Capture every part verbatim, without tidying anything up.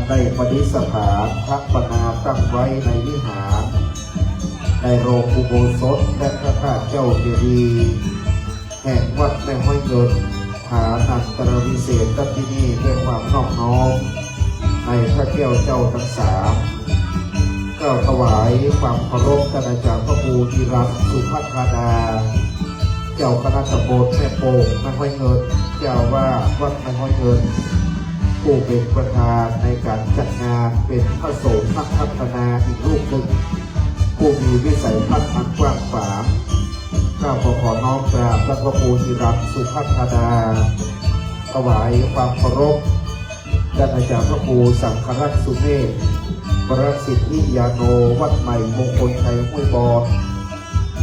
ได้ประดิษฐานพระประนามตั้งไว้ในวิหาร ในโรงอุโบสถและพระธาตุเจ้าเจดีย์แห่งวัดแม่ฮ้อยเงิน ฐานันตรวิเศษณที่นี่ด้วยความนอบน้อมในพระแก้วเจ้าทั้งสาม กล่าวถวายความเคารพท่านอาจารย์พระครูธีรัตน์ สุภัทราดา เจ้าคณะตำบลแม่โป่ง แม่ฮ้อยเงิน เจ้าอาวาสวัดแม่ฮ้อยเงิน ผู้เป็นประธานในการจัดงาน เป็นพระสงฆ์นักพัฒนาอีกรูปหนึ่ง ผู้มีวิสัยทัศน์อันกว้างขวาง ข้าพเจ้าขอน้อมกราบพระครูธีรัตน์ สุภัทราดา ถวายความเคารพ ท่านอาจารย์พระครูสังฆรักษ์สุเมธ วรสิทธิยาโน วัดใหม่มงคลชัยห้วยบอน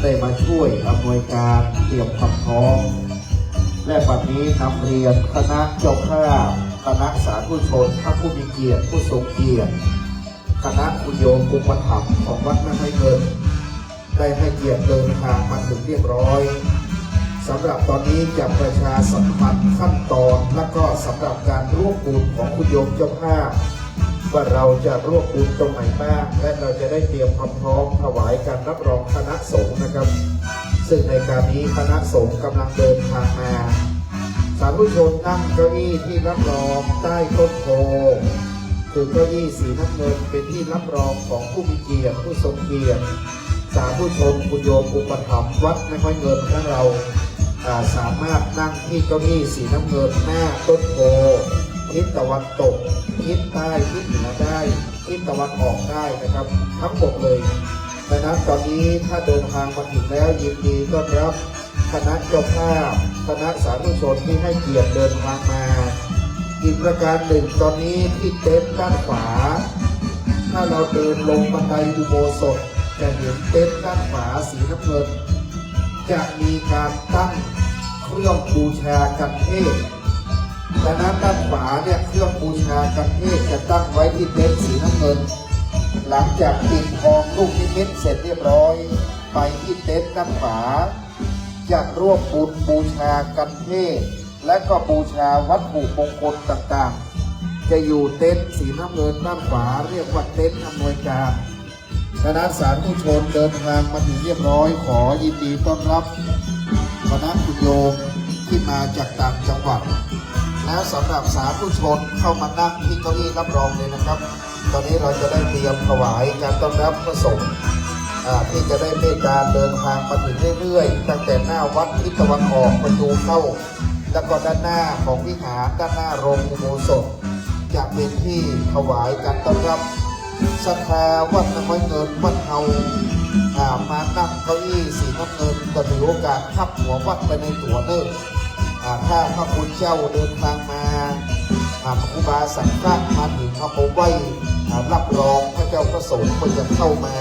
ได้มาช่วยอำนวยการเตรียมความพร้อม และบัดนี้นำเรียนคณะเจ้าภาพ คณะสาธุชน ท่านผู้มีเกียรติ ผู้ทรงเกียรติ คณะคุณโยมอุปถัมภ์ของวัดแม่ฮ้อยเงิน ได้ให้เกียรติเดินทางมาถึงเรียบร้อย สำหรับตอนนี้จะประชาสัมพันธ์ขั้นตอน และก็สำหรับการร่วมบุญของคุณโยมเจ้าภาพ ว่าเราจะร่วมบุญตรงไหนบ้าง และเราจะได้เตรียมความพร้อมถวายการรับรองคณะสงฆ์นะครับ ซึ่งในการนี้คณะสงฆ์กำลังเดินทางมา สาธุชนนั่งเก้าอี้ที่รับรองใต้ต้นโพธิ์ คือเก้าอี้สีน้ำเงินเป็นที่รับรองของผู้มีเกียรติ ผู้ทรงเกียรติ สาธุชนคุณโยมอุปถัมภ์วัดแม่ฮ้อยเงินของเรา อ่า สามารถนั่งที่เก้าอี้สีน้ำเงินหน้าต้นโพธิ์ ทิศตะวันตก ทิศใต้ ทิศเหนือได้ ทิศตะวันออกได้นะครับ ทั้งหมดเลย ดังนั้นตอนนี้ถ้าเดินทางมาถึงแล้ว ยินดีต้อนรับคณะเจ้าภาพ คณะสาธุชนที่ให้เกียรติเดินทางมา อีกประการหนึ่ง ตอนนี้ที่เต็นท์ด้านขวา ถ้าเราเดินลงบันไดอุโบสถ จะเห็นเต็นท์ด้านขวาสีน้ำเงิน จะมีการตั้งเครื่องบูชากันเทศ ดังนั้นด้านขวาเนี่ย เครื่องบูชากันเทศจะตั้งไว้ที่เต็นท์สีน้ำเงิน หลังจากปิดทองลูกนิมิตเสร็จเรียบร้อย ไปที่เต็นท์ด้านขวา จะร่วมบุญบูชากันเทศ และก็บูชาวัตถุมงคลต่างๆ จะอยู่เต็นท์สีน้ำเงินด้านขวา เรียกว่าเต็นท์อำนวยการ คณะสาธุชนเดินทางมาถึงเรียบร้อย ขอยินดีต้อนรับคณะคุณโยมที่มาจากต่างจังหวัด และสำหรับสาธุชนเข้ามานั่งที่เก้าอี้รับรองเลยนะครับ ตอนนี้เราจะได้เตรียมถวายการต้อนรับพระสงฆ์ อ่า ที่จะได้เมตตาเดินทางมาถึงเรื่อยๆ ตั้งแต่หน้าวัดทิศตะวันออกประตูเข้า แล้วก็ด้านหน้าของวิหาร ด้านหน้าโรงอุโบสถ จะเป็นที่ถวายการต้อนรับ ศรัทธาวัดแม่ฮ้อยเงินวัดเฮา อ่า มานั่งเก้าอี้สีน้ำเงิน ก็ถือโอกาสทับหัววัดไปในตั๋วเนิ่น อ่า ถ้าพระคุณเจ้าเดินทางมา อ่า ครูบาสังฆะมาถึง เอาไปไหว้ อ่า รับรองพระเจ้าพระสงฆ์ก็จะเข้ามา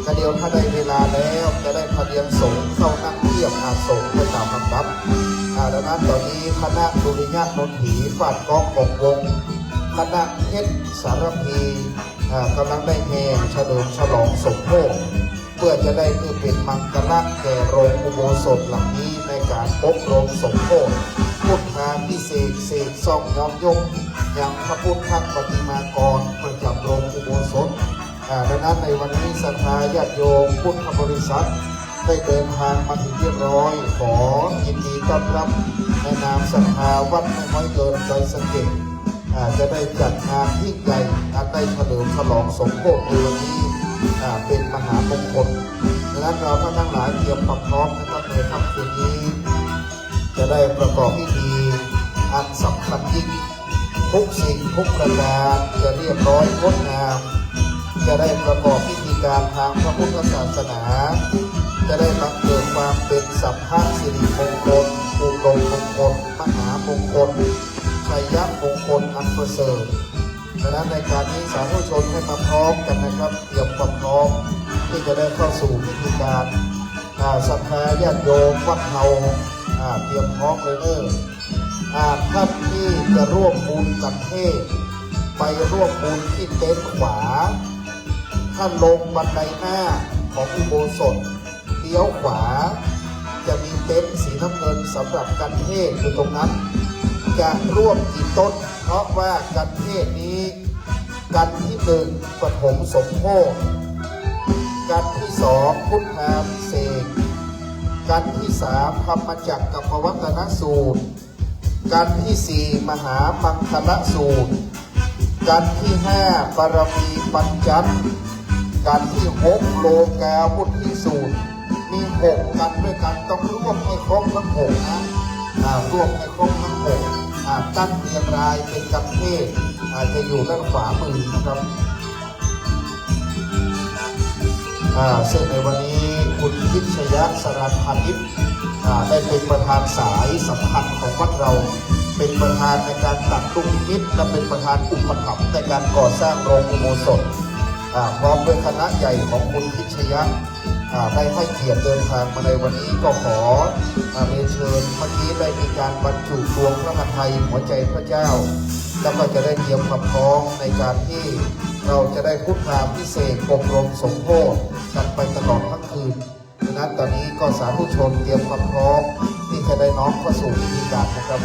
ก็เดี๋ยวถ้าได้เวลาแล้วจะได้พระเรียงสงฆ์เข้านั่งเทียบอาสงฆ์ไปตามลำดับ อ่า ดังนั้นตอนนี้คณะสุริยะนนที ฟาดก๊อกกองวง คณะเพชรสารภี อ่า กำลังได้แห่เฉลิมฉลองสมโภช เพื่อจะได้เพื่อเป็นมังคละแก่โรงอุโบสถหลังนี้ในการอบรมสมโภช พุทธาภิเษก เสกส่องย้อมยศยังพระพุทธปฏิมากรประจำโรงอุโบสถ อ่า ดังนั้นในวันนี้ศรัทธาญาติโยมพุทธบริษัทได้เดินทางมาถึงเรียบร้อย ขอยินดีต้อนรับในนามศรัทธาวัดแม่ฮ้อยเงินดอยสะเก็ด อ่า จะได้จัดงานยิ่งใหญ่ อันได้เฉลิมฉลองสมโภชในวันนี้ อ่า เป็นมหามงคล ดังนั้นเราท่านทั้งหลายเตรียมความพร้อมนะครับ ในค่ำคืนนี้ จะได้ประกอบพิธีอันสำคัญยิ่ง ทุกสิ่งทุกประการจะเรียบร้อยงดงาม จะได้ประกอบพิธีการทางพระพุทธศาสนา จะได้บังเกิดความเป็นสัพพะสิริมงคล อุดมมงคล มหามงคล ชัยมงคลอันประเสริฐ ดังนั้นในการนี้สาธุชนให้มาพร้อมกันนะครับ เตรียมความพร้อมที่จะได้เข้าสู่พิธีการ อ่า ศรัทธาญาติโยมวัดเฮา อ่า เตรียมพร้อมเลยเด้อ อ่า ท่านที่จะร่วมบุญกันเทศน์ ไปร่วมบุญที่เต็นท์ขวา ท่านลงบันไดหน้าของอุโบสถ เลี้ยวขวา จะมีเต็นท์สีน้ำเงินสำหรับกันเทศน์อยู่ตรงนั้น จะร่วมกี่ต้น เพราะว่ากันเทศน์นี้ กันที่หนึ่ง ปฐมสมโภช กันที่สอง พุทธาภิเษก กันที่สาม ธรรมจักรกัปปวัตตนสูตร กันที่สี่ มหามังคลสูตร กันที่ห้า ปารมีปัญจัตร กันที่หก โลกาวุฒิสูตร มีหกกันด้วยกัน ต้องรวบให้ครบทั้งหกนะ อ่า รวบให้ครบทั้งหก อ่า ตั้งเรียงรายเป็นกันเทศ อ่า จะอยู่ด้านขวามือนะครับ อ่า ซึ่งในวันนี้คุณพิชยะ สรัญพานิช อ่า ได้เป็นประธานสายสัมพันธ์ของวัดเรา เป็นประธานในการตัดลูกนิมิต และเป็นประธานอุปถัมภ์ในการก่อสร้างโรงอุโบสถ อ่า พร้อมด้วยคณะใหญ่ของคุณพิชยะ อ่า ได้ให้เกียรติเดินทางมาในวันนี้ ก็ขอ อ่า เรียนเชิญ เมื่อกี้ได้มีการบรรจุดวงพระหฤทัยหัวใจพระเจ้า แล้วก็จะได้เตรียมความพร้อมในการที่เราจะได้พุทธาภิเษกอบรมสมโภชกันไปตลอดทั้งคืน ฉะนั้นตอนนี้ก็สาธุชนเตรียมความพร้อมที่จะได้น้อมเข้าสู่พิธีการนะครับ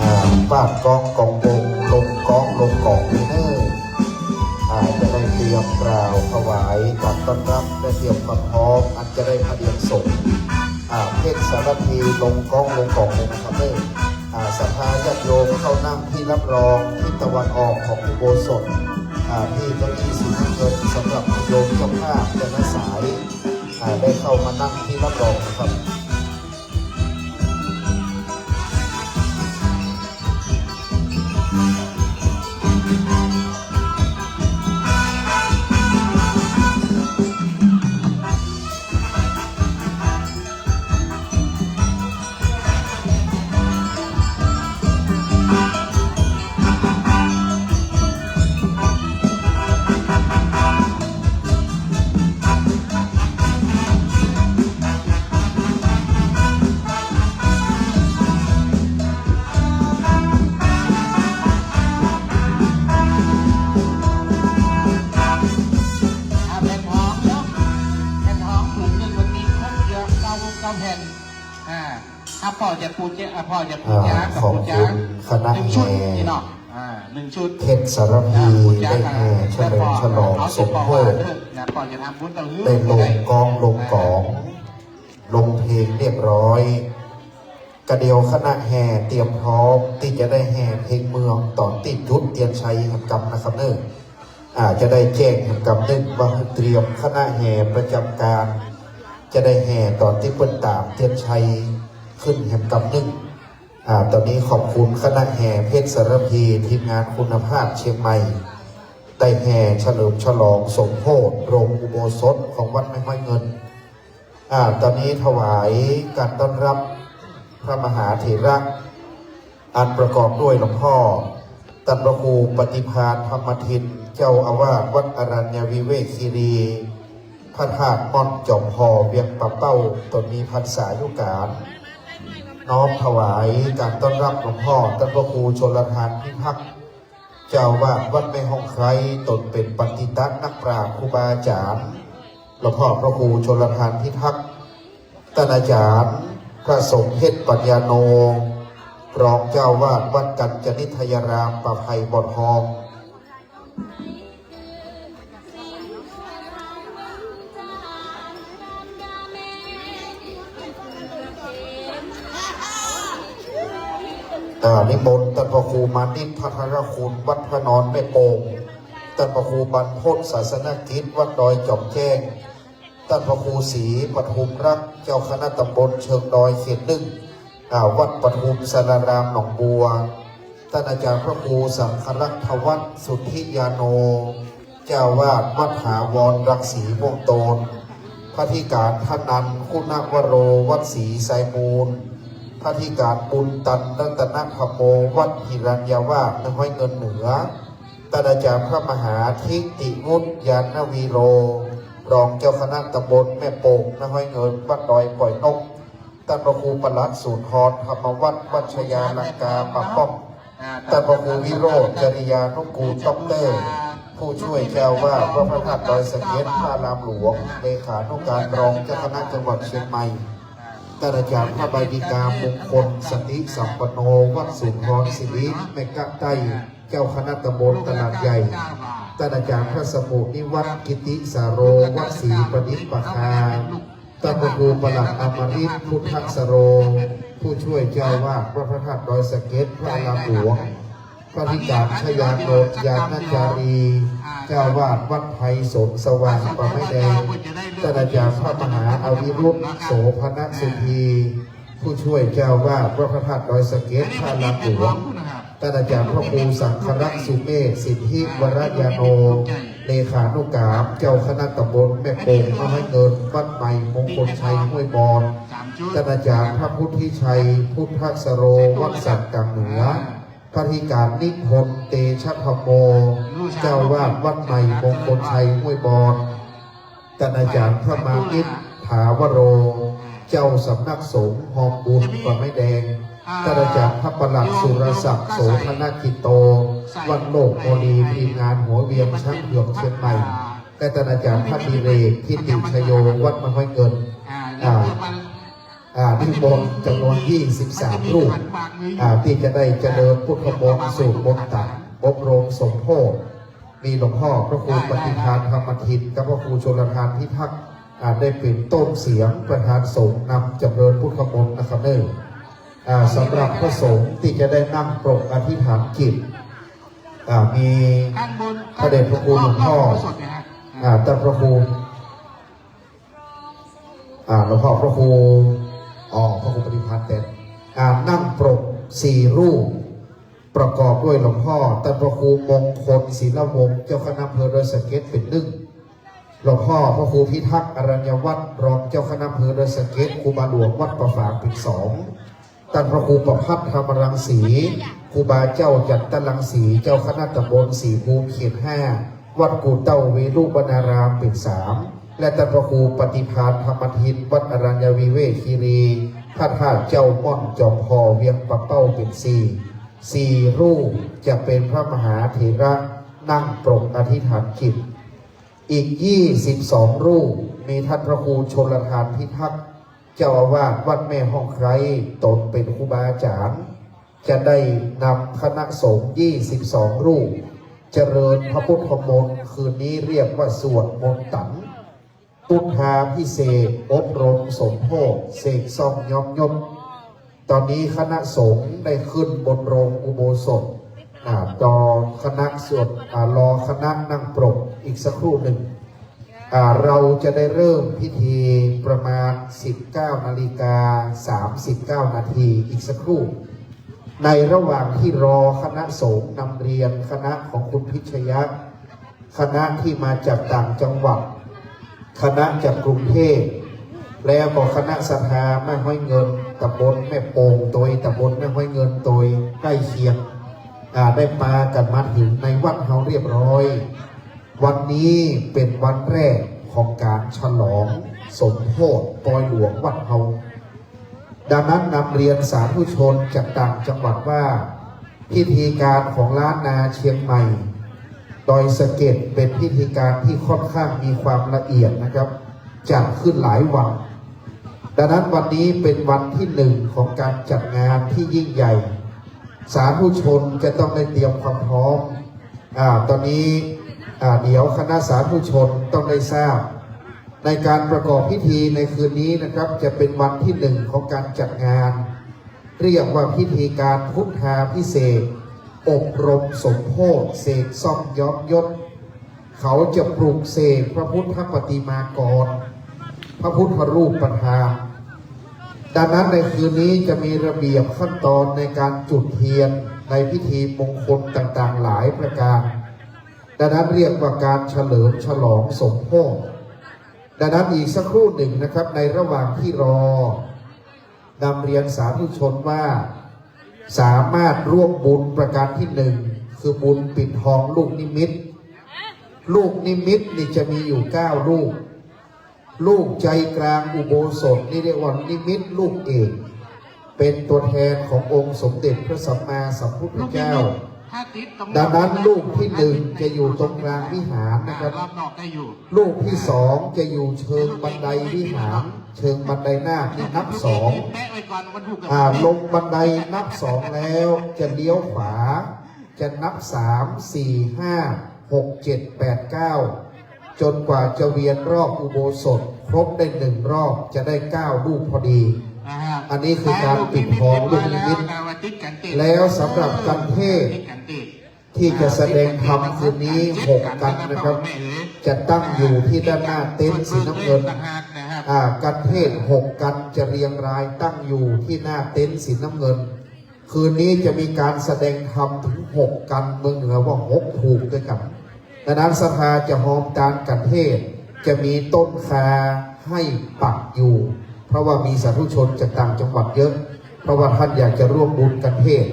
อ่า ปาดกองกองวง ลงกองลงก๋องเน่อ อ่า จะได้เตรียมกล่าวถวายการต้อนรับ และเตรียมความพร้อม อันจะได้พระเดียรสงฆ์ อ่า เพ็ญสารพี ลงกองลงก๋องเลยนะครับเน่อ อ่า ศรัทธาญาติโยมเข้านั่งที่รับรองทิศตะวันออกของอุโบสถ อ่า ที่เก้าอี้สีน้ำเงินสำหรับโยมเจ้าภาพแต่ละสาย อ่า ได้เข้ามานั่งที่รับรองนะครับ อ่า แผ่นทองเนาะ แผ่นทองผืนหนึ่ง วันนี้ครบเยอะ เก้า เก้าแผ่น อ่า ถ้าพ่อจะปูจา อ่า พ่อจะปูจา อ่า กับปูจา ขอบคุณคณะ หนึ่งชุด แห่ นี่เนาะ อ่า หนึ่งชุด เพ็ญสารพี อ่า ปูจา ได้แห่ อ่า เฉลิมฉลอง แล้วพ่อ สมโภช เอาสิบกว่าวันเด้อ นะ พ่อจะทำบุญต่อหื้อ ได้ลงกองลงก๋อง อ่า ลงเพลงเรียบร้อย กะเดี๋ยวคณะแห่เตรียมพร้อมตี้จะได้แห่เพลงเมืองต๋อนตี้จุดเตียนชัยแหมกำนะครับเน่อ อ่า จะได้แจ้งแหมกำนึ่งว่าเตรียมคณะแห่ประจำการ จะได้แห่ต๋อนตี้เปิ้นต๋ามเตียนชัยขึ้นแหมกำนึ่ง อ่า ต๋อนนี้ขอบคุณคณะแห่เพชรสารภี ทีมงานคุณภาพเชียงใหม่ ได้แห่เฉลิมฉลองสมโภชน์โรงอุโบสถของวัดแม่ฮ้อยเงิน อ่า ต๋อนนี้ถวายการต้อนรับพระมหาเถระ อันประกอบด้วยหลวงพ่อ ต้านพระครูปฏิภาณธรรมทิน เจ้าอาวาสวัดอรัญญวิเวกคีรี พระธาตุม่อนจอมพอ เวียงป่าเป้า ตนมีพรรษายุก๋าน น้อมถวายการต้อนรับหลวงพ่อ ต้านพระครูชลทานพิทักษ์ เจ้าอาวาสวัดแม่ฮ้องไคร้ ตนเป๋นปัณฑิตะนักปราชญ์ครูบาอาจ๋ารย์ หลวงพ่อพระครูชลทานพิทักษ์ ต้านอาจ๋ารย์พระสมเพชรปัญญาโน รองเจ้าอาวาสวัดกัญจนิทยาราม ป่าไผ่บ่อทอง อ่า นิมนต์ต้านพระครูมานิตร พัทรคุณ วัดพระนอนแม่โป่ง ต้านพระครูบรรพต ศาสนกิจ วัดดอยจอมแจ้ง ต้านพระครูศรีปทุมรักษ์ เจ้าคณะตำบลเชิงดอยเขตหนึ่ง อ่า วัดปทุมสารารามหนองบัว ต้านอาจ๋ารย์พระครูสังฆรักษ์ธวัฒน์ สุทธิยาโน เจ้าอาวาสวัดถาวรรังสีม่วงโตน พระธิก๋านธนันท์ คุณวโร วัดศรีไซมูล พระธิก๋านบุญตัน รัตนธรรมโม วัดหิรัญญาวาส แม่ฮ้อยเงินเหนือ ต้านอาจ๋ารย์พระมหาทิติวุฒิ ญาณวีโร รองเจ้าคณะตำบลแม่โป่ง แม่ฮ้อยเงิน วัดดอยป่อยนก ต้านพระครูปลัดสุนทร ธรรมวัฒน์ วัชยาลังกา ป่าป้อง ต้านพระครูวิโรจน์ จริยานุกูล ด็อกเตอร์ ผู้ช่วยเจ้าอาวาสวัดพระธาตุดอยสะเก็ด พระอารามหลวง เลขานุการรองเจ้าคณะจังหวัดเชียงใหม่ ต้านอาจ๋ารย์พระใบดิกามงคล สันติสัมปันโน วัดสุนทรสิริ แม่ก๊ะใต้ เจ้าคณะตำบลตลาดใหญ่ ต้านอาจ๋ารย์พระสมุนิวัฒน์ กิติสาโร วัดศรีประดิษฐประภา ต้านพระครูปลัดอมริต พุทธสโร ผู้ช่วยเจ้าอาวาสวัดพระธาตุดอยสะเก็ด พระอารามหลวง พระธิก๋านชยานนท์ ญาณจารี เจ้าอาวาสวัดไพศาลสว่าง ป่าไม้แดง ต้านอาจ๋ารย์พระมหาอวิรุธ โสภณสุธี ผู้ช่วยเจ้าอาวาสวัดพระธาตุดอยสะเก็ด พระอารามหลวง ต้านอาจ๋ารย์พระครูสังฆรักษ์สุเมธ สิทธิวรญาโน เลขานุการเจ้าคณะตำบลแม่โป่ง แม่ฮ้อยเงิน วัดใหม่มงคลชัยห้วยบอน ต้านอาจ๋ารย์พระพุทธิชัย พุทธสโร วัดสันก๋างเหนือ พระธิก๋านนิพนธ์ เตชะธัมโม เจ้าอาวาสวัดใหม่มงคลชัยห้วยบอน ต้านอาจ๋ารย์พระมานิตร ถาวโร เจ้าสำนักสงฆ์ฮอมบุญ ป่าไม้แดง ต้านอาจ๋ารย์พระปลัดสุรศักดิ์ โสภณกิตโต วัดโลกโมลี ทีมงานหัวเวียงช้างเผือกเชียงใหม่ และต้านอาจ๋ารย์พระดิเรก ทิติชโย วัดแม่ฮ้อยเงิน อ่า อ่า นิมนต์จ๋ำนวนยี่สิบสามรูป อ่า ตี้จะได้เจริญพุทธมนต์ สูตรมนต์ตัณ อบรมสมโภชน์ มีหลวงพ่อพระครูปฏิภาณธรรมทิน กับพระครูชลทานพิทักษ์ อ่า ได้เป๋นต้นเสียงประธานสงฆ์นำจ๋ำเริญพุทธมนต์นะครับเน่อ อ่า สำหรับพระสงฆ์ตี้จะได้นั่งปรกอธิษฐานจิต อ่า มีพระเดชพระคุณหลวงพ่อ อ่า ต้านพระครู อ่า หลวงพ่อพระครู อ๋อ พระครูปฏิภาณเตชะ อ่า นั่งปรกสี่รูป ประกอบด้วยหลวงพ่อ ต้านพระครูมงคล ศิลวงศ์ เจ้าคณะอำเภอดอยสะเก็ด เป๋นนึ่ง หลวงพ่อพระครูพิทักษ์ อรัญญวัฒน์ รองเจ้าคณะอำเภอดอยสะเก็ด ครูบาหลวงวัดป่าฝาง เป๋นสอง ต้านพระครูประภัทร ธรรมรังสี ครูบาเจ้าจันทรังสี เจ้าคณะตำบลศรีภูมิ เขตห้า วัดกู่เต้าเวรุวนาราม เป๋นสาม และต้านพระครูปฏิภาณธรรมทิน วัดอรัญญวิเวกคีรี พระธาตุเจ้าม่อนจอมพอ เวียงป่าเป้า เป๋นสี่ สี่รูปจะเป๋นพระมหาเถระนั่งปรกอธิษฐานจิต อีกยี่สิบสองรูป มีต้านพระครูชลทานพิทักษ์ เจ้าอาวาสวัดแม่ฮ้องไคร้ ตนเป๋นครูบาอาจ๋ารย์ จะได้นำคณะสงฆ์ยี่สิบสองรูป เจริญพระพุทธมนต์ คืนนี้เรียกว่าสวดมนต์ตัณ พุทธาภิเษก อบรมสมโภชน์ เสกซ่อมย้อมยศ ต๋อนนี้คณะสงฆ์ได้ขึ้นบนโรงอุโบสถ อ่า รอคณะสวด อ่า รอคณะนั่งปรกอีกสักครู่นึ่ง อ่า เราจะได้เริ่มพิธีประมาณ สิบเก้านาฬิกาสามสิบเก้านาที อีกสักครู่ ในระหว่างที่รอคณะสงฆ์นำเรียน คณะของคุณพิชยะ คณะที่มาจากต่างจังหวัด คณะจากกรุงเทพ แล้วก็คณะศรัทธาแม่ฮ้อยเงิน ตำบลแม่โป่งโตย ตำบลแม่ฮ้อยเงินโตย ใกล้เคียง อ่า ได้ปากั๋นมาเถิงในวัดเฮาเรียบร้อย วันนี้เป๋นวันแรกของก๋านฉลองสมโภชปอยหลวงวัดเฮา ดังนั้นนำเรียนสาธุชนจากต่างจังหวัดว่า พิธีการของล้านนาเชียงใหม่ ดอยสะเก็ด เป๋นพิธีการที่ค่อนข้างมีความละเอียดนะครับ จัดขึ้นหลายวัน ดังนั้นวันนี้เป๋นวันที่หนึ่งของการจัดงานที่ยิ่งใหญ่ สาธุชนจะต้องได้เตรียมความพร้อม อ่า ตอนนี้ อ่า เดี๋ยวคณะสาธุชนต้องได้ทราบ ในการประกอบพิธีในคืนนี้นะครับ จะเป๋นวันที่หนึ่งของการจัดงาน เรียกว่าพิธีการพุทธาภิเษก อบรมสมโภช เสกซ่อมย้อมยศ เขาจะปลุกเสกพระพุทธปฏิมากร พระพุทธรูปประธาน ดังนั้นในคืนนี้จะมีระเบียบขั้นตอนในการจุดเทียนในพิธีมงคลต่างๆ หลายประการ ดังนั้นเรียกว่าการเฉลิมฉลองสมโภช ดังนั้นอีกสักครู่หนึ่งนะครับ ในระหว่างที่รอ นำเรียนสาธุชนว่า สามารถร่วมบุญประการที่หนึ่ง คือบุญปิดทองลูกนิมิต ลูกนิมิตนี่จะมีอยู่เก้าลูก ลูกใจกลางอุโบสถนี่เรียกว่านิมิตลูกเอก เป๋นตัวแทนขององค์สมเด็จพระสัมมาสัมพุทธเจ้า ลูกนิมิต ถ้าติดตรง ดังนั้นลูกที่หนึ่งจะอยู่ตรงกลางวิหารนะครับ อ่ารอบนอกได้อยู่ ลูกที่สองจะอยู่เชิงบันไดวิหาร เชิงบันไดนาคนี่นับสอง แปะไว้ก่อนวันพุธ อ่า ลงบันไดนับสองแล้วจะเลี้ยวขวา จะนับสาม สี่ ห้า หก เจ็ด แปด เก้า จนกว่าจะเวียนรอบอุโบสถครบได้หนึ่งรอบ จะได้เก้าลูกพอดี อ่าฮะ อันนี้คือการปิดทองลูกนิมิต แล้วสำหรับกัณฑ์เทศน์ ที่จะแสดงธรรมคืนนี้หกกัณฑ์นะครับ จะตั้งอยู่ที่ด้านหน้าเต็นท์สีน้ำเงิน อ่า กัณฑ์เทศน์หกกัณฑ์จะเรียงรายตั้งอยู่ที่หน้าเต็นท์สีน้ำเงิน คืนนี้จะมีการแสดงธรรมถึงหกกัณฑ์ เมืองเหนือว่าหกผูกด้วยกั๋น ดังนั้นศรัทธาจะฮอมตานกัณฑ์เทศน์ จะมีต้นคาให้ปักอยู่ เพราะว่ามีสาธุชนจากต่างจังหวัดเยอะ เพราะว่าท่านอยากจะร่วมบุญกัณฑ์เทศน์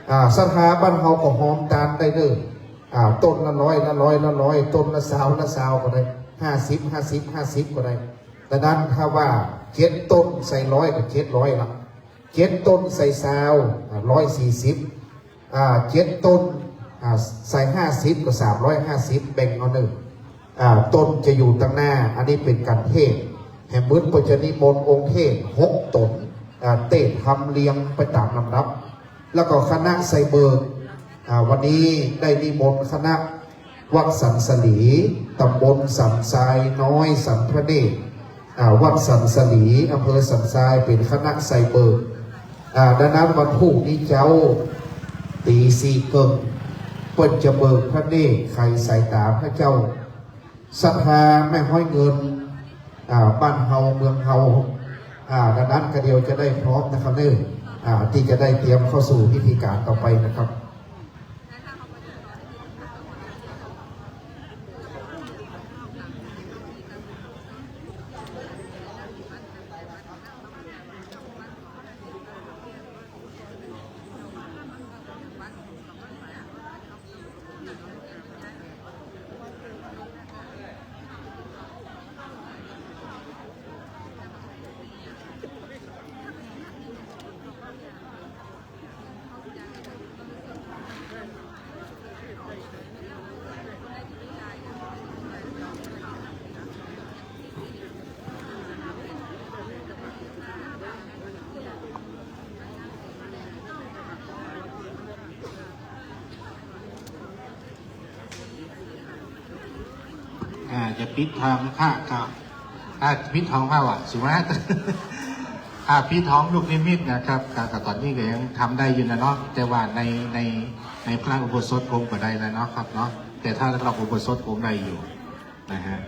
อ่า ศรัทธาบ้านเฮาก็ฮอมตานได้เด้อ อ่า ต้นละร้อย ละร้อย ละร้อย ต้นละซาว ละซาวก็ได้ ห้าสิบ ห้าสิบ ห้าสิบ ก็ได้ ดังนั้นถ้าว่าเจ็ดต้นใส่ร้อยก็เจ็ดร้อยละ เจ็ดต้นใส่ซาว อ่า ร้อยสี่สิบ อ่า เจ็ดต้น อ่า ใส่ห้าสิบก็สามร้อยห้าสิบ แบ่งเอาเน่อ อ่า ต้นจะอยู่ตังหน้า อันนี้เป๋นกัณฑ์เทศน์ แหมเปิ้นจะนิมนต์องค์เทศน์หกต๋น อ่า เตศน์ธรรมเรียงไปต๋ามลำดับ แล้วก็คณะใส่เบิก อ่า วันนี้ได้นิมนต์คณะ วัดสันสลี ตำบลสันทรายน้อย สันพระเนตร อ่า วัดสันสลี อำเภอสันทราย เป๋นคณะใส่เบิก อ่า ดังนั้นวันพูกนี้เจ๊า ตี๋สี่เกิ่ง เปิ้นจะเบิกพระเนตรไขสายต๋าพระเจ้า ศรัทธาแม่ฮ้อยเงิน อ่า บ้านเฮาเมืองเฮา อ่า ดังนั้นก็เดี๋ยวจะได้พร้อมนะครับเน่อ อ่า ตี้จะได้เตรียมเข้าสู่พิธีการต่อไปนะครับ อ่า จะปิดทองพระก็ อ่า ปิดทองพระว่ะ สุมาตร อ่า ปิดทองลูกนิมิตนะครับ ก็ ก็ต๋อนนี้ก็ยังทำได้อยู่นะเนาะ แต่ว่าใน ใน ในพระอุโบสถคงบ่ได้แล้วเนาะครับเนาะ แต่ถ้านอกอุโบสถคงได้อยู่นะฮะ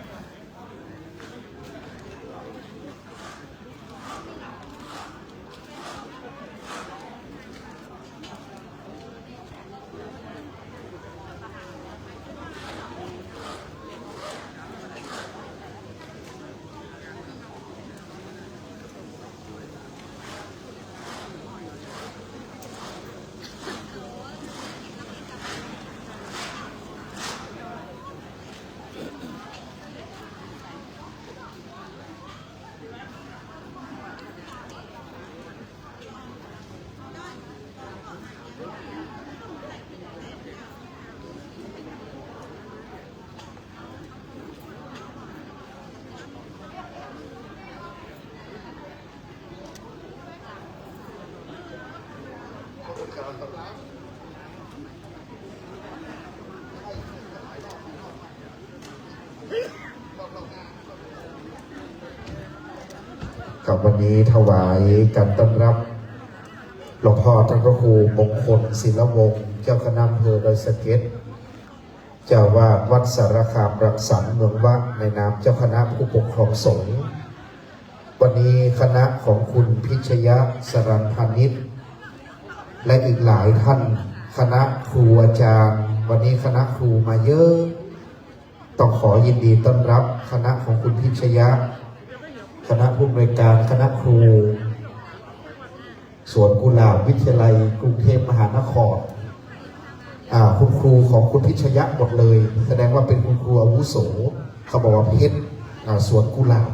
ครับ วันนี้ถวายการต้อนรับหลวงพ่อท่านพระครูมงคลศิลวงศ์ เจ้าคณะอำเภอดอยสะเก็ด เจ้าอาวาสวัดสารคามรังสรรค์เมืองวะ ในนามเจ้าคณะผู้ปกครองสงฆ์ วันนี้คณะของคุณพิชยะ สรัญพานิช และอีกหลายท่าน คณะครูอาจารย์ วันนี้คณะครูมาเยอะ ต้องขอยินดีต้อนรับคณะของคุณพิชยะ คณะผู้อำนวยการคณะครู สวนกุหลาบวิทยาลัยกรุงเทพมหานคร อ่า คุณครูของคุณพิชยะหมดเลย แสดงว่าเป็นคุณครูอาวุโส เขาบอกว่าเพชร อ่า สวนกุหลาบ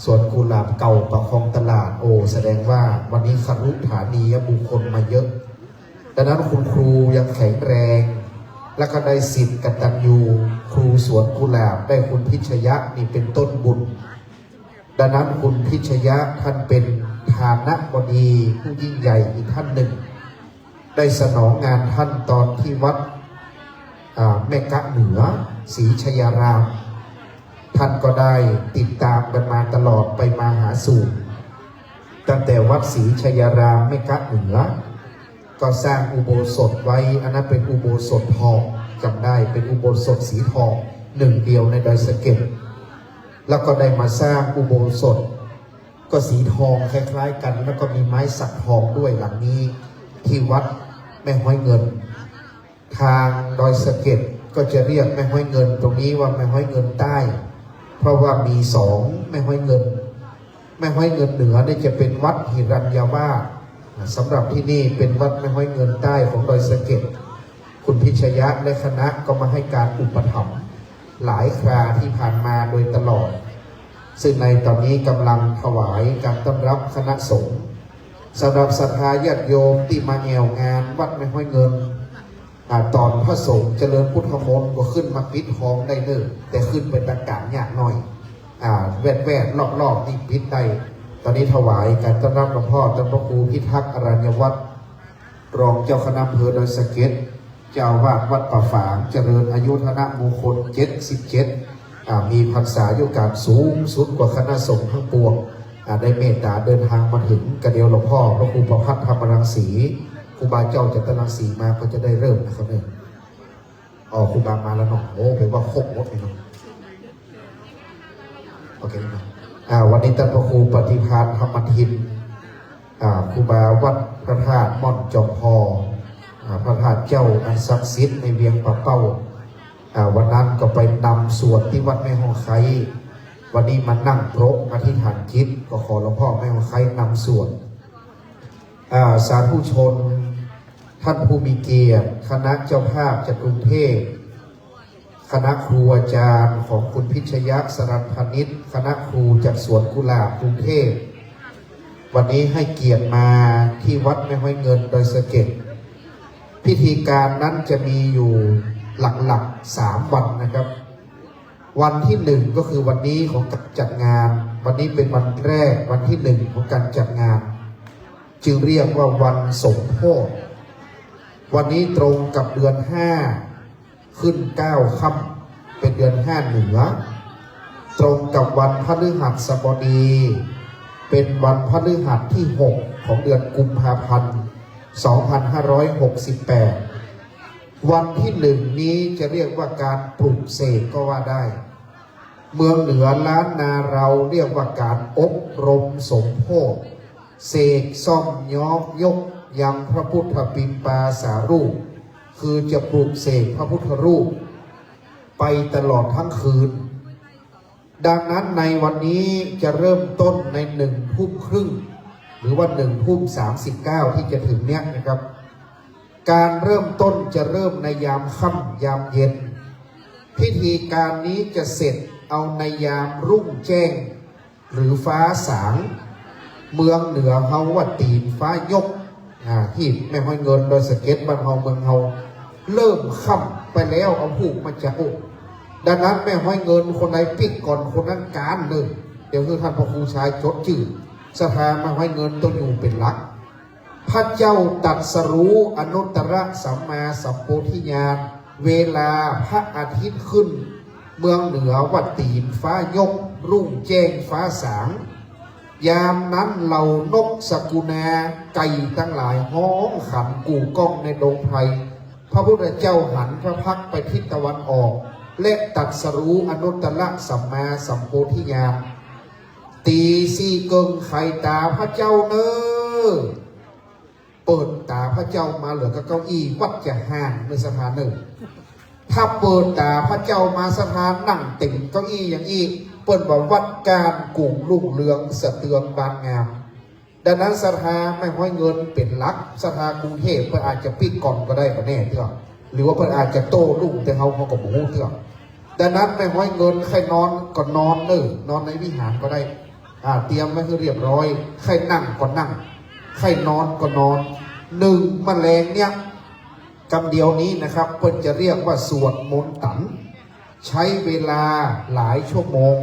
สวนกุหลาบเก่าปากคลองตลาด โอ้ แสดงว่าวันนี้ครุฐานียบุคคลมาเยอะ ดังนั้นคุณครูยังแข็งแรง และก็ได้ศิษย์กตัญญู ครูสวนกุหลาบได้คุณพิชยะนี่เป็นต้นบุญ ดังนั้นคุณพิชยะท่านเป็นทานบดีผู้ยิ่งใหญ่อีกท่านหนึ่ง ได้สนองงานท่านตอนที่วัด อ่า แม่กะเหนือ ศรีชยาราม ท่านก็ได้ติดตามกันมาตลอดไปมาหาสู่ ตั้งแต่วัดศรีชยารามแม่กะเหนือ ก็สร้างอุโบสถไว้ อันนั้นเป็นอุโบสถทอง จำได้ เป็นอุโบสถสีทอง หนึ่งเดียวในดอยสะเก็ด แล้วก็ได้มาสร้างอุโบสถ ก็สีทองคล้ายๆกัน แล้วก็มีไม้สักทองด้วยหลังนี้ ที่วัดแม่ฮ้อยเงิน ทางดอยสะเก็ดก็จะเรียกแม่ฮ้อยเงินตรงนี้ว่าแม่ฮ้อยเงินใต้ เพราะว่ามีสองแม่ฮ้อยเงิน แม่ฮ้อยเงินเหนือนี่จะเป็นวัดหิรัญญาวาส สำหรับที่นี่เป็นวัดแม่ฮ้อยเงินใต้ของดอยสะเก็ด คุณพิชยะและคณะก็มาให้การอุปถัมภ์หลายคราที่ผ่านมาโดยตลอด ซึ่งในตอนนี้กำลังถวายการต้อนรับคณะสงฆ์ สำหรับศรัทธาญาติโยมที่มาแอ่วงานวัดแม่ฮ้อยเงิน อ่า ตอนพระสงฆ์เจริญพุทธมนต์ก็ขึ้นมาปิดทองได้เน้อ แต่ขึ้นไปตะกางยากหน่อย อ่า แวดๆรอบๆนี่ปิดได้ ตอนนี้ถวายการต้อนรับหลวงพ่อท่านพระครูพิทักษ์อรัญญวัฒน์ รองเจ้าคณะอำเภอดอยสะเก็ด เจ้าอาวาสวัดป่าฝาง เจริญอายุธนมงคล เจ็ดสิบเจ็ด อ่า มีพรรษาอายุการสูงสุดกว่าคณะสงฆ์ทั้งปวง อ่า ได้เมตตาเดินทางมาถึง กะเดียวหลวงพ่อพระครูประภัทรธรรมรังสี ครูบาเจ้าจันทรังสีมาก็จะได้เริ่มนะครับเนี่ย อ๋อ ครูบามาแล้วเนาะ โอ้ แปลว่าครบหมดเลยเนาะ โอเคนะ อ่า วันนี้ท่านพระครูปฏิภาณธรรมทิน อ่า ครูบาวัดพระธาตุม่อนจอมพอ อ่า พระธาตุเจ้าอันศักดิ์สิทธิ์ในเวียงป่าเป้า อ่า วันนั้นก็ไปนำสวดที่วัดแม่ฮ้องไคร้ วันนี้มานั่งโต๊ะอธิษฐานจิต ก็ขอหลวงพ่อแม่ฮ้องไคร้นำสวด อ่า สาธุชน ท่านผู้มีเกียรติ คณะเจ้าภาพจากกรุงเทพ คณะครูอาจารย์ของคุณพิชยะ สรัญพานิช คณะครูจากสวนกุหลาบกรุงเทพ วันนี้ให้เกียรติมาที่วัดแม่ฮ้อยเงินดอยสะเก็ด พิธีการนั้นจะมีอยู่หลักๆสามวันนะครับ วันที่หนึ่งก็คือวันนี้ของการจัดงาน วันนี้เป็นวันแรก วันที่หนึ่งของการจัดงาน จึงเรียกว่าวันสมโภช วันนี้ตรงกับเดือนห้า ขึ้นเก้าค่ำ เป็นเดือนห้าเหนือ ตรงกับวันพฤหัสบดี เป็นวันพฤหัสที่หกของเดือนกุมภาพันธ์ สองพันห้าร้อยหกสิบแปด วันที่หนึ่งนี้จะเรียกว่าการปลุกเสกก็ว่าได้ เมืองเหนือล้านนาเราเรียกว่าการอบรมสมโภช เสกซ่อมย้อมยกยังพระพุทธปิมปาสารูป คือจะปลุกเสกพระพุทธรูป ไปตลอดทั้งคืน ดังนั้นในวันนี้จะเริ่มต้นในหนึ่งทุ่มครึ่ง หรือว่าหนึ่งทุ่มสามสิบเก้าที่จะถึงเนี้ยนะครับ การเริ่มต้นจะเริ่มในยามค่ำยามเย็น พิธีการนี้จะเสร็จเอาในยามรุ่งแจ้ง หรือฟ้าสาง เมืองเหนือเฮาว่าตี๋นฟ้ายก อ่า ที่แม่ฮ้อยเงินดอยสะเก็ดบ้านเฮาเมืองเฮา เริ่มค่ำไปแล้วเอาฮูกมาจาก ดังนั้นแม่ฮ้อยเงินคนใดปิ๊กก่อนคนนั้นก๋านเลย เดี๋ยวคือท่านพระครูชายจดจื้อ ศรัทธาแม่ฮ้อยเงินต้องอยู่เป็นหลัก พระเจ้าตรัสรู้อนุตตรสัมมาสัมโพธิญาณ เวลาพระอาทิตย์ขึ้น เมืองเหนือว่าตี๋นฟ้ายก รุ่งแจ้งฟ้าสาง ยามนั้นเหล่านกสกุณาไก่ตังหลายฮ้องขันกู่ก้องในดงไพร พระพุทธเจ้าหันพระพักตร์ไปทิศตะวันออก และตรัสรู้อนุตตรสัมมาสัมโพธิญาณ ตี๋สี่เกิ่งไขต๋าพระเจ้าเน่อ เปิดต๋าพระเจ้ามาเหลือก็เก้าอี้วัดจะห่างเน่อศรัทธาเน่อ ถ้าเปิดต๋าพระเจ้ามาศรัทธานั่งเต็มเก้าอี้อย่างอี้ เปิ้นว่าวัดก้านกุ่งรุ่งเรืองสะเทืองบานงาม ดังนั้นศรัทธาแม่ฮ้อยเงินเป๋นหลัก ศรัทธากรุงเทพฯเปิ้นอาจจะปิ๊กก่อนก็ได้ บ่แน่เตื้อ หรือว่าเปิ้นอาจจะโต้รุ่งแต่เฮา เฮาก็บ่ฮู้เตื้อ ดังนั้นแม่ฮ้อยเงินใค่นอนก็นอนเน่อ นอนในวิหารก็ได้ อ่า เตรียมไว้หื้อเรียบร้อย ใค่นั่งก็นั่ง ใค่นอนก็นอน นึ่งมะแลงเนี่ย กำเดียวนี้นะครับ เปิ้นจะเรียกว่าสวดมนต์ตั๋น ใช้เวลาหลายชั่วโมง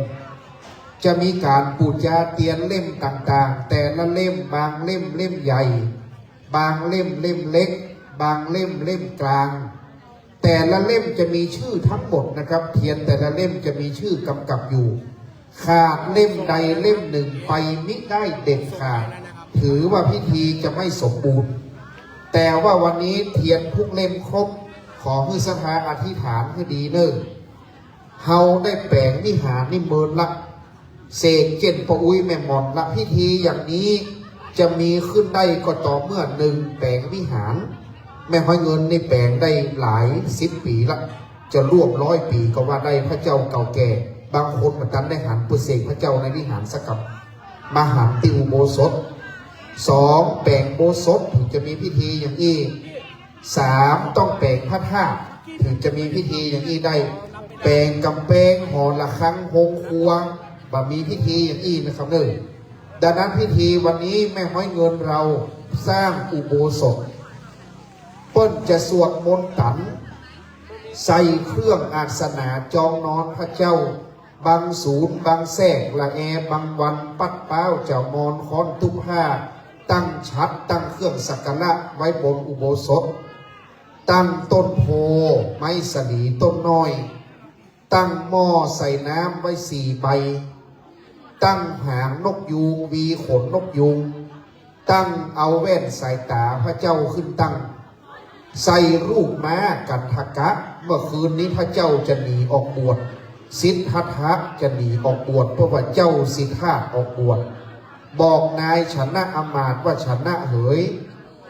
จะมีก๋านปู๋จาเตียนเล่มต่างๆ แต่ละเล่ม บางเล่มเล่มใหญ่ บางเล่มเล่มเล็ก บางเล่มเล่มกลาง แต่ละเล่มจะมีชื่อทั้งหมดนะครับ เทียนแต่ละเล่มจะมีชื่อกำกับอยู่ ขาดเล่มใดเล่มหนึ่งไปมิได้เด็ดขาด ถือว่าพิธีจะไม่สมบูรณ์ แต่ว่าวันนี้เทียนทุกเล่มครบ ขอหื้อศรัทธาอธิษฐานหื้อดีเน่อ เฮาได้แป๋งวิหารนี่เมินละ เสกเจ้นป้ออุ๊ยแม่หม่อนละ พิธีอย่างนี้จะมีขึ้นได้ก็ต่อเมื่อ นึ่ง แป๋งวิหาร แม่ฮ้อยเงินนี่แป๋งได้หลายสิบปี๋ละ จะรวบร้อยปี๋ก็ว่าได้ พระเจ้าเก่าแก่ บางคนบ่ตันได้หันเปิ้นเสกพระเจ้าในวิหารสักกำ มาหันตี้อุโบสถ สอง แป๋งอุโบสถถึงจะมีพิธีอย่างอี้ สาม ต้องแป๋งพระธาตุถึงจะมีพิธีอย่างอี้ได้ แป๋งก๋ำแปง หอระฆัง โฮงครัว บ่มีพิธีอย่างอี้นะครับเน่อ ดังนั้นพิธีวันนี้แม่ฮ้อยเงินเราสร้างอุโบสถ เปิ้นจะสวดมนต์ตั๋น ใส่เครื่องอาสนะจองนอนพระเจ้า บังสูน บังแสก ละแอ บังวัน ปัดป๊าว จ๋าวมอน ค้อนตุ๊กผ้า ตั้งฉัตร ตั้งเครื่องสักการะไว้บนอุโบสถ ตั้งต้นโพธิ์ ไม้สะหลีต้นน้อย ตั้งหม้อใส่น้ำไว้สี่ใบ ตั้งหางนกยูง หวีขนนกยูง ตั้งเอาแว่นสายต๋าพระเจ้าขึ้นตั้ง ใส่รูปม้ากัณฑกะ เมื่อคืนนี้พระเจ้าจะหนีออกบวช สิทธัตถะจะหนีออกบวช เพราะว่าเจ้าสิทธาออกบวช บอกนายชนะอมาตย์ว่า ชนะเหย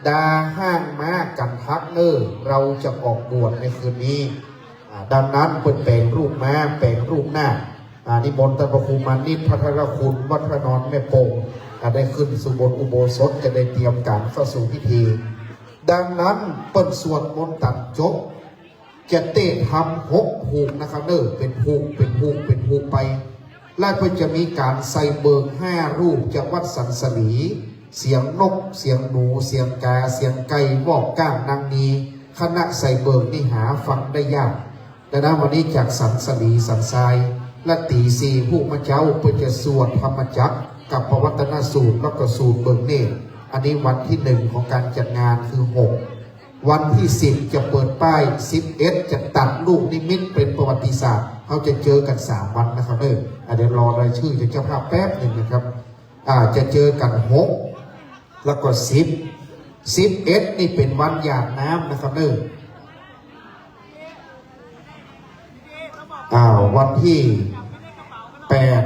ดาห้างม้ากัณฑกะเน่อ เราจะออกบวชในคืนนี้ อ่า ดังนั้นเปิ้นแป๋งรูปม้า แป๋งรูปนาค อ่า นิมนต์ต้านพระครูมานิต พระธนคุณ วัดพระนอนแม่โป่ง อ่า ได้ขึ้นสู่บนอุโบสถ จะได้เตรียมก๋านเข้าสู่พิธี ดังนั้นเปิ้นสวดมนต์ตั๋นจบ จะเต๊ทำหกผูกนะครับเน่อ เป๋นผูก เป๋นผูก เป๋นผูกไป และเปิ้นจะมีก๋านใส่เบิ่งห้ารูปจากวัดสันสลี เสียงนก เสียงหนู เสียงกา เสียงไก่ วอกก้าง นางนี คณะใส่เบิ่งนี่หาฟังได้ยาก ดังนั้นวันนี้จากสันสลีสันทราย และตี๋สี่ผู้มาเจ๊าเปิ้นจะสวดธรรมจักรกัปปวัตตนสูตร แล้วก็สูตรเบิ่งเนตร อันนี้วันที่หนึ่งของก๋านจัดงานคือหก วันที่สิบจะเปิดป้าย สิบเอ็ดจะตัดลูกนิมิตเป๋นประวัติศาสตร์ เฮาจะเจอกั๋นสามวันนะครับเน่อ อ่ะ เดี๋ยวรอรายชื่อจากเจ้าภาพแป๊บหนึ่งนะครับ อ่า จะเจอกั๋นหก แล้วก็สิบ สิบเอ็ดนี่เป๋นวันหยาดน้ำนะครับเน่อ อ่า วันที่แปด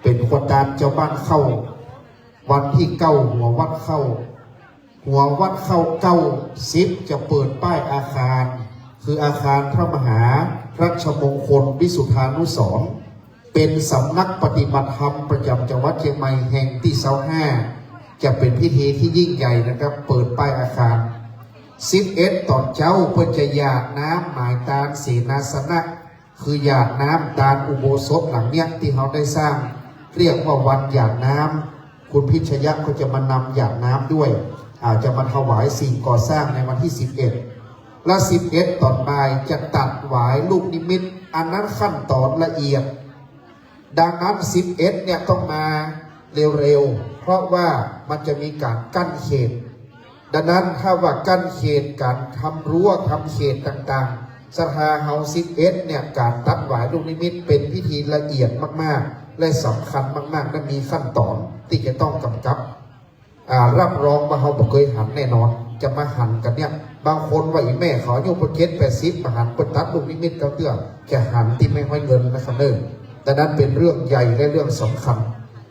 เป๋นครัวตานเจ้าบ้านเข้า วันที่เก้าหัววัดเข้า หัววัดเข้าเก้า สิบจะเปิดป้ายอาคาร คืออาคารพระมหารัชมงคลวิสุทธานุสรณ์ เป๋นสำนักปฏิบัติธรรมประจ๋ำจังหวัดเจียงใหม่แห่งตี้ซาวห้า จะเป๋นพิธีที่ยิ่งใหญ่นะครับ เปิดป้ายอาคาร สิบเอ็ดต๋อนเจ๊าเปิ้นจะหยาดน้ำหมายตานเสนาสนะ คือหยาดน้ำตานอุโบสถหลังเนี้ยตี้เฮาได้สร้าง เรียกว่าวันหยาดน้ำ คุณพิชยะก็จะมานำหยาดน้ำด้วย อ่า จะมาถวายสิ่งก่อสร้างในวันที่สิบเอ็ด และสิบเอ็ดต๋อนบ่ายจะตัดหวายลูกนิมิต อันนั้นขั้นต๋อนละเอียด ดังนั้นสิบเอ็ดเนี่ยต้องมาเร็วๆ เพราะว่ามันจะมีก๋านกั้นเขต ดังนั้นถ้าว่ากั้นเขต ก๋านทำรั้วทำเขตต่างๆ ศรัทธาเฮาสิบเอ็ดเนี่ย ก๋านตัดหวายลูกนิมิตเป๋นพิธีละเอียดมากๆ และสำคัญมากๆ และมีขั้นต๋อนตี้จะต้องก๋ำกับ อ่า รับรองว่าเฮาบ่เกยหันแน่นอน จะมาหันกั๋นเนี่ย บางคนว่าอี่แม่เขาอายุเจ็ดแปดสิบ บ่หัน บ่ตัดลูกนิมิตเต้าเตื้อ จะหันตี้แม่ฮ้อยเงินนะครับเน่อ ดังนั้นเป๋นเรื่องใหญ่และเรื่องสำคัญ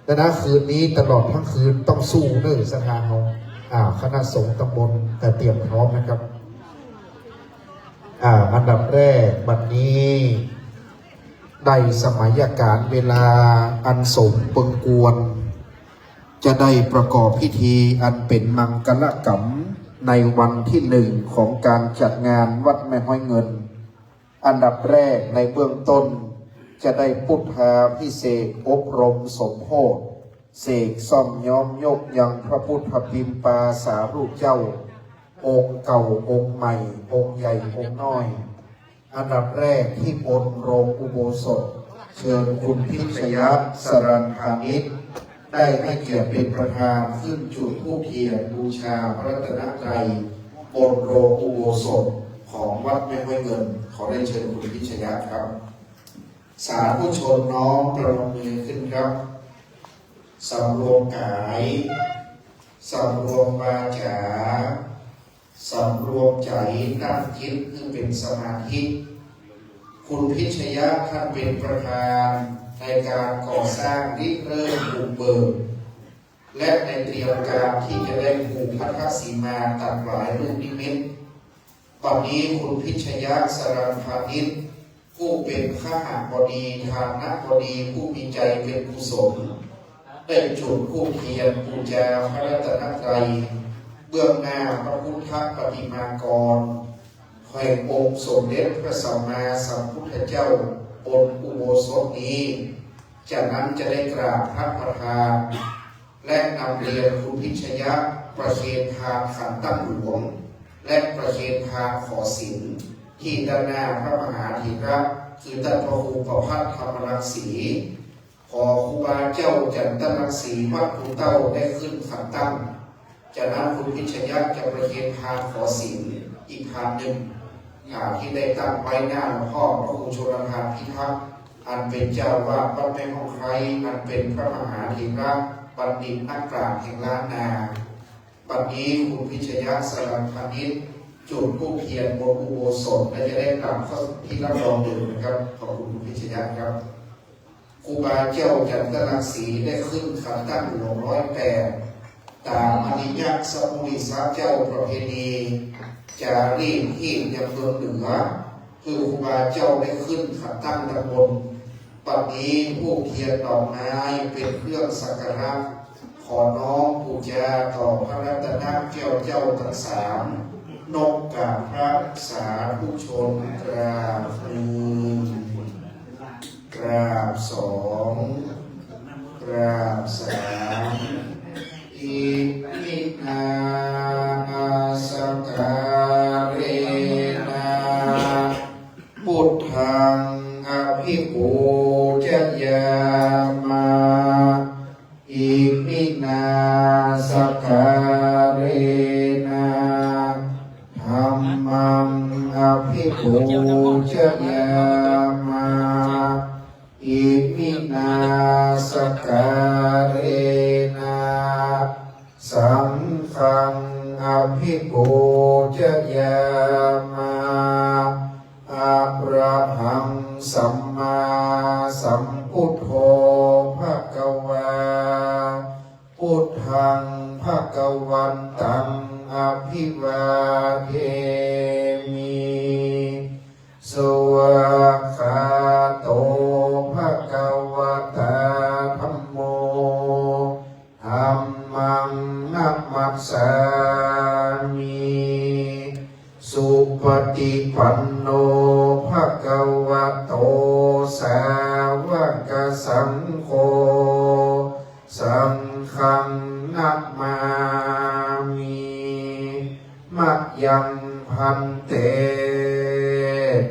ดังนั้นคืนนี้ตลอดทั้งคืนต้องสู้เน่อศรัทธาเฮา อ่า คณะสงฆ์ตำบล เอ่อ เตรียมพร้อมนะครับ อ่า อันดับแรกบัดนี้ ได้สมัยก๋าลเวลาอันสมเปิงควร จะได้ประกอบพิธีอันเป๋นมังคลกรรมในวันตี้หนึ่งของก๋านจัดงานวัดแม่ฮ้อยเงิน อันดับแรกในเบื้องต้น จะได้พุทธาภิเษกอบรมสมโภช เสกซ่อมย้อมยกยังพระพุทธปิมปาสารูปเจ้า องค์เก่าองค์ใหม่ องค์ใหญ่องค์น้อย อันดับแรกตี้บนโรงอุโบสถ เชิญคุณพิชยะ สรัญพานิช ได้ให้เกียรติเป๋นประธานขึ้นจุดธูปเทียนบูชาพระรัตนตรัยบนโรงอุโบสถของวัดแม่ฮ้อยเงิน ขอเรียนเชิญคุณพิชยะครับ สาธุชนน้อมประนมมือขึ้นครับ สำรวมก๋าย สำรวมวาจา สำรวมใจ๋ตั้งจิตหื้อเป๋นสมาธิ คุณพิชยะท่านเป๋นประธานในก๋านก่อสร้างริเริ่มบุกเบิก และในเตรียมก๋านตี้จะได้ผูกพัทธสีมาตัดหวายลูกนิมิต บัดนี้คุณพิชยะ สรัญพานิช ผู้เป๋นคหบดี ทานบดี ผู้มีใจ๋เป๋นกุศล ได้จุดธูปเทียนปู๋จาพระรัตนตรัย เบื้องหน้าพระพุทธปฏิมากร แห่งองค์สมเด็จพระสัมมาสัมพุทธเจ้าบนอุโบสถนี้ จากนั้นจะได้กราบพระประธาน และนำเรียนคุณพิชยะประเคนทานขันตั้งหลวง และประเคนทานขอศีล ตี้ด้านหน้าพระมหาเถระ คือต้านพระครูประภัทรธรรมรังสี ขอครูบาเจ้าจันทรังสีวัดภูเต้าได้ขึ้นขันตั้ง จากนั้นคุณพิชยะจะประเคนทานขอศีลอีกทานนึ่ง อ่า ตี้ได้ตั้งไว้หน้าหลวงพ่อพระครูชลทานพิทักษ์ อันเป๋นเจ้าอาวาสวัดแม่ฮ้องไคร้ อันเป๋นพระมหาเถระบัณฑิตนักปราชญ์แห่งล้านนา บัดนี้คุณพิชยะ สรัญพานิช จุดธูปเทียนบนอุโบสถ และจะได้กล่าวคติรับรองเดิมนะครับ ขอบคุณคุณพิชยะครับ ครูบาเจ้าจันทรังสีได้ขึ้นขันตั้งหลวงร้อยแปด ต๋ามอริยสปุริสเจ้าประเพณี จารีตฮีตยังเมืองเหนือ คือครูบาเจ้าได้ขึ้นขันตั้งตำบล บัดนี้ธูปเทียนดอกไม้เป๋นเครื่องสักการะ ขอน้อมปู๋จาต่อพระรัตนแก้วเจ้าตังสาม นกกาบพระสาธุชนกราบหนึ่ง กราบสอง กราบสาม อิมินาสการะนะ พุทธังอภิปูจยามะ อิมินาสการะนะ ธัมมังอภิปูจยามะ อิมินาสการะนะ สังฆังอภิปูจยามะ อะระหังสัมมาสัมพุทโธ ภะคะวา พุทธังภะคะวันตัง อะภิวาเทมิ สวากขาโต ภะคะวะตา ธัมโม ธัมมังนะมัสสามิ สุปะติปันโน ภะคะวะโต สาวะกะสังโฆ สังฆังนะมามิ มะยัง ภันเต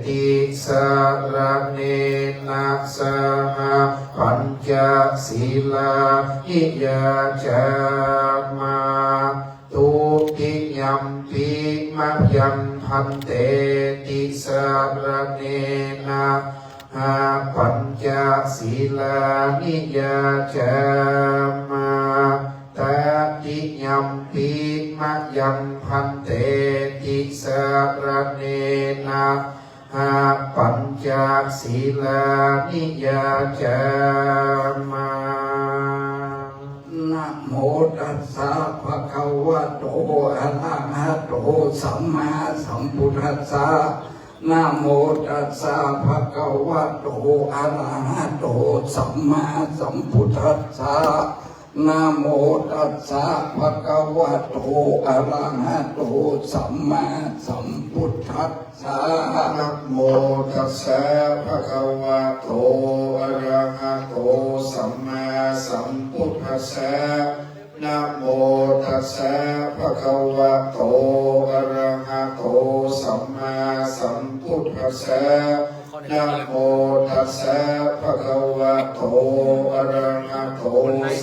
ติสะระเณนะสะหะ ปัญจะสีลานิยาจามะ ทุติยัมปิ มะยัง ภันเต ติสะระเณนะ หา ปัญจศีลานิ ยาจามา ตติยัมปิ มะยัง ภันเต ติสะระเณนะ หา ปัญจศีลานิ ยาจามา นะโมตัสสะ ภะคะวะโต อะระหะโต สัมมาสัมพุทธัสสะ นะโมตัสสะ ภะคะวะโต อะระหะโต สัมมาสัมพุทธัสสะ นะโมตัสสะ ภะคะวะโต อะระหะโต สัมมาสัมพุทธัสสะ นะโมตัสสะ ภะคะวะโต อะระหะโต สัมมาสัมพุทธัสสะ นะโมตัสสะ ภะคะวะโต อะระหะโต สัมมาสัมพุทธัสสะ นะโมตัสสะ ภะคะวะโต อะระหะโต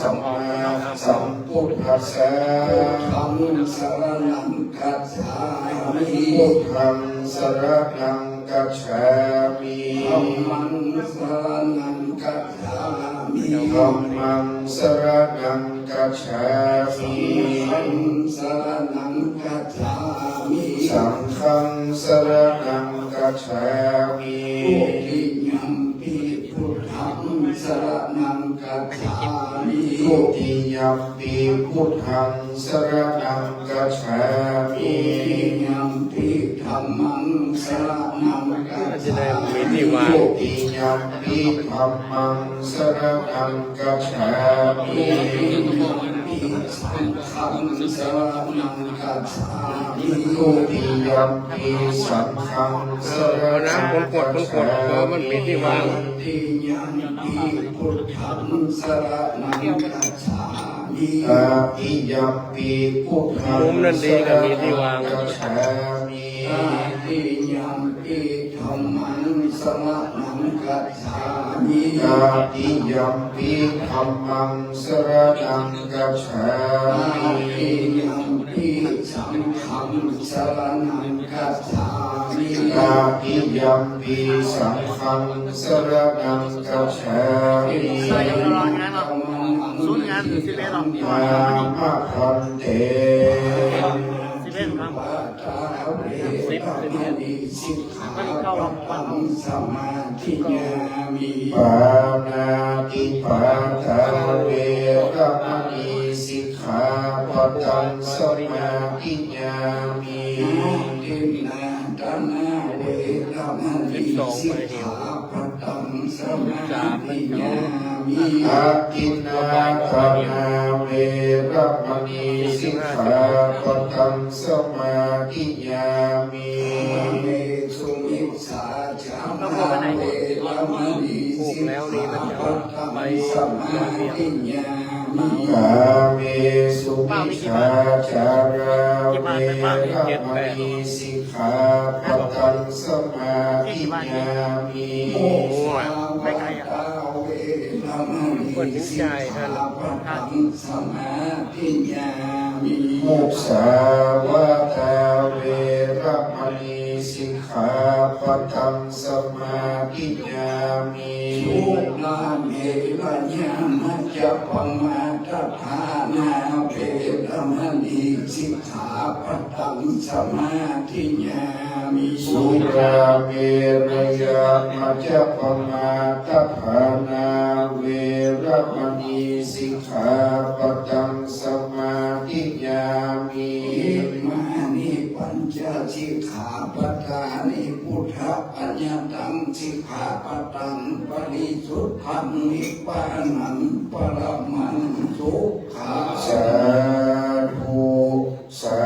สัมมาสัมพุทธัสสะ ธัมมัง สะระณัง คัจฉามิ พุทธัง สะระณัง คัจฉามิ ธัมมัง สะระณัง คัจฉามิ ธัมมัง สะระณัง คัจฉามิ สังฆัง สะระณัง คัจฉามิ สังฆัง สะระณัง คัจฉามิ ทุติยัมปิ พุทธัง สะระณัง คัจฉามิ ทุติยัมปิ พุทธัง สะระณัง คัจฉามิ ทุติยัมปิ ธัมมัง สะระณัง คัจฉามิ ทุติยัมปิ ธัมมัง สะระณัง คัจฉามิ ทุติยัมปิ สังฆัง สะระณัง คัจฉามิ ทุติยัมปิ สังฆัง สะระณัง คัจฉามิ เอาน้ำขวดๆ ขวดๆ เออ มันมีตี้วาง ทุติยัมปิ พุทธัง สะระณัง คัจฉามิ ตติยัมปิ พุทธัง มุมนั้นดีก็มีตี้วาง สะระณัง คัจฉามิ ตติยัมปิ ธัมมัง สะระณัง คัจฉามิ ตติยัมปิ ธัมมัง สะระณัง คัจฉามิ ตติยัมปิ สังฆัง สะระณัง คัจฉามิ ตติยัมปิ สังฆัง สะระณัง คัจฉามิ ศูนย์งานสิบเอ็ดหรอ ยามะ ภันเต สิบเอ็ดครับ สิบเอ็ด สิกขาปะทัง สะมาทิยามิ ปาณาติปาตา เวระมะนี สิกขาปะทัง สะมาทิยามิ อาทินนาทานา เวระมะนี สิกขาปะทัง สะมาทิยามิ อาทินนาทานา เวระมะนี สิกขาปะทัง สะมาทิยามิ กาเมสุมิจฉาจารา เวระมะนี สิกขาปะทัง สะมาทิยามิ กาเมสุมิจฉาจารา เวระมะนี สิกขาปะทัง สะมาทิยามิ มุสาวาทา เวระมะนี สิกขาปะทัง สะมาทิยามิ มุสาวาทา เวระมะนี สิกขาปะทัง สะมาทิยามิ สุราเมระยะมัจจะปะมาทฐานา เวระมะนี สิกขาปะทัง สะมาทิยามิ สุราเมระยะมัจจะปะมาทฐานา เวระมะนี สิกขาปะทัง สะมาทิยามิ อิมานิปัญจสิกขาปะทานิ พุทธัญญะตัง สิกขาปะทัง ปะริสุทธัง นิพพานัง ปะระมัง สุขัง สาธุ สา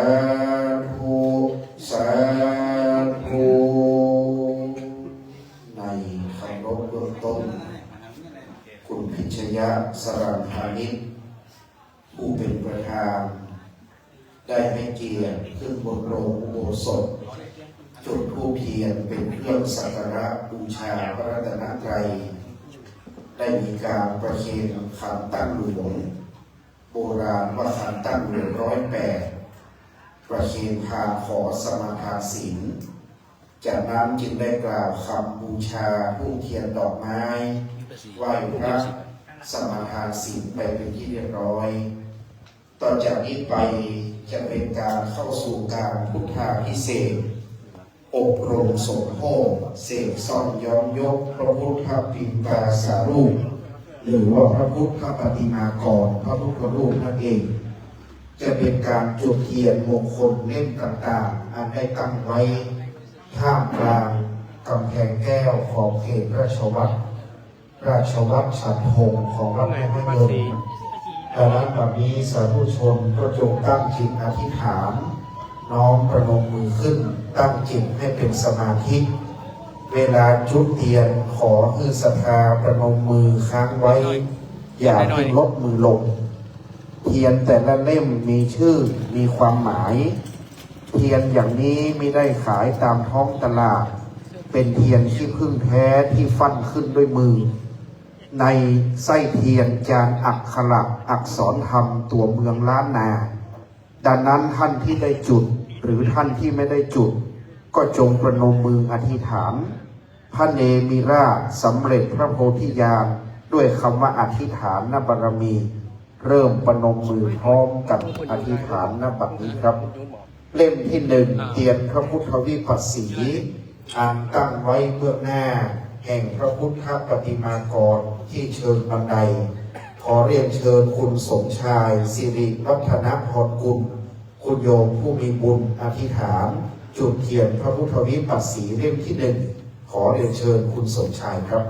ธุ สาธุ ในเคารพเบื้องต้น คุณพิชยะ สรัญพานิช ผู้เป็นประธาน ได้ให้เกียรติขึ้นบนโลงอุโบสถ จุดธูปเทียนเป็นเครื่องสักการะบูชาพระรัตนตรัย ได้มีการประเคนขันตั้งหลวง โบราณว่าขันตั้งหลวงร้อยแปด ประเคนพานขอสมาทานศีล จากนั้นจึงได้กล่าวคำบูชาธูปเทียนดอกไม้ ไหว้พระ สมาทานศีลไปเป็นที่เรียบร้อย ต่อจากนี้ไปจะเป็นการเข้าสู่การพุทธาภิเษก อบรมสมโภช เสกซ่อมย้อมยกพระพุทธปิณฑาสารูป หรือว่าพระพุทธปฏิมากร พระพุทธรูปนั่นเอง จะเป็นการจุดเทียนมงคลเล่มต่างๆ อันได้ตั้งไว้ท่ามกลางกำแพงแก้วขอบเขตราชวัตร ราชวัตรฉัตรพงศ์ของวัดแม่ไม้เงิน ดังนั้นบัดนี้สาธุชนก็จงตั้งจิตอธิษฐาน น้อมประนมมือขึ้น ตั้งจิตให้เป็นสมาธิ เวลาจุดเทียนขอหื้อศรัทธาประนมมือค้างไว้ อย่าเพิ่งลดมือลง เทียนแต่ละเล่มมีชื่อ มีความหมาย เทียนอย่างนี้มิได้ขายตามท้องตลาด เป็นเทียนขี้ผึ้งแท้ที่ฟั่นขึ้นด้วยมือ ในไส้เทียนจารอักขระอักษรธรรมตั๋วเมืองล้านนา ดังนั้นท่านที่ได้จุด หรือท่านที่ไม่ได้จุด ก็จงประนมมืออธิษฐาน พระเนมิราชสำเร็จพระโพธิญาณด้วยคำว่าอธิษฐานบารมี เริ่มประนมมือพร้อมกันอธิษฐาน ณ บัดนี้ครับ เล่มที่หนึ่ง เทียนพระพุทธวิปัสสี อันตั้งไว้เบื้องหน้าแห่งพระพุทธปฏิมากรที่เชิงบันได ขอเรียนเชิญคุณสมชาย สิริวัฒนพรกุล คุณโยมผู้มีบุญอธิษฐาน จุดเทียนพระพุทธวิปัสสีเล่มที่หนึ่ง ขอเรียนเชิญคุณสมชายครับ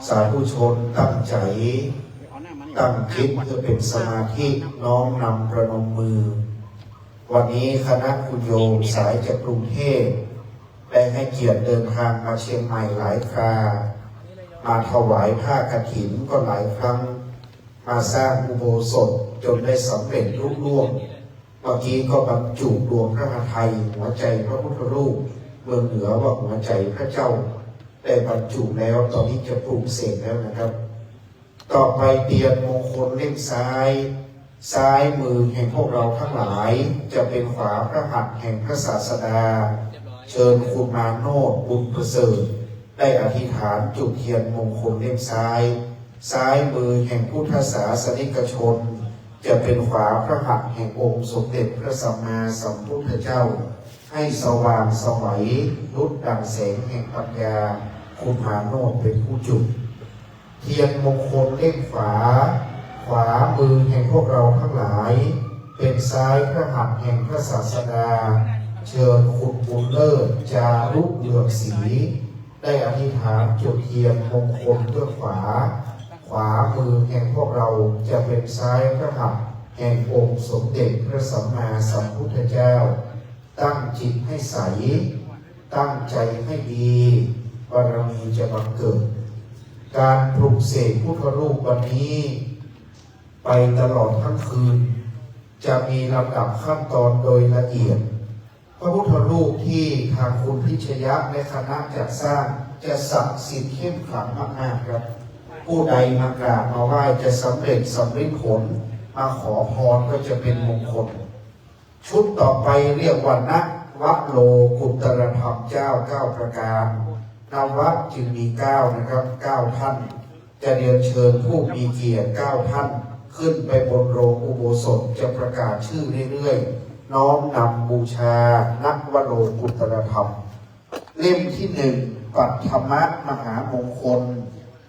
สาธุชนตั้งใจ๋ ตั้งจิตเพื่อเป็นสมาธิ น้อมนำประนมมือ วันนี้คณะคุณโยมสายจากกรุงเทพฯ ได้ให้เกียรติเดินทางมาเชียงใหม่หลายครา มาถวายผ้ากฐินก็หลายครั้ง มาสร้างอุโบสถจนได้สำเร็จลุล่วง เมื่อกี้ก็บรรจุดวงพระหทัย หัวใจพระพุทธรูป เมืองเหนือว่าหัวใจพระเจ้า ได้บรรจุแล้ว ตอนนี้จะปลุกเสกแล้วนะครับ ต่อไปเตียนมงคลเล่มซ้าย ซ้ายมือแห่งพวกเราทั้งหลาย จะเป็นขวาพระหัตถ์แห่งพระศาสดา เชิญคุณมาโนช บุญประเสริฐ ได้อธิษฐานจุดเทียนมงคลเล่มซ้าย ซ้ายมือแห่งพุทธศาสนิกชน จะเป็นขวาพระหัตถ์แห่งองค์สมเด็จพระสัมมาสัมพุทธเจ้า ให้สว่างไสวดุจดั่งแสงแห่งปัญญา คุณมาโนชเป็นผู้จุด เทียนมงคลเล่มขวา ขวามือแห่งพวกเราทั้งหลาย เป็นซ้ายพระหัตถ์แห่งพระศาสดา เชิญคุณบุญเลิศ จารุเรืองศรี ได้อธิษฐานจุดเทียนมงคลเบื้องขวา ขวามือแห่งพวกเราจะเป็นซ้ายพระหัตถ์แห่งองค์สมเด็จพระสัมมาสัมพุทธเจ้า ตั้งจิตให้ใส ตั้งใจให้ดี บารมีจะบังเกิด การปลุกเสกพุทธรูปวันนี้ ไปตลอดทั้งคืน จะมีลำดับขั้นตอนโดยละเอียด พระพุทธรูปที่ทางคุณพิชยะและคณะจัดสร้างจะศักดิ์สิทธิ์เข้มขลังมากๆครับ ผู้ใดมากราบมาไหว้จะสำเร็จสำริดผล มาขอพรก็จะเป็นมงคล ชุดต่อไปเรียกว่านวโลกุตตรธรรมเจ้าเก้าประการ นวะจึงมีเก้านะครับ เก้าท่าน จะเรียนเชิญผู้มีเกียรติเก้าท่าน ขึ้นไปบนโรงอุโบสถ จะประกาศชื่อเรื่อยๆ น้อมนำบูชานวโลกุตตรธรรม เล่มที่หนึ่ง ปัทมมหามงคล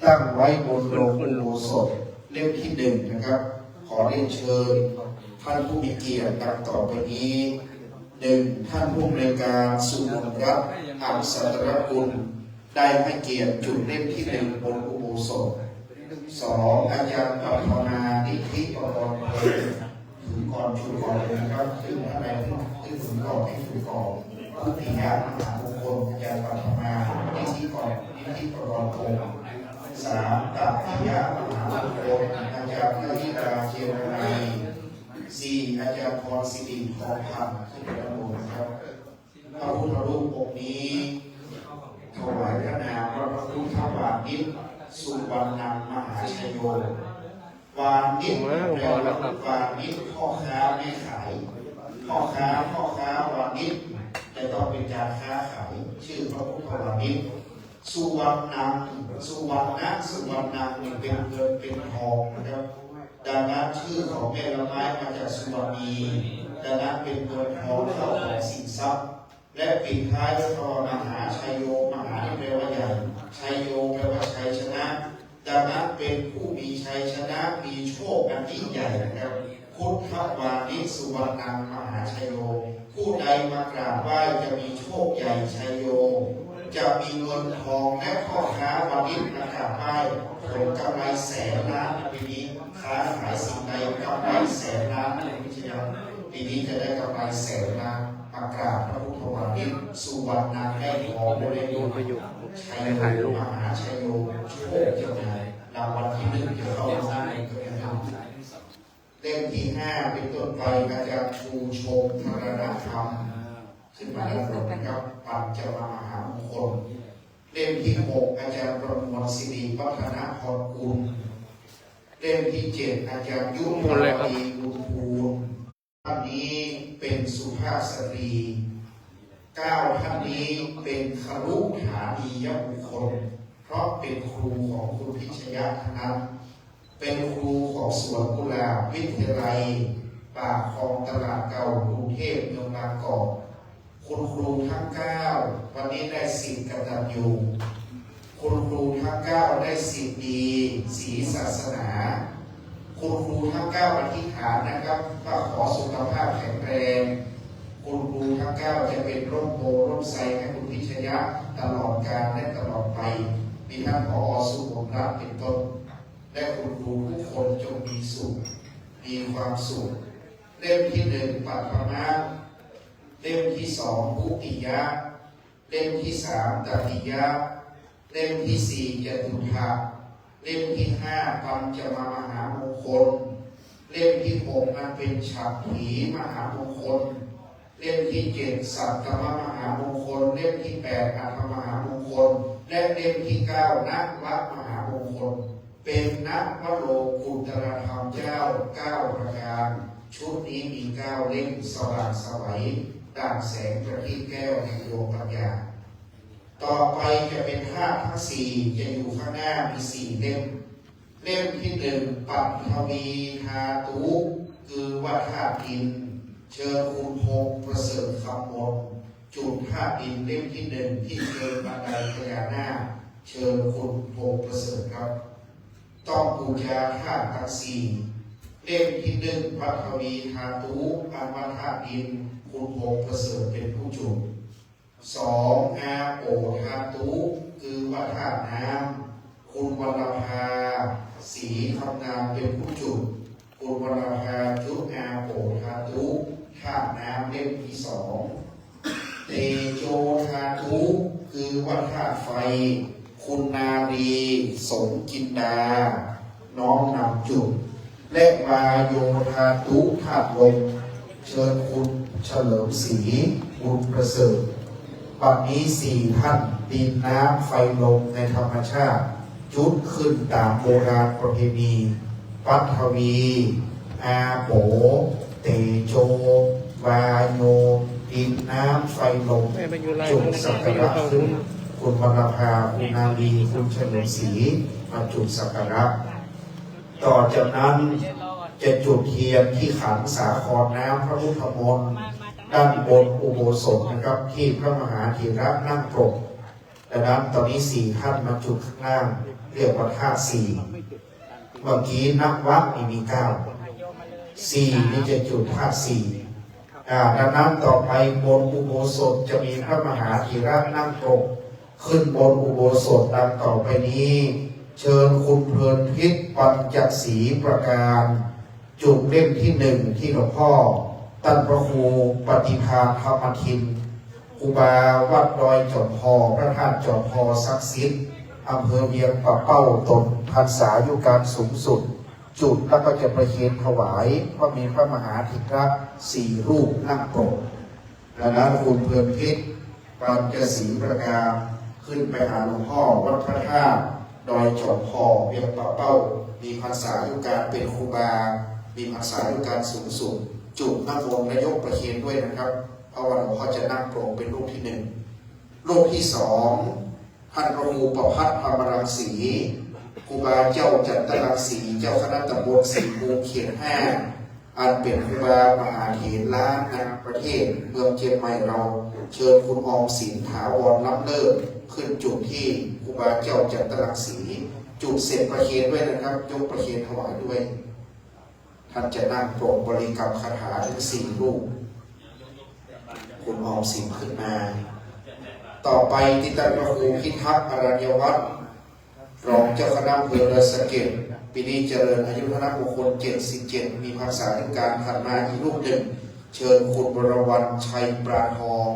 ตั้งไว้บนโรงอุโบสถ เล่มที่หนึ่งนะครับ ขอเรียนเชิญท่านผู้มีเกียรติดังต่อไปนี้ หนึ่ง ท่านผู้อำนวยการสุมนรัตน์ อักษรกุล ได้ให้เกียรติจุดเล่มที่หนึ่งบนอุโบสถ สอง อาจารย์ปัทมา นิธิปกรณ์พงษ์ ถือก่อน ถือก่อนเลยนะครับ ขึ้นข้างใน ขึ้น ถือก่อน ให้ถือก่อน ทุติยมหามงคล อาจารย์ปัทมา นิธิกร นิธิปกรณ์พงษ์ สาม ตัตติยมหามงคล อาจารย์พระนิดา เจรไนย สี่ อาจารย์พรสิริ ทองคำ ขึ้นไปด้านบนนะครับ พระพุทธรูปองค์นี้ ถวายพระนามว่าพระพุทธวานิช สุวรรณังมหาชโย วานิช แปลว่า วานิช พ่อค้าแม่ขาย พ่อค้า พ่อค้าวานิช จ จะต้องเป๋นก๋านค้าขาย จื้อพระพุทธวานิช สุวรรณัง สุวรรณะ สุวรรณังนี่เป๋นเงินเป๋นทองนะครับ ดังนั้นจื้อของแม่ละไม้มาจากสุวรรณี ดังนั้นเป๋นเงินทองเข้าของสินทรัพย์ และปิดท้ายด้วยคำว่ามหาชัยโย มหานี่แปลว่าใหญ่ ชัยโยแปลว่าชัยชนะ ดังนั้นเป๋นผู้มีชัยชนะ มีโชคอันยิ่งใหญ่นะครับ พุทธวานิช สุวรรณัง มหาชัยโย ผู้ใดมากราบไหว้จะมีโชคใหญ่ชัยโย จะมีเงินทองและพ่อค้าวานิชมากราบไหว้ ผลกำไรแสนล้านนะปีนี้ ค้าขายสิ่งใดกำไรแสนล้านนะคุณพิชยา ปีนี้จะได้กำไรแสนล้าน มากราบพระพุทธวานิช สุวรรณัง ได้ทองได้เงิน ชัยโย มหาชัยโย โชคจะมารางวัลที่หนึ่งจะเข้ามาได้ก็ได้ เล่มที่ห้าเป๋นต้นไป อาจารย์ชูชงธารณธรรม ขึ้นมาด้านบนนะครับ ปัญจมมหามงคล เล่มที่หกอาจารย์ประมวลสิริวัฒนพรกุล เล่มที่เจ็ดอาจารย์ยุทธวดีบุญภูมิ ท่านนี้เป๋นสุภาพสตรี เก้าท่านนี้เป๋นคฤหานียบุคคล เพราะเป๋นครูของคุณพิชยะทั้งนั้น เป๋นครูของสวนกุหลาบวิทยาลัยปากคลองตลาดเก่ากรุงเทพเมืองบางกอก คุณครูทั้งเก้าวันนี้ได้สิทธิ์กตัญญู คุณครูทั้งเก้าได้สิทธิ์ดี ศีลศาสนา คุณครูทั้งเก้าอธิษฐานนะครับ ว่าขอสุขภาพแข็งแรง คุณครูทั้งเก้าจะเป๋นร่มโพธิ์ร่มไทรให้คุณพิชยะตลอดกาลและตลอดไป มีท่าน ผอ. สุวงศ์รัตน์ เป๋นต้น และคุณครูทุกคนจงมีสุข มีความสุข เล่มที่หนึ่งปัทมะ เล่มที่สองทุติยะ เล่มที่สามตติยะ เล่มที่สี่จตุตถะ เล่มที่ห้าปัญจมมหามงคล เล่มที่หกอันเป๋นฉัตรถีมหามงคล เล่มที่เจ็ดสัตตมมหามงคล เล่มที่แปดอัฏฐมหามงคล และเล่มที่เก้านวมหามงคล เป๋นนวโลกุตตรธรรมเจ้าเก้าประการ ชุดนี้มีเก้าเล่ม สว่างไสวดั่งแสงประทีปแก้วแห่งดวงปัญญา ต่อไปจะเป๋นธาตุทั้งสี่ จะอยู่ข้างหน้ามีสี่เล่ม เล่มที่หนึ่งปัทวีธาตุ คือว่าธาตุดิน เชิญคุณพงษ์ประเสริฐคำมน จุดธาตุดินเล่มที่หนึ่งที่เชิงบันไดพญานาค เชิญคุณพงษ์ประเสริฐครับ ต้องปู๋จาธาตุตังสี่ เล่มที่หนึ่งปัทวีธาตุ อันว่าธาตุดิน คุณพงษ์ประเสริฐเป๋นผู้จุด สองอาโปธาตุ คือว่าธาตุน้ำ คุณวรรณภา ศรีคำงามเป๋นผู้จุด คุณวรรณภาจุดอาโปธาตุ ธาตุน้ำเล่มที่สอง เตโจธาตุ คือว่าธาตุไฟ คุณนารี สมจินดา น้อมนำจุด และวาโยธาตุธาตุลม เชิญคุณเฉลิมศรี บุญประเสริฐ บัดนี้สี่ท่าน ดินน้ำไฟลมในธรรมชาติ จุดขึ้นต๋ามโบราณประเพณี ปัทวี อาโป เตโจ วาโย ดินน้ำไฟลม จุดสักการะขึ้น คุณวรรณภา คุณนารี คุณเฉลิมศรี มาจุดสักการะ ต่อจากนั้นจะจุดเทียนที่ขันสาครน้ำพระพุทธมนต์ ด้านบนอุโบสถนะครับ ที่พระมหาเถระนั่งปก ดังนั้นต๋อนนี้สี่ท่านมาจุดข้างล่าง เรียกว่าธาตุสี่ เมื่อกี้นวะนี่มีเก้า สี่นี่จะจุดธาตุสี่ อ่า ดังนั้นต่อไปบนอุโบสถจะมีพระมหาเถระนั่งปก ขึ้นบนอุโบสถดังต่อไปนี้ เชิญคุณเพลินพิษ ปัญจศรีประการ จุดเล่มที่หนึ่งที่หลวงพ่อ ต้านพระครูปฏิภาณธรรมทิน ครูบาวัดดอยจอมพอ พระธาตุจอมพอศักดิ์สิทธิ์ อำเภอเวียงป่าเป้า ตนพรรษายุการสูงสุด จุดแล้วก็จะประเคนถวาย เพราะมีพระมหาเถระสี่รูปนั่งปก ดังนั้นคุณเพลินพิษ ปัญจศรีประการ ขึ้นไปหาหลวงพ่อวัดพระธาตุดอยจอมพอ เวียงป่าเป้า มีพรรษายุการเป๋นครูบา มีพรรษายุการสูงสุด จุดน้ำมนต์และยกประเคนด้วยนะครับ เพราะว่าหลวงพ่อจะนั่งปรงเป็นรูปที่หนึ่ง รูปที่สอง ท่านพระครูประภัทรธรรมรังสี ครูบาเจ้าจันทรังสี เจ้าคณะตำบลศรีภูมิเขตห้า อันเป๋นครูบามหาเถรล้านนาประเทศ เมืองเจียงใหม่ เราเชิญคุณออมสิน ถาวรล้ำเลิศ ขึ้นจุดที่ครูบาเจ้าจันทรังสี จุดเสร็จประเคนด้วยนะครับ ยกประเคนถวายด้วย ท่านจะนั่งปรงบริกรรมคาถาถึงสี่รูป คุณออมสินขึ้นมา ต่อไปติดตามพระครูพิทักษ์อรัญญวัฒน์ รองเจ้าคณะอำเภอดอยสะเก็ด ปีนี้เจริญอายุวัฒนมงคลเจ็ดสิบเจ็ด มีพรรษาถึงการ ถัดมาอีกรูปหนึ่ง เชิญคุณวรวรรณชัยปราทอง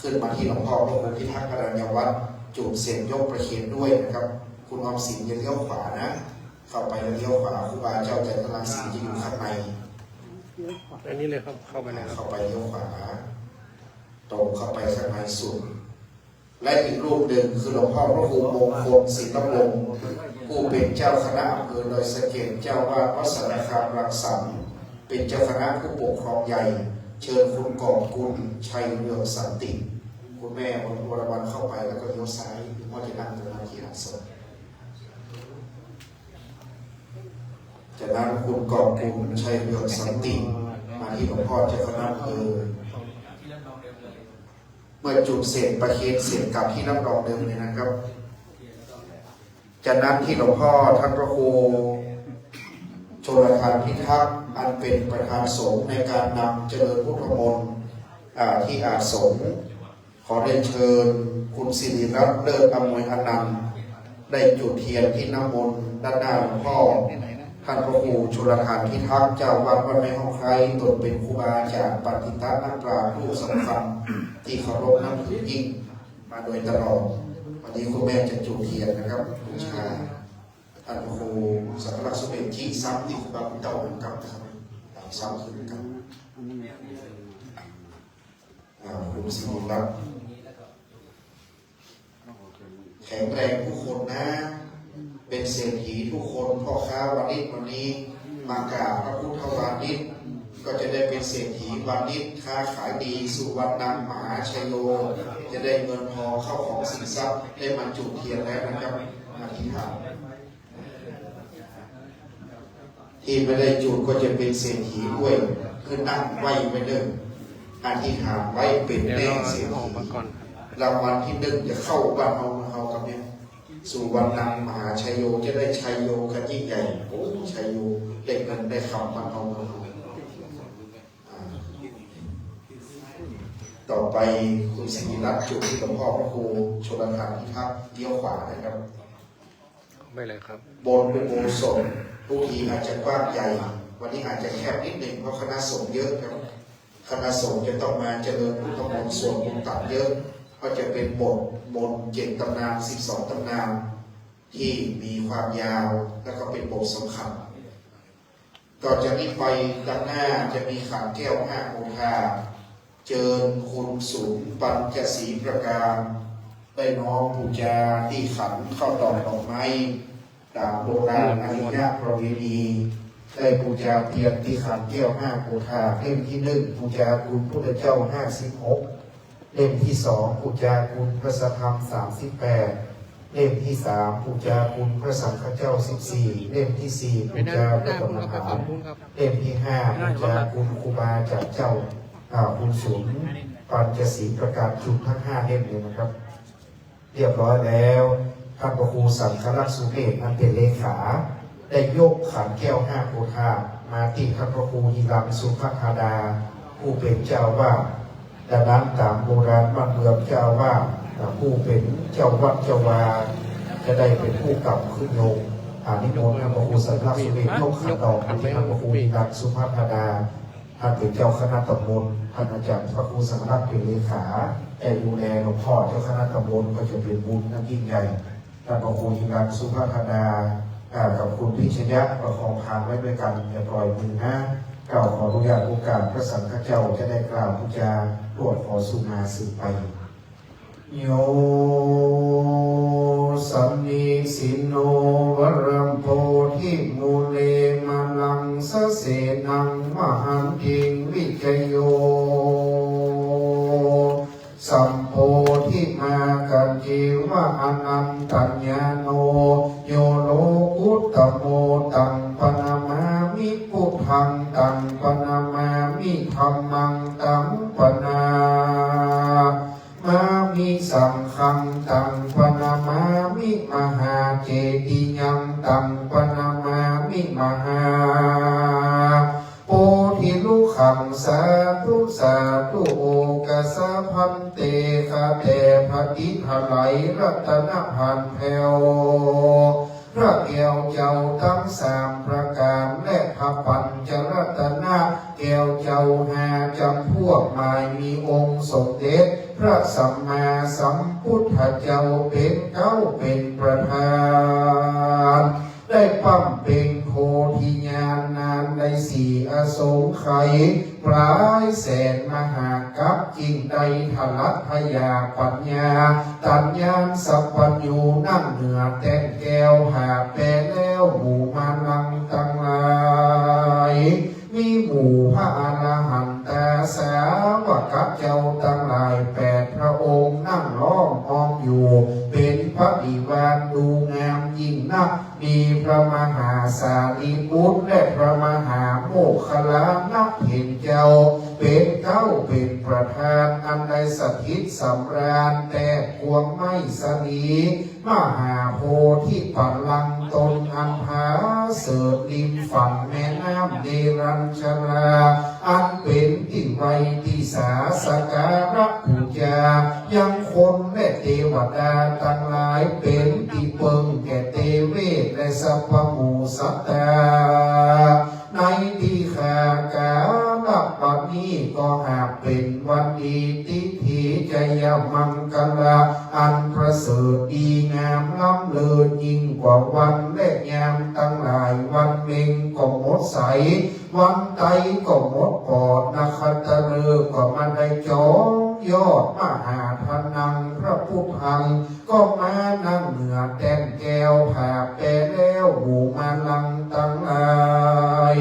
ขึ้นมาที่หลวงพ่อพระครูพิทักษ์อรัญญวัฒน์ จุดเสร็จยกประเคนด้วยนะครับ คุณออมสินอย่าเลี้ยวขวานะ เข้าไปแล้วเลี้ยวขวา ครูบาเจ้าจันทรังสีจะอยู่ข้างใน อันนี้เลยครับ เข้าไปเลยครับ เข้าไปเลี้ยวขวา ตรงเข้าไปข้างในสุด และอีกรูปหนึ่งคือหลวงพ่อพระครูมงคลศิลปวงศ์ ผู้เป็นเจ้าคณะอำเภอดอยสะเก็ด เจ้าอาวาสวัดสารคามรังสรรค์ เป็นเจ้าคณะผู้ปกครองใหญ่ เชิญคุณกอบกุลชัยเรืองสันติ คุณแม่วรวรรณเข้าไปแล้วก็เลี้ยวซ้าย คุณพ่อจะนั่งตรงนั้นที่อาสน จากนั้นคุณกอบกุลชัยเรืองสันติ มาที่หลวงพ่อเจ้าคณะอำเภอ เมื่อจุดเสร็จประเคนเสร็จกลับที่รับรองเดิมเลยนะครับ จากนั้นที่หลวงพ่อท่านพระครูชลทานพิทักษ์ อันเป็นประธานสงฆ์ในการนำเจริญพุทธมนต์ อ่า ที่อาสม ขอเรียนเชิญคุณสิริรัตน์ เลิศอำนวยอนันต์ ได้จุดเทียนที่น้ำมนต์ด้านหน้าหลวงพ่อ ท่านพระครูชลทานพิทักษ์ เจ้าวัดวัดแม่ห้องไคร้ ตนเป็นครูบาอาจารย์ปัณฑิตะนักปราชญ์ผู้สำคัญที่เคารพนับถือยิ่งมาโดยตลอด วันนี้คุณแม่จะจุดเทียนนะครับ บูชาท่านพระครูสังฆรักษ์สมเด็จ ชี้ซ้ำที่ครูบาบุญเต้าเหมือนกันนะครับ ซ้ำคืนกัน อ่า คุณสิริรัตน์ แข็งแรงทุกคนนะ เป็นเศรษฐีทุกคน พ่อค้าวานิชวันนี้มากราบพระพุทธวานิช ก็จะได้เป็นเศรษฐีวานิช ค้าขายดี สุวรรณังมหาชโย จะได้เงินทองเข้าของสินทรัพย์ ได้มาจุดเทียนแล้วนะครับ อธิษฐาน ที่ไม่ได้จุดก็จะเป็นเศรษฐีด้วย คือนั่งไหว้ไว้เนิ่น อธิษฐานไว้เป๋นแน่เศรษฐี รางวัลที่หนึ่งจะเข้าบ้านเฮาเมืองเฮากับเนี่ย สุวรรณังมหาชโย จะได้ชัยโยกันยิ่งใหญ่ โอ้ ชัยโย ได้เงินได้คำบ้านเฮาเมืองเฮา อ่า ต่อไปคุณสิริรัตน์จุดที่หลวงพ่อพระครูชลทานพิทักษ์ เลี้ยวขวานะครับ ไม่เลยครับ บนอุโบสถทุกทีอาจจะกว้างใหญ่ วันนี้อาจจะแคบนิดหนึ่ง เพราะคณะสงฆ์เยอะครับ คณะสงฆ์จะต้องมาเจริญพุทธมนต์ สวดมนต์ตัดเยอะ ก็จะเป็นบทมนต์เจ็ดตำนาน สิบสองตำนาน ที่มีความยาว แล้วก็เป็นบทสำคัญ ต่อจากนี้ไปด้านหน้าจะมีขันแก้วห้าโกธา เจิญคุณสุนปัญจศรีประการ ได้น้อมปู๋จาตี้ขันข้าวตอกดอกไม้ ต๋ามโบราณอาริยประเวณี ได้ปู๋จาเตียนตี้ขันแก้วห้าโกธา เล่มตี้นึ่ง ปู๋จาคุณพุทธเจ้าห้าสิบหก เล่มตี้สอง ปู๋จาคุณพระสัทธรรมสามสิบแปด เล่มตี้สาม ปู๋จาคุณพระสังฆเจ้าสิบสี่ เล่มตี้สี่ ปู๋จาพระกรรมฐาน เล่มตี้ห้า ปู๋จาคุณครูบาอาจารย์เจ้า อ่า คุณสุนปัญจศรีประการ จุดทั้งห้าเล่มเลยนะครับ เรียบร้อยแล้ว ท่านพระครูสังฆรักษ์สุเมธ อันเป็นเลขา ได้ยกขันแก้วห้าโกธามาตี้ท่านพระครูหิรัญสุภัททาดา ผู้เป็นเจ้าอาวาส ดังนั้นต๋ามโบราณบ้านเมือง เจ้าอาวาส อ่า ผู้เป็นเจ้าวัดเจ้าวา จะได้เป็นผู้กำขึ้นโยง อ่า นิมนต์ท่านพระครูสังฆรักษ์สุเมธยกขันดอกมาตี้ท่านพระครูหิรัญสุภัททาดา ท่านเป็นเจ้าคณะตำบล ท่านอาจารย์พระครูสังฆรักษ์เป็นเลขา แต่ดูแลหลวงพ่อเจ้าคณะตำบล ก็จะเป็นบุญอันยิ่งใหญ่ ท่านพระครูหิรัญสุภัททาดา อ่า กับคุณพิชยะประคองพานไว้ด้วยกัน อย่าปล่อยมือนะ เกล้าขออนุญาตโอกาสพระสังฆเจ้าจะได้กล่าวปู๋จา ตรวจขอสุมาสืบไป โย สันนิสินโน วรัมโพธิมูเล มาลังสะเสนัง มหันติง วิจโย นันตัญญาโณ โยโลกุตตโม ตังปะนะมามิ พุทธัง ตังปะนะมามิ ธัมมัง ตังปะนะมามิ สังฆัง ตังปะนะมามิ มหาเจติยัง ตังปะนะมามิ มหา โพธิลุขัง สาธุ สาธุ โอกัสสะภันเต ข้าแต่พระอิศวรรณรัตนพันแผ่ว พระแก้วเจ้าตังสามประก๋าน และพระปัญจรัตนะแก้วเจ้าห้าจ๋ำพวก หมายมีองค์สมเด็จพระสัมมาสัมพุทธเจ้าเป๋นเก๊าเป๋นประธาน ได้บำเพ็ญโพธิญาณนานได้สี่อสงไขย ปลายแสนมหากัป จึงได้ทะลักพญาปัญญา ตัญญาสัพพัญญู นั่งเหนือแต้นแก้วผ่าแปรแล้ว หมู่มาลังตังหลาย มีหมู่พระอรหันตาสาวกเจ้าตังหลายแปดพระองค์ นั่งล้อมห้อมอยู่ เป๋นปริวารดูงามยิ่งนัก มีพระมหาสารีบุตร และพระมหาโมคคัลลานะเถรเจ้า เป๋นเก๊าเป๋นประธาน อันได้สถิตสำราญแต๊กวงไม้สลี มหาโพธิบัลลังก์ตนอันผาเสริฐริมฝั่งแม่น้ำเนรัญชรา อันเป๋นตี้ไว้ตี้สาสักการะปู๋จา ยังคนและเตวดาตังหลาย เป๋นตี้เปิงแก่เตเวทและสัพพะหมู่สัตตา ในตี้ข้ากาละบัดนี้ก็หากเป๋นวันดี ทิฏฐิจยมังคละ อันประเสริฐดีงามล้ำเลิศยิ่งกว่าวันและยามตังหลาย วันเพ็ญก็หมดใส วันไตรก็หมดปอด นขัตตฤกษ์ก็มาได้จองยอด มหาธนังพระพุทธัง ก็มานั่งเหนือแต้นแก้วผ่าแปรแล้ว หมู่มาลังตังหลาย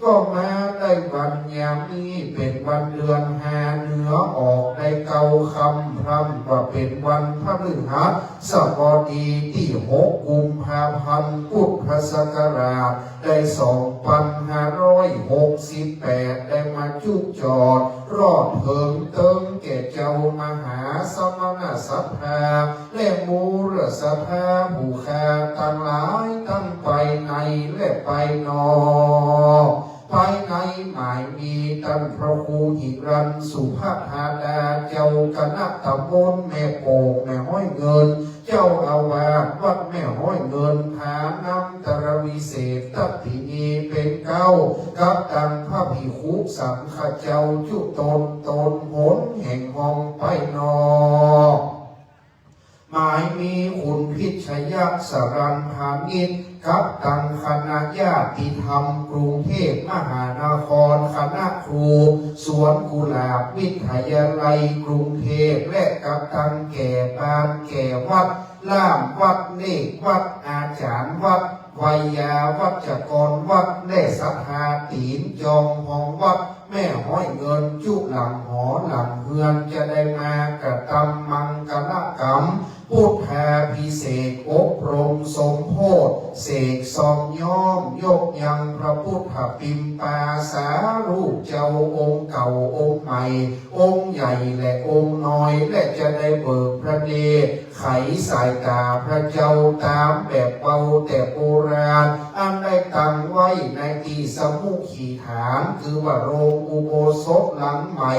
ก็มาได้วันยามนี้เป๋นวันเดือนห้า เหนือออกได้เก้าค่ำ พร่ำว่าเป๋นวันพฤหัสบดีตี้หกกุมภาพันธ์ พุทธศักราชได้สองปันห้าร้อยหกสิบแปด ได้มาจุจอดรอดเถิงเติ๊งแก่เจ้ามหาสมณศรัทธา และมูลศรัทธาผู้ข้าตังหลาย ตังไปในและไปนอก ไปในหมายมีต้านพระครูหิรัญสุภัททาดา เจ้าคณะตำบลแม่โป่ง แม่ฮ้อยเงิน เจ้าอาวาสวัดแม่ฮ้อยเงิน พานำตระวิเศษทัตถินีเป๋นเก๊า กับตังพระภิกขุสังฆะเจ้าจุตน ตนหนแห่งห้องไปนอก หมายมีคุณพิชยะสรัญพานิช กับตังคณะญาติธรรมกรุงเทพมหานคร คณะครูสวนกุหลาบวิทยาลัยกรุงเทพ และกับตังแก่บ้านแก่วัด ล่ามวัด เลขวัด อาจ๋ารย์วัด ไวยาวัจกรวัด และศรัทธาตี๋นจองฮองวัด แม่ฮ้อยเงินจุหลังหอหลังเฮือน จะได้มากระตำมังคละกรรม พุทธาภิเษก อบรมสมโภช เสกซองย้อม ยกยังพระพุทธปิมปาสารูปเจ้าองค์เก่าองค์ใหม่ องค์ใหญ่และองค์น้อย และจะได้เบิกพระเนตร ไขสายต๋าพระเจ้าต๋ามแบบเบาแต่โบราณ อันได้ตั้งไว้ในตี้สมุขีฐาน คือว่าโรงอุโบสถหลังใหม่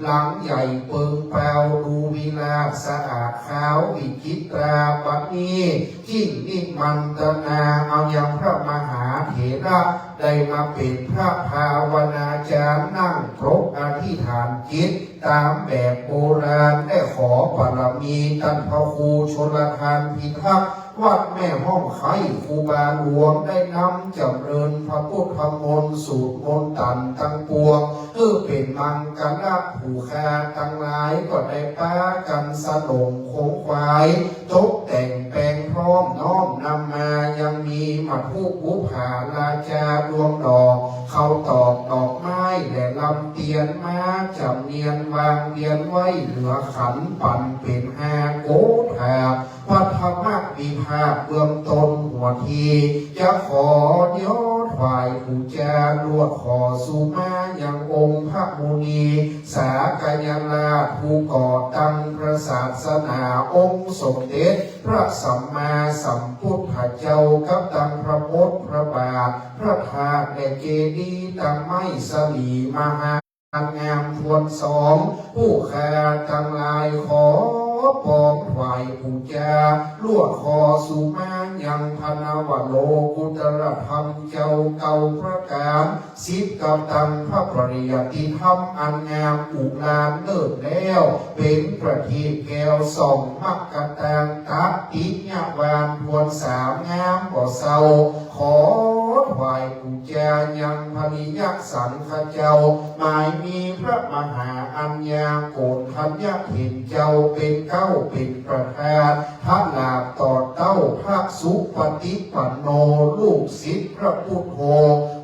หลังใหญ่เปิงเปล่า ดูวิลาศสะอาดขาววิจิตรา บัดนี้ จึงนิมนตนาเอายังพระมหาเถระ ได้มาเป๋นพระภาวนาจารย์ นั่งปรกอธิษฐานจิต ต๋ามแบบโบราณ ได้ขอบารมีต้านพระครูชลทานพิทักษ์ วัดแม่ฮ้องไคร้ ครูบาหลวงได้นำจ๋ำเริญพระพุทธมนต์ สูตรมนต์ตันตังปวง หื้อเป๋นมังคละผู้ข้าตังหลาย ก็ได้ปากั๋นสนงขงขวาย ตกแต่งแป๋งพร้อมน้อมนำมา ยังมีมัทธุบุปผาราชาดวงดอก ข้าวตอกดอกไม้และ เตียนมาจ๋ำเนียนวางเวียนไว้เหลือขันปั๋นเป๋นห้าโกฏฐา ปัฐมวิภาคเบื้องต้นหัวที จะขอย้อนถวายปู๋จาลวดขอสุมายังองค์พระมุนี สากยราชผู้ก่อตั้งพระศาสนา องค์สมเด็จพระสัมมาสัมพุทธเจ้า กับตังพระโพธิ์พระบาท พระธาตุและเจดีย์ตังไม้สลีมหา งามทวนสอง ผู้ข้าตังหลายขอปองถวายปู๋จา ลวดขอสุมายังพระนวโลกุตตรธรรมเจ้าเก้าประก๋าน สิบกับตังพระปริยัติธรรมอันงามอุราเลิศแล้ว เป๋นประทีปแก้วส่องมกตางตติยวาลทวนสามงามบ่เศร้า ขอถวายปู๋จายังพระริยสังฆเจ้า หมายมีพระมหาอัญญาโกณฑัญญเถรเจ้าเป๋นเก๊าเป๋นประธาน ถลาดต่อเต้าพระสุปฏิปันโน ลูกศิษย์พระพุทโธ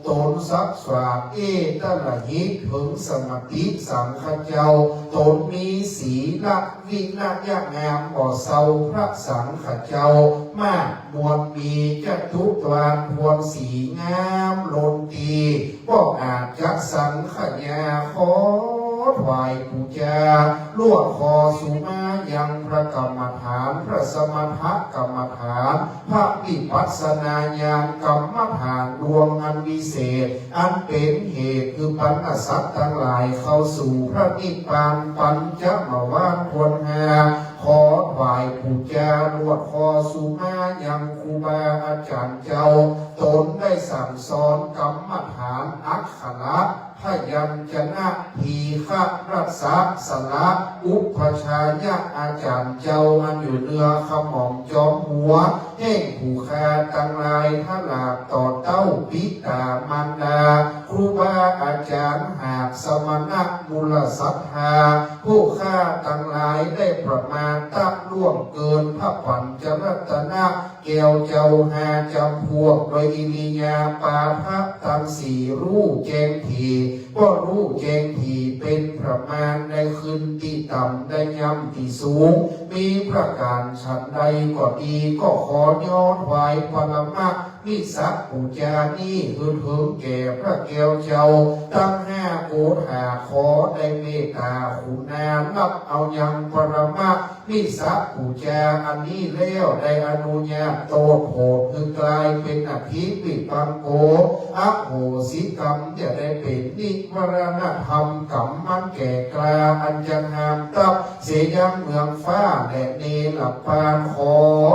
ตนสักษาเอตระหิเถิงสมติสังฆเจ้า ตนมีศีลวินยงามบ่เศร้า พระสังฆเจ้ามากมวลมี จตุตวาลทวนสี่งามล้นตี้ บ่อาจจะสังขยา ขอถวายปู๋จา ลวดขอสุมายังพระกรรมฐาน พระสมถกรรมฐาน พระวิปัสสนาญาณกรรมฐานดวงอันวิเศษ อันเป๋นเหตุหื้อปันสัตว์ตังหลายเข้าสู่พระนิพพานปัญจมวาลทวนห้า ขอถวายปู๋จาลวดขอสุมายังครูบาอาจ๋ารย์เจ้า ตนได้สั่งสอนกรรมฐานอักขระ พยัญชนะ ทีฆะ รัสสะ สระ อุปชฌายะอาจ๋ารย์เจ้า อันอยู่เหนือขม่อมจอมหัว แห่งผู้ข้าตังหลายถลาดต่อเต้าปิต๋ามารดา ครูบาอาจ๋ารย์หากสมณะมูลศรัทธา ผู้ข้าตังหลายได้ประมาทล่วงเกินพระปัญจรัตนะ แก้วเจ้าห้าจ๋ำพวก โดยอิริยาปาทะตังสี่ ฮู้แจ้งถี่ บ่ฮู้แจ้งถี่เป๋นประมาณ ได้ขึ้นตี้ต่ำ ได้ย่ำตี้สูง มีประก๋านฉันใดก็ดี ก็ขอย้อนถวายปรมมิสปู๋จานี้ หื้อเถิงแก่พระแก้วเจ้าตังห้าโกฏฐา ขอได้เมตตาขุณา ฮับเอายังปรม มิสปู๋จาอันนี้แล้ว ได้อนุญาตโต้ษโทษหื้อกลายเป๋นอธิวิปังโก อโหสิกรรม จะได้เป๋นนิวรณธรรมกรรมมันแก่กล้า อันจะห้ามตับเสยยังเมืองฟ้าและเนรปาน ขอ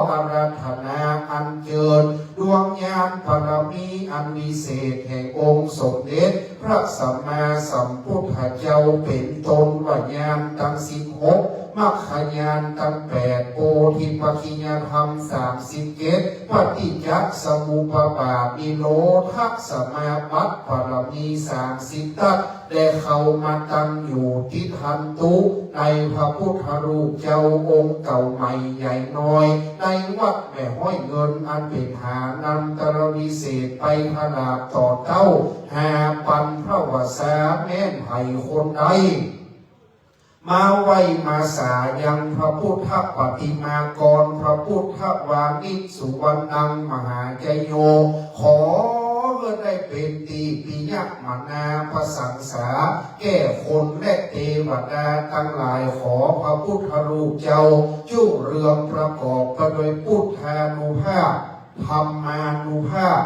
อาราธนาอัญเจิญ ดวงญาณบารมีอันวิเศษแห่งองค์สมเด็จพระสัมมาสัมพุทธเจ้าเป๋นต้นว่าญาณตังสิบหก มรรคญาณตังแปด โพธิปักขิยธรรมสามสิบเจ็ด ปฏิจจสมุปบาท นิโรธสมาบัติบารมีสามสิบทัศ ได้เข้ามาตั้งอยู่ติดตันตุในพระพุทธรูปเจ้าองค์เก่าใหม่ใหญ่น้อย ในวัดแม่ฮ้อยเงิน อันเป๋นฐานันตรวิเศษ ไปถลาดต่อเต้าห้าปันพระวาสา แม่นใผคนใด มาไหว้มาสายังพระพุทธปฏิมากร พระพุทธวานิชสุวรรณังมหาไชโย ขอหื้อได้เป๋นตี้ปิยมนาประสังสา แก่คนและเตวดาตังหลาย ขอพระพุทธรูปเจ้าจุ่งเรืองประกอบไปด้วยปุทธานุภาพ ธัมมานุภาพ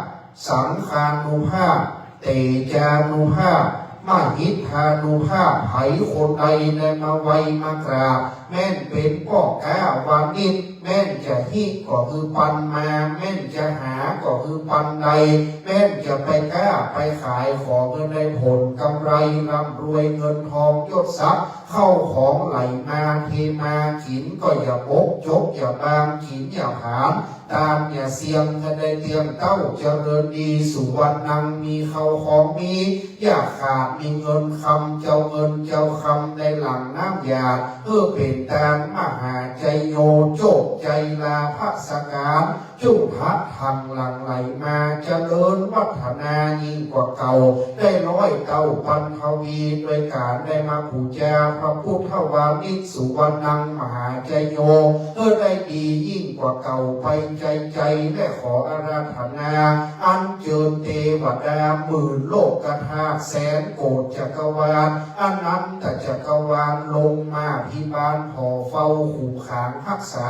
สังฆานุภาพ เตจานุภาพ มหิทธานุภาพ ใผคนใดได้มาไหว้มากราบ แม่นเป๋นป้อก๊าวานิช แม่นจะฮิก็หื้อปันมา แม่นจะหาก็หื้อปันได้ แม่นจะไปก๊าไปขาย ขอหื้อได้ผลกำไร ร่ำรวยเงินทองยศศักดิ์ เข้าของไหลมาเทมา กิ๋นก็อย่าบก จกอย่าบาง กิ๋นอย่าผลาญ ตานอย่าเสี้ยง หื้อได้เตี้ยงเต้าเจริญดี สุวรรณังมีเข้าของมี อย่าขาดมีเงินคำ เจ้าเงินเจ้าคำได้หลั่งน้ำหยาด หื้อเป๋นตานมหาไชโย โจคชัยลาภสการ โจ จุ่งพระทังหลั่งไหลมา เจริญวัฒนายิ่งกว่าเก่า ได้ร้อยเต้าปันทวี โดยก๋านได้มาปู๋จาพระพุทธวานิช สุวรรณังมหาชโย เออ ได้ดียิ่งกว่าเก่าไปไกลๆ และขออาราธนา อัญเจิญเตวดาหมื่นโลกธาตุ แสนโกฏจักรวาล อนันตจักรวาล ลงมาอภิบาลผ่อเฝ้า คุ้มขังฮักษา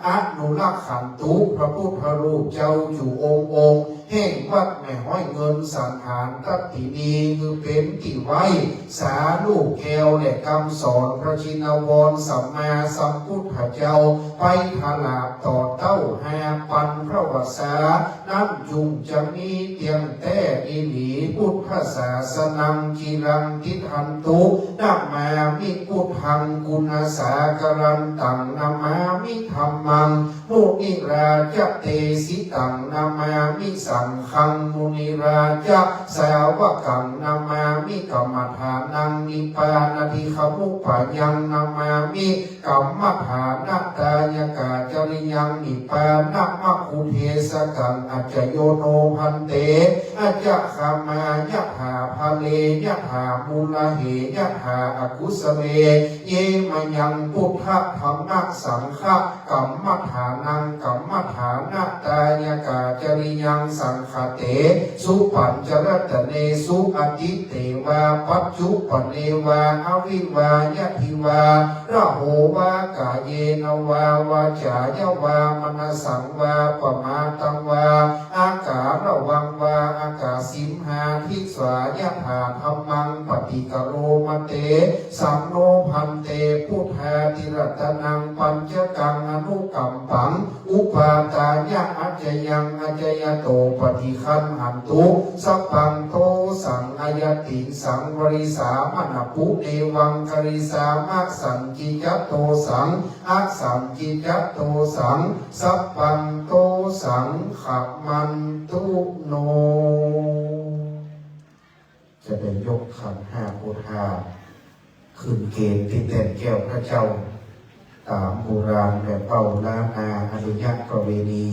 อนุรักขันตุ พระพุทธรูปเจ้าอยู่องค์ๆ แห่งวัดแม่ฮ้อยเงิน สันฐานทัตตินี คือเป๋นตี้ไหว้สาลูกแก้วและกำสอน พระชินวรสัมมาสัมพุทธเจ้า ไปถลาบต่อเต้าห้าปันพระวสา นั้นจุ่งจะมีเตี้ยงแต๊อีหลี พุทธศาสนังจิรังติฏฐันตุ นะมามิพุทธัง กุณสาครันตัง นะมามิธัมมัง มุนิราจะเตสิตัง นะมามิสังฆัง มุนิราจะสาวกัง นะมามิกัมมะฐานัง นิพพานาทิกขมุปปายัง นะมามิกัมมะฐานะตายกาจริยัง นิพพานะมัคคุเทศกัง อัจจโยโนภันเต อัจจคามายะถา พะเรยะถา มุลเหยะถา อกุสเล เยมะยัง พุทธะธัมมะสังฆะกัมมะฐานัง กัมมะฐานะตายกาจริยัง สังฆะเตสุปัญจรัตเนสุ อตีเตวาปัจจุปันเนวา อวิวายัตถิวา ระโหวากายเยนะวา วาจายะวา มนัสสังวา ปะมาทังวา อาการะวังวา อากาสิมหาทิสายะถาธัมมัง ปฏิกะโรมะเตสัง โนภันเต พุทธาทิรัตนัง ปัญจกังอนุกัมปัง อุปาทายะอัจจยัง อัจจยะโต ปฏิคันหันตุ สัพพังโตสัง อายะติงสัง วะริสามะนะปุเนวัง กะริสามะ สันจิจะโตสัง อสันจิจะโตสัง สัพพังโตสัง ขะมันตุโน จะได้ยกขันห้าโพธา ขึ้นเกณฑ์ตี้แต้นแก้วพระเจ้า ต๋ามโบราณแบบเว้าล้านนา อนุญาตประเวณี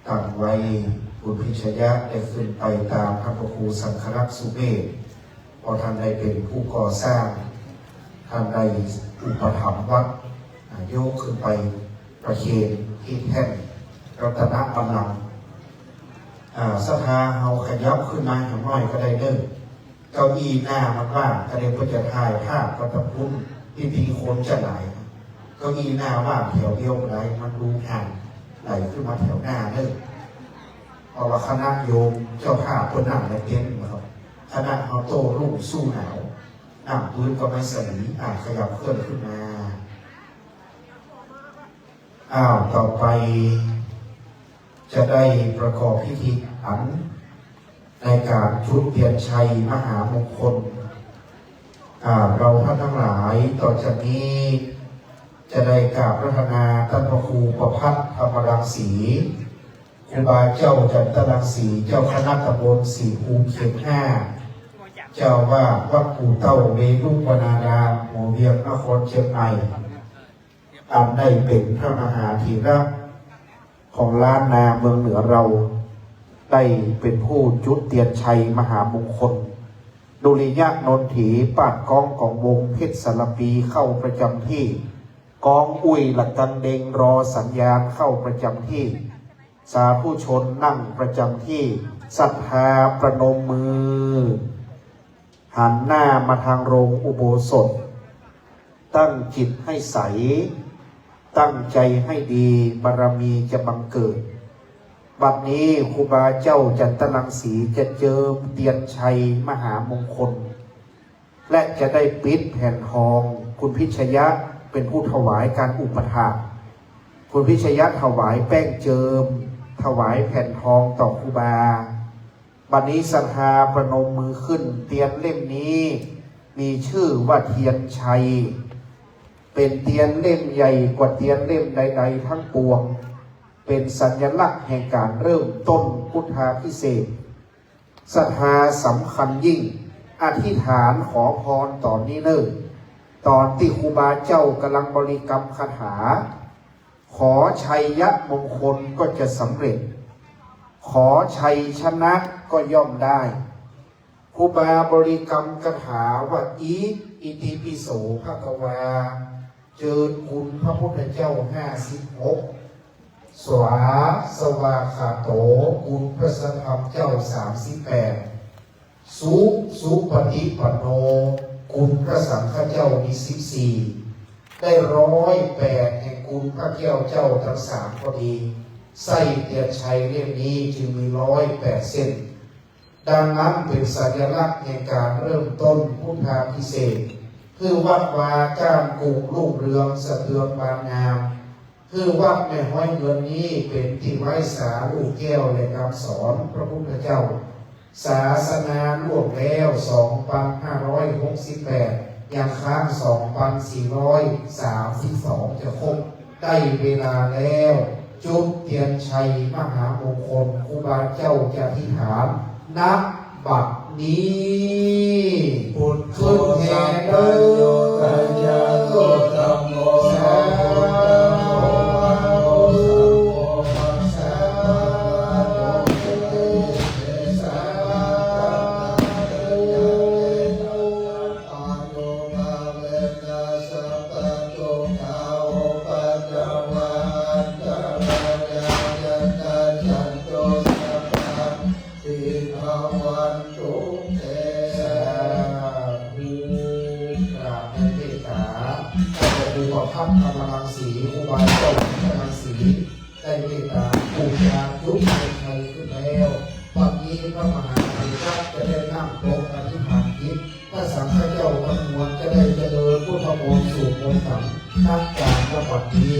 ตั้งไว้ คุณพิชยะได้ขึ้นไปต๋ามพระครูสังฆรักษ์สุเมธ เพราะต้านได้เป๋นผู้ก่อสร้าง ต้านได้อุปถัมภ์วัด อ่า ยกขึ้นไปประเคนตี้แท่นรัตนบัลลังก์ อ่า ศรัทธาเฮาขยับขึ้นมาหยังน้อยก็ได้เน่อ เก้าอี้หน้ามันว่าง ก็ได้เปิ้นจะถ่ายภาพกันตะพุ้น ตี้ตี้คนจะหลาย เก้าอี้หน้าว่างแถวเดียวบ่ได้ มันดูห่าง ไหลขึ้นมาแถวหน้าเน่อ เพราะว่าคณะโยมเจ้าภาพเปิ้นนั่งในเต็นท์นะครับ คณะเฮาโต้รุ่งสู้หนาว นั่งปื๊ดก็ไม่สะหลี อ่า ขยับเคลื่อนขึ้นมา อ้าว ต่อไป จะได้ประกอบพิธีขันในการจุดเตียนชัยมหามงคล อ่า เราท่านทั้งหลาย ต่อจากนี้จะได้กราบอาราธนาต้านพระครูประภัทรธรรมรังสี ครูบาเจ้าจันทรังสี เจ้าคณะตำบลศรีภูมิเขตห้า เจ้าอาวาสวัดปู่เต้าเวรุวนาราม หัวเวียง นครเชียงใหม่ อันได้เป๋นพระมหาเถระของล้านนาเมืองเหนือเรา ได้เป๋นผู้จุดเตียนชัยมหามงคล ดุริยะนนถี ปาดก้องของวงเพชรสารภีเข้าประจำที่ กองอุ้ยหลักกังเด็งรอสัญญาณเข้าประจำที่ สาธุชนนั่งประจำที่ ศรัทธาประนมมือ หันหน้ามาทางโรงอุโบสถ ตั้งจิตให้ใส ตั้งใจให้ดี บารมีจะบังเกิด บัดนี้ครูบาเจ้าจันทรังสีจะเจิมเตียนชัยมหามงคล และจะได้ปิดแผ่นทอง คุณพิชยะเป๋นผู้ถวายการอุปถาก คุณพิชยะถวายแป้งเจิม ถวายแผ่นทองต่อครูบา บัดนี้ศรัทธาประนมมือขึ้น เตียนเล่มนี้มีชื่อว่าเตียนชัย เป๋นเตียนเล่มใหญ่กว่าเตียนเล่มใดๆ ทั้งปวง เป๋นสัญลักษณ์แห่งการเริ่มต้นพุทธาภิเษก ศรัทธาสำคัญยิ่ง อธิษฐานขอพรต๋อนนี้เน่อ ต๋อนตี้ครูบาเจ้ากำลังบริกรรมคาถา ขอชัยมงคลก็จะสำเร็จ ขอชัยชนะก็ย่อมได้ ครูบาบริกรรมคาถาว่า อิ อิติปิโส ภะคะวา เจิญคุณพระพุทธเจ้า ห้าสิบหก สวาสวากขาโต คุณพระสัทธรรมเจ้า สามสิบแปด สุ สุปฏิปันโน คุณพระสังฆเจ้ามี สิบสี่ ได้ร้อยแปดแห่งคุณพระแก้วเจ้าทั้งสามก็ดี ไส้เตียนชัยเล่มนี้จึงมีร้อยแปดเส้น ดังนั้นเป๋นสัญลักษณ์แห่งก๋านเริ่มต้นพุทธาภิเษก หื้อวัดวาก้ามกุ่งรุ่งเรืองสะเทือนบานงาม หื้อวัดแม่ฮ้อยเงินนี้เป๋นตี้ไหว้สาลูกแก้วและกำสอนพระพุทธเจ้า ศาสนาล่วงแล้ว สองปันห้าร้อยหกสิบแปด ยังค้าง สองปันสี่ร้อยสามสิบสอง จะครบ ได้เวลาแล้ว จุดเตียนชัยมหามงคล ครูบาเจ้าจะอธิษฐาน ณ บัดนี้ พุทโธ ขึ้นแทนเด้อ ธัมโม สาธุ สาธุ กราบในเมตตา ท่านพระครูประภัทรธรรมรังสี ครูบาเจ้าธรรมรังสี ได้เมตตาปูชาจุดเทียนชัยขึ้นแล้ว บัดนี้พระมหาเถระจะได้นั่งโต๊ะอธิษฐานจิต พระสังฆเจ้าทั้งมวลจะได้เจริญพุทธมนต์สูตรมนต์สังฆทาน ณ บัดนี้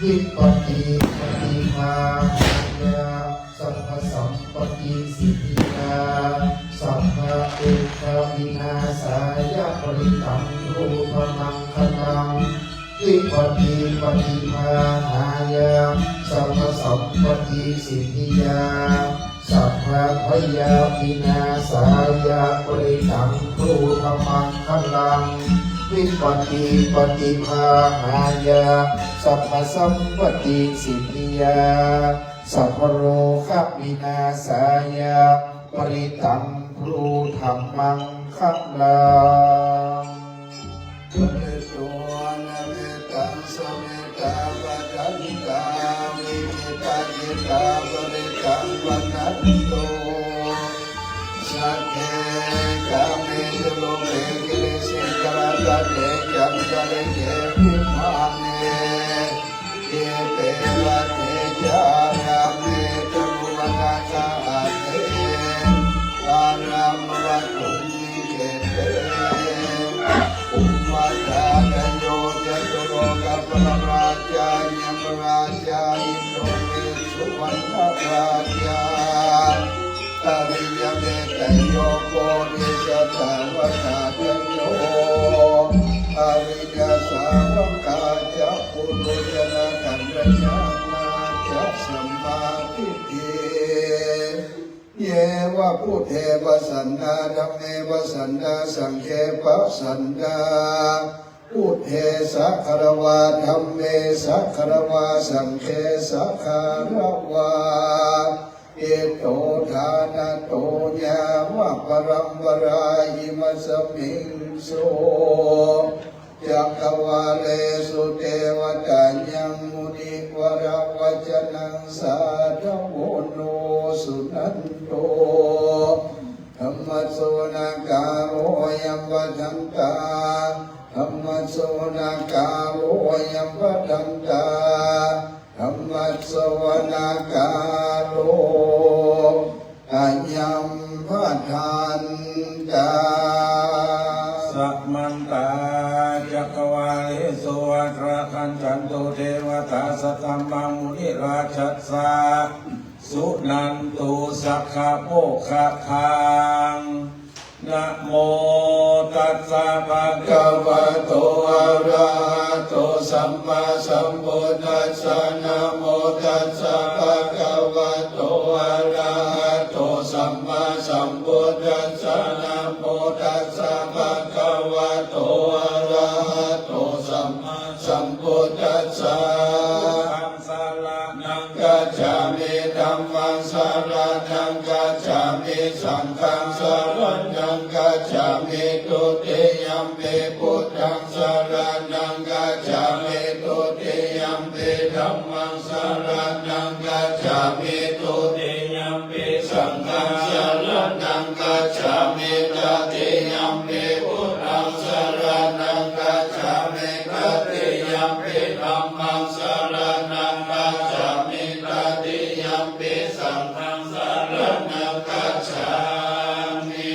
วิปัสสิปฏิภาหายะ สัพพสัมปตติสิทธิยา สัพพะทุกขวินาศายะ ปริตังพุทธมังคลัง วิปัสสิปฏิภาหายะ สัพพสัมปตติสิทธิยา สัพพะพยาวินาศายะ ปริตังพุทธมังคลัง วิปัสสิปฏิภาหายะ สัพพสัมปตติสิทธิยา สัพพะโรควินาศายะ ปริตังพุทธมังคลัง ภริโต อนิมิตตัง สมิตา ปัจจันตา วิจิตาจิตา ปริตัง วัณฑันตุ สักเข กาเมสุ รูเป กิริสิขรตเต จันตริเข วิมาเน ดीपे रथे चारामे चतुवनगहने आरामवसुन्निकेतने कुम्भधारयो चतुलोकपालराजा यमराजा इन्द्रो मे सुवर्णराजा अरियमेतयो बोधिसत्त्ववनचयो अरियसवक्ता च पुरुजन कल्याणा च सम्मादिट्ठि। ये वा बुद्धे पसन्ना धम्मे पसन्ना सङ्घे पसन्ना बुद्धे सगर्वा धम्मे सगर्वा सङ्घे सगर्वा इत्थो ṭhānato yāva paramparā imasmiṃ so cakkavāḷesu devatā yaṃ munivaravacanaṃ sādhavo no suṇantu. Dhammassavanakālo ayambhadantā. Dhammassavanakālo ayambhadantā. Dhammassavanakālo ayambhadantā. Samantā cakkavāḷesu atrāgacchantu devatā saddhammaṃ munirājassa suṇantu saggamokkhadaṃ. Namo tassa bhagavato arahato sammāsambuddhassa. Namo tassa bhagavato arahato sammāsambuddhassa. Namo tassa bhagavato arahato sammāsambuddhassa. gacchāmi. Dutiyampi buddhaṃ saraṇaṃ gacchāmi. Dutiyampi dhammaṃ saraṇaṃ gacchāmi. Dutiyampi saṅghaṃ saraṇaṃ gacchāmi. Tatiyampi buddhaṃ saraṇaṃ gacchāmi. Tatiyampi dhammaṃ saraṇaṃ gacchāmi. Tatiyampi saṅghaṃ saraṇaṃ gacchāmi.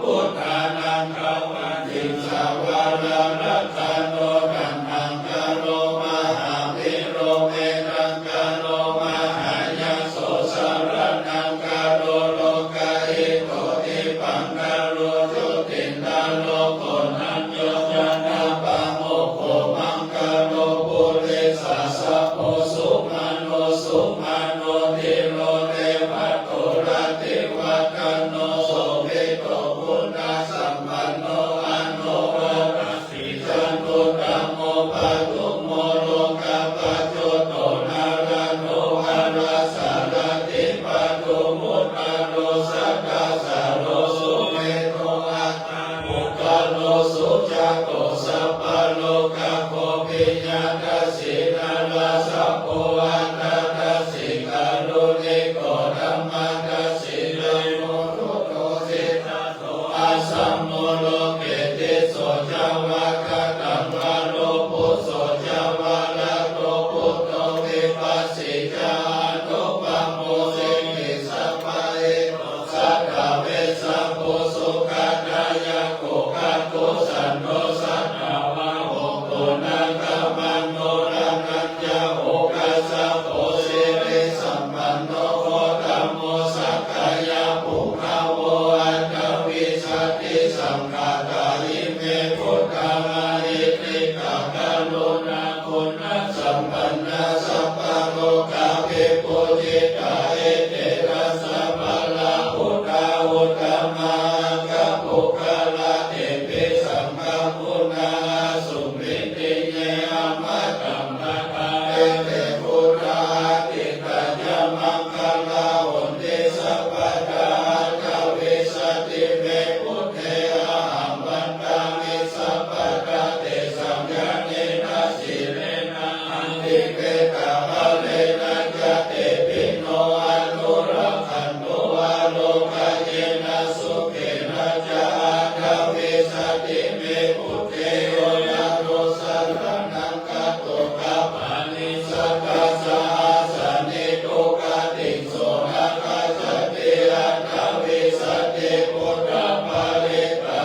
Buddhānaṃ dvattiṃsavaraṃ rakkho taṇhaṅkaro mahāvīro medhaṅkaro mahāyaso saraṇaṅkaro lokahito dīpaṅkaro jotindharo koṇḍañño janapāmokkho maṅgalo purisāsabho sumano sumano dhīro devato rativaḍḍhano sobhito guṇasampanno anuttaro purisadammasārathi satthottammo padumo lokapajjoto nārado varasārathi padumuttaro sattasāro sumedo attabhū taro sujjhato sabbalokaggo piyadassī narāsabho atthadassī kāruṇiko dhammadassi dayudo jito jitatto asamo loke tisso ca vakkhataṃ varo phusso ca varato buddho vipassī ca anupammā sikhī sabbahito sattā vessabhū sukhadāyako kakusandho satthavāho guṇagaṇanto raṇañjaho kassapo sirisampanno gotamo sakyapuṅgavo aṭṭhavīsati saṅkhātā ime buddhā mahiddhikā karuṇā guṇasampannā sabbalokavibhūjitā etesa sabbaṃ labuddhā uttamaṅgapuggalā tepi saṅghaguṇā asuṃ pite ye amataṃ pathaṃ ete buddhā atītā ca maṅgalā honti sabbadā aṭṭhavīsati me buddhe ahaṃ vandāmi sabbadā tesaṃ ñāṇena sīlena ādhipetābalena ca tepi no anurakkhantu ārogayena sukhena ca aṭṭhavīsati me buddhe yo naro saraṇaṃ gato gabbhāni satta sahassanī duggatiṃ so na gacchanti aṭṭhavīsati buddhaparittaṃ.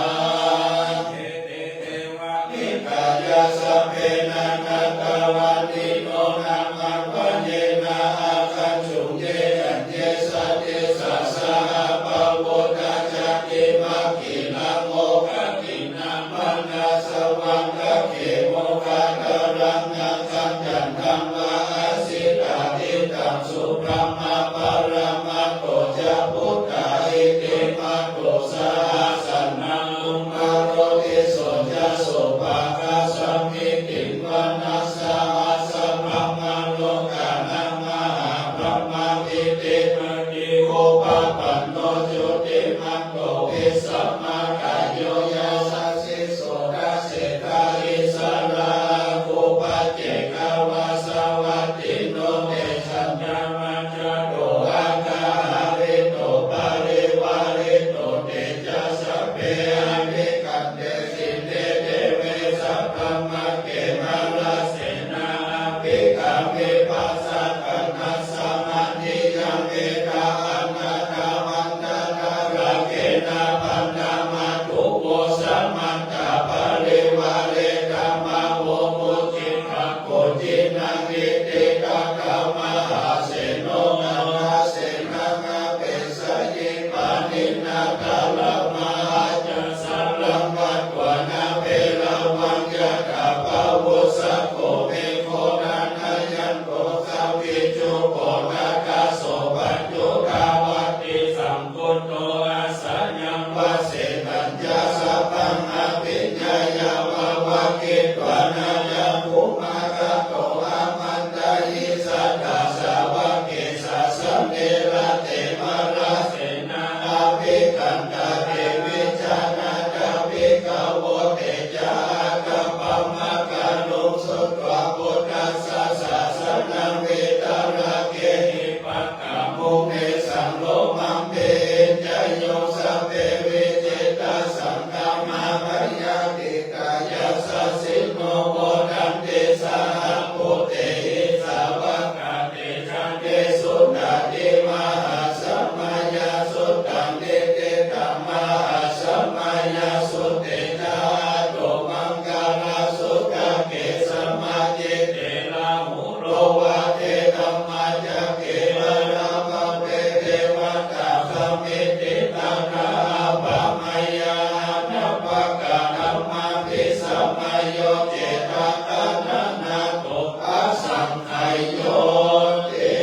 Ete te vā nikāyā sabbe nānattavaṇṇino nāmanvayena āgañchuṃ ye caññe sadisā saha pavutthajātimakkhīlaṃ oghatiṇṇaṃ manāsavaṃ dakkhemoghataraṃ nāgaṃ candaṃva asitātitaṃ subrahmā paramatto ca buddhā iddhimato saha sanaṃ kumāro tisso ca sopāga samitiṃ vanaṃ sahassaṃ brahmalokānaṃ mahābrahmābhitiṭṭhati upapanno jutimanto bhismākāyo yasassi so dasettha issarā āgū paccekavasavattino tesañca majjhato aggahārito parivārito te ca sabbe abhikkante sinde deve sabrahmake nāḷāse na abhikkāmi passa kaṇhassa mandiyaṃ etha aṇāthā vandanaṃ rāgena bandhamatthu vo samantā parivāretha mā vo muñcittha koci naṃ iti tattha mahāseno kaṇhasenaṃ apesayi pāṇinā talamāhacca saraṃ katvāna bheravaṃ yathā pāvussako megho thanayanto savijjuko tadā so paccudāvatti saṅkuddho asayaṃvase tañca sabbaṃ abhiññāya vavakkhitvāna cakkhumā tato āmantayi satthā sāvake sāsane rate mārasenā abhikkā Tadevijjānātha bhikkhavo, te ca ātappamakaruṃ, sutvā buddhassa sāsanaṃ, vītarāgehi pakkāmuṃ, nesaṃ lomampi iñjayuṃ. Sabbe vijitasaṅgāmā bhayātītā yasassino, modanti saha bhūtehi sāvakā te jane. Suṇāti mahāsamayasuttaṃ. Itihidaṃ mahāsamayasuttena, aṭṭho maṅgalā sutake, samācite rāhulā vācē dhammacakke, manāpave devatā samitiṭṭhānā, appamayā anappakanā, abhisamayo cittadānanā, dukkhasaṃ khayoti.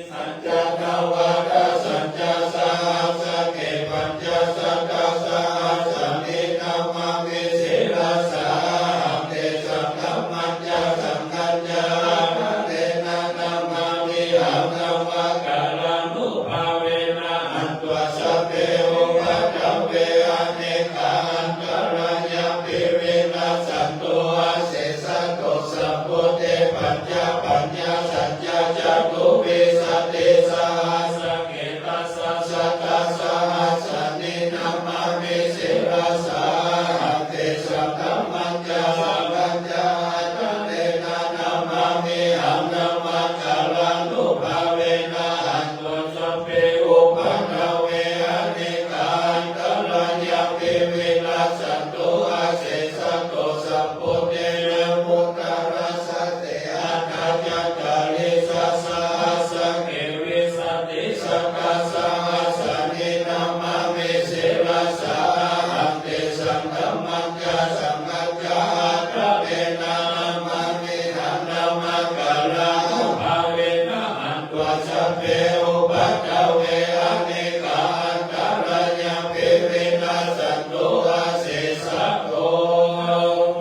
Sañca dvādasañca sahassake, pañcasatasahassāni namāmi sirasā ahaṃ. Tesaṃ dhammañca saṅghañca ādarena namāmihaṃ. Namakārānubhāvena hantvā sabbe upaddave, anekā antarāyāpi vinassantu asesato. Sambuddhe pañcapaññāsañca catuvīsatisahassake, dasasatasahassāni namāmi sirasā ahaṃ. Tesaṃ dhammañca saṅghañca ādarena namāmihaṃ. Namakārānubhāvena hantvā sabbe upaddave, anekā antarāyāpi vinassantu asesato. Sambuddhe navuttarasate aṭṭhacattāḷīsasahassake, vīsatisatasahassāni namāmi sirasā ahaṃ. Tesaṃ dhammañca saṅghañca ādarena namāmihaṃ. Namakārānubhāvena hantvā sabbe upaddave, anekā antarāyāpi vinassantu asesato.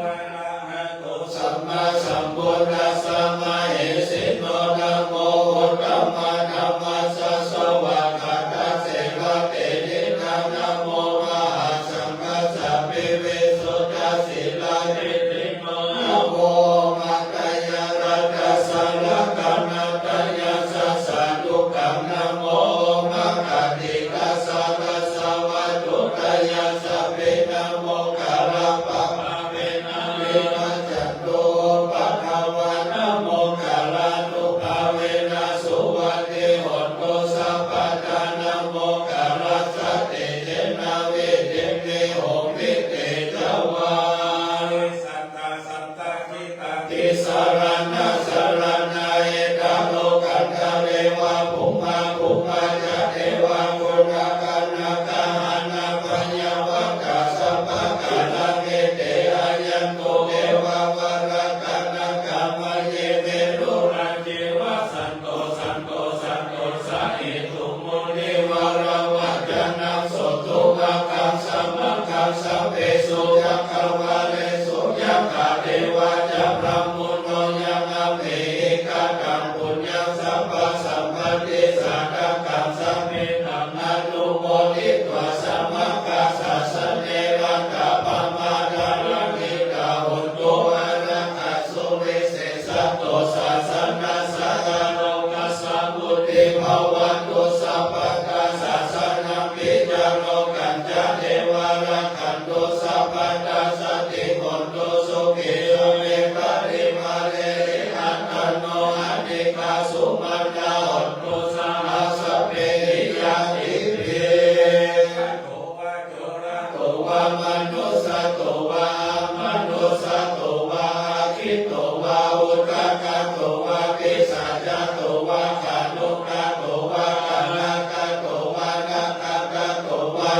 Arahato sammāsambuddhassa mahesino, namo uttamadhammassa svākkhātasseva tenidha, namo mahāsaṅghassāpi visuddhasīladiṭṭhino, namo omātyāraddhassa ratanattayassa sādhukaṃ, namo omakātītassa tassa vatthuttayassapi, namokārappabhāvena vigacchantu upaddavā, namokārānubhāvena suvatthi hotu sabbadā, namokārassa tejena vidhimhi homi tejavā. Tissaraṇa saraṇaṃ, etaṃ lokattare va bhummā bhummā ca devā, koṇḍañca nāgā hanapaññā, vakkhā sabbakaraṃ ete, āyantu devā varakkhaṇakā, mayhe veruḷhā ceva santo, santo, santo, sahetu munivaravacanaṃ, sotthum aggaṃ samaggam sabbesu cakkavāḷesu, yathā devā ca brahmuno yaṃ amhehi kataṃ puññaṃ sabbasampattisiddhakaṃ, sabbe taṃ anumoditvā samaggā sāsane rattabhammā taṇhaṅkitā hontu, arakkhaṃ suviseṭṭhato sāsanassa, lokassa vuḍḍhī bhavantu sabbadā, sāsanampi ca lokañca devā rakkhantu sabbadā, saddhiṃ hontu sukhī sabbe parivārehi, attāno anīghā sumaṅgalā hontu saha sabbehi ñātibhi. Sattho vā manussato vā amanussato vā, aggito vā udakato vā pisācato vā khāṇukato vā kaṇṭakato vā nakkhattato vā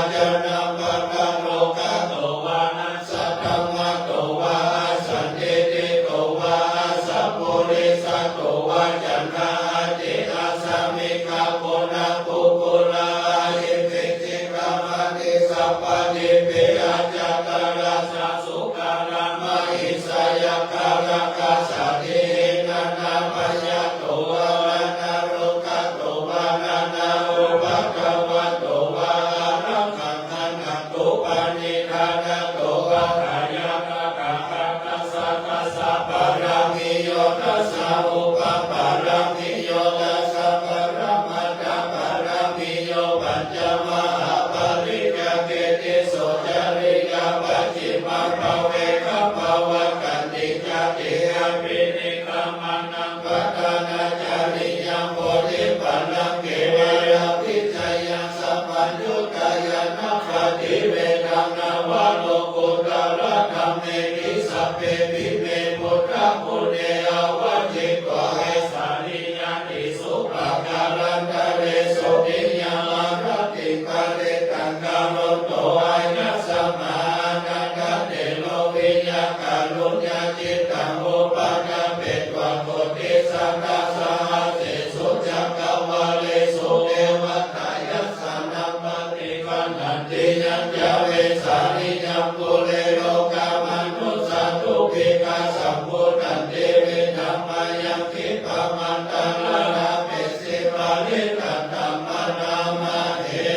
mahāpariccāge tisso cariyā pacchimabbhave gabbhāvakkantiṃ jātiṃ abhinikkhamanaṃ padhānacariyaṃ bodhipallaṅke vārāvijjayaṃ sabbaññutañāṇappaṭivedhaṃ navalokuttaradhammeti sabbepime buddhaguṇe āvajjitvā vesāliyā tīsu pākārantaresu tiyāṃ ārattiṃ parittaṃ karonto āyasmā ānandatthero viya kāruññacittaṃ upaṭṭhapetvā koṭisatasahassesu cakkavāḷesu devatā yassāṇaṃ paṭiggaṇhanti yañca vesāliyaṃ pure rogāmanussadubbhikkhasambhūtantividhaṃ bhayaṃ khippamantaradhāpesi parittaṃ taṃ bhaṇāma he.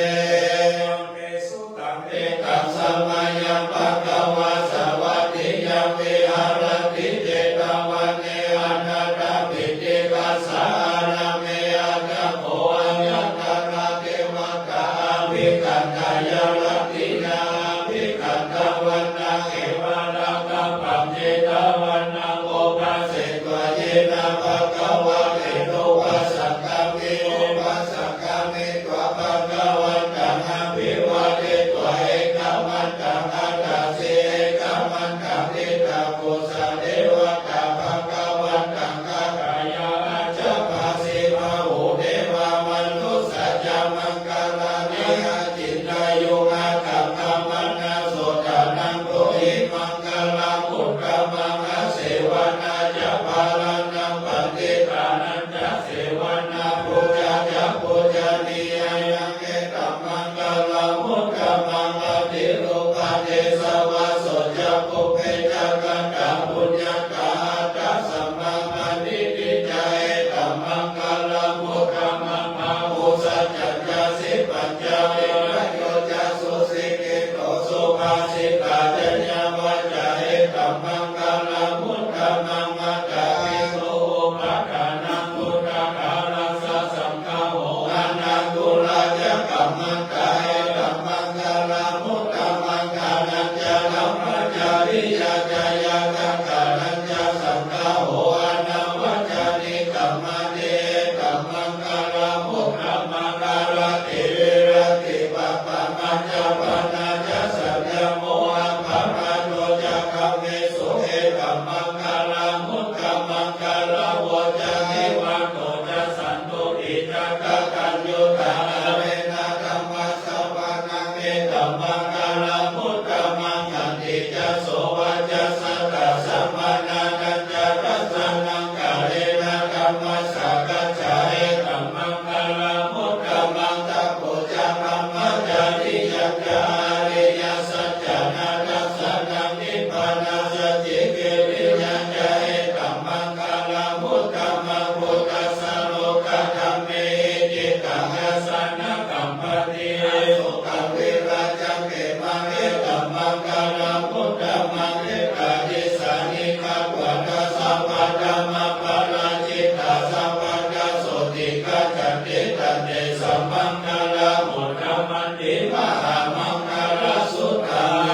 Sutaṃ. Ekaṃ samayaṃ bhagavā sāvatthiyaṃ viharati jetavane anāthapiṇḍikassa ārāme. Atha kho āyatanadevatā abhikkantā ya rakkhiṇā abhikkantā vanākeva lakkhappaṃ jetavanaṃ upasetvā yena bhagavā tenupasaṅkami upasaṅkami tvā bhagavantaṃ abhivādetvā ekamantaṃ aṭṭhaṃsu. Ekamantaṃ ṭhitā kho sā devatā bhagavantaṃ gathāya ājabhāsi: Bahū devā manussā ca maṅgalāni acintayuṃ ākaṅkhamānā sotthānaṃ brūhi maṅgalamuttamaṃ. Asevanā ca bālānaṃ paṇḍitānañca sevanā pūjā ca pūjanīyānaṃ etammaṅgalamuttamaṃ. Paṭirūpadesavāso ca pubbe ca katapuññatā attasammāpaṇidhi ca etammaṅgalamuttamaṃ. Bāhusaccañca sippañca vinayo ca susikkhito subhāsitā ca yā vācā etammaṅgalamuttamaṃ. Mātāpituupaṭṭhānaṃ puttadārassa saṅgaho anākulā ca kammantā etammaṅgalamuttamaṃ. Dānañca dhammacariyā ca ñātakānañca saṅgaho anavajjāni kammāni etammaṅgalamuttamaṃ. Āratī viratī pāpā majjapānā ca saññamo appamādo ca kammesu etammaṅgalamuttamaṃ. Gāravo ca nivāto ca santuṭṭhī ca kataññutā kālena dhammassavanaṃ etammaṅgalamuttamaṃ. Khantī ca sovacassatā samaṇānañca dassanaṃ kālena dhammasākacchā etammaṅgalamuttamaṃ. Tapo ca brahmacariyañca ariyasaccāna dassanaṃ nibbānasacchikiriyā ca etammaṅgalamuttamaṃ. Phuṭṭhassa lokadhammehi cittaṃ yassa na kampati asokaṃ virajaṃ khemaṃ etammaṅgalamuttamaṃ. Etādisāni katvāna sabbatthamaparājitā sabbattha sotthiṃ gacchanti tantesaṃ maṅgalamuttamanti. Mahāmaṅgalasuttaṃ.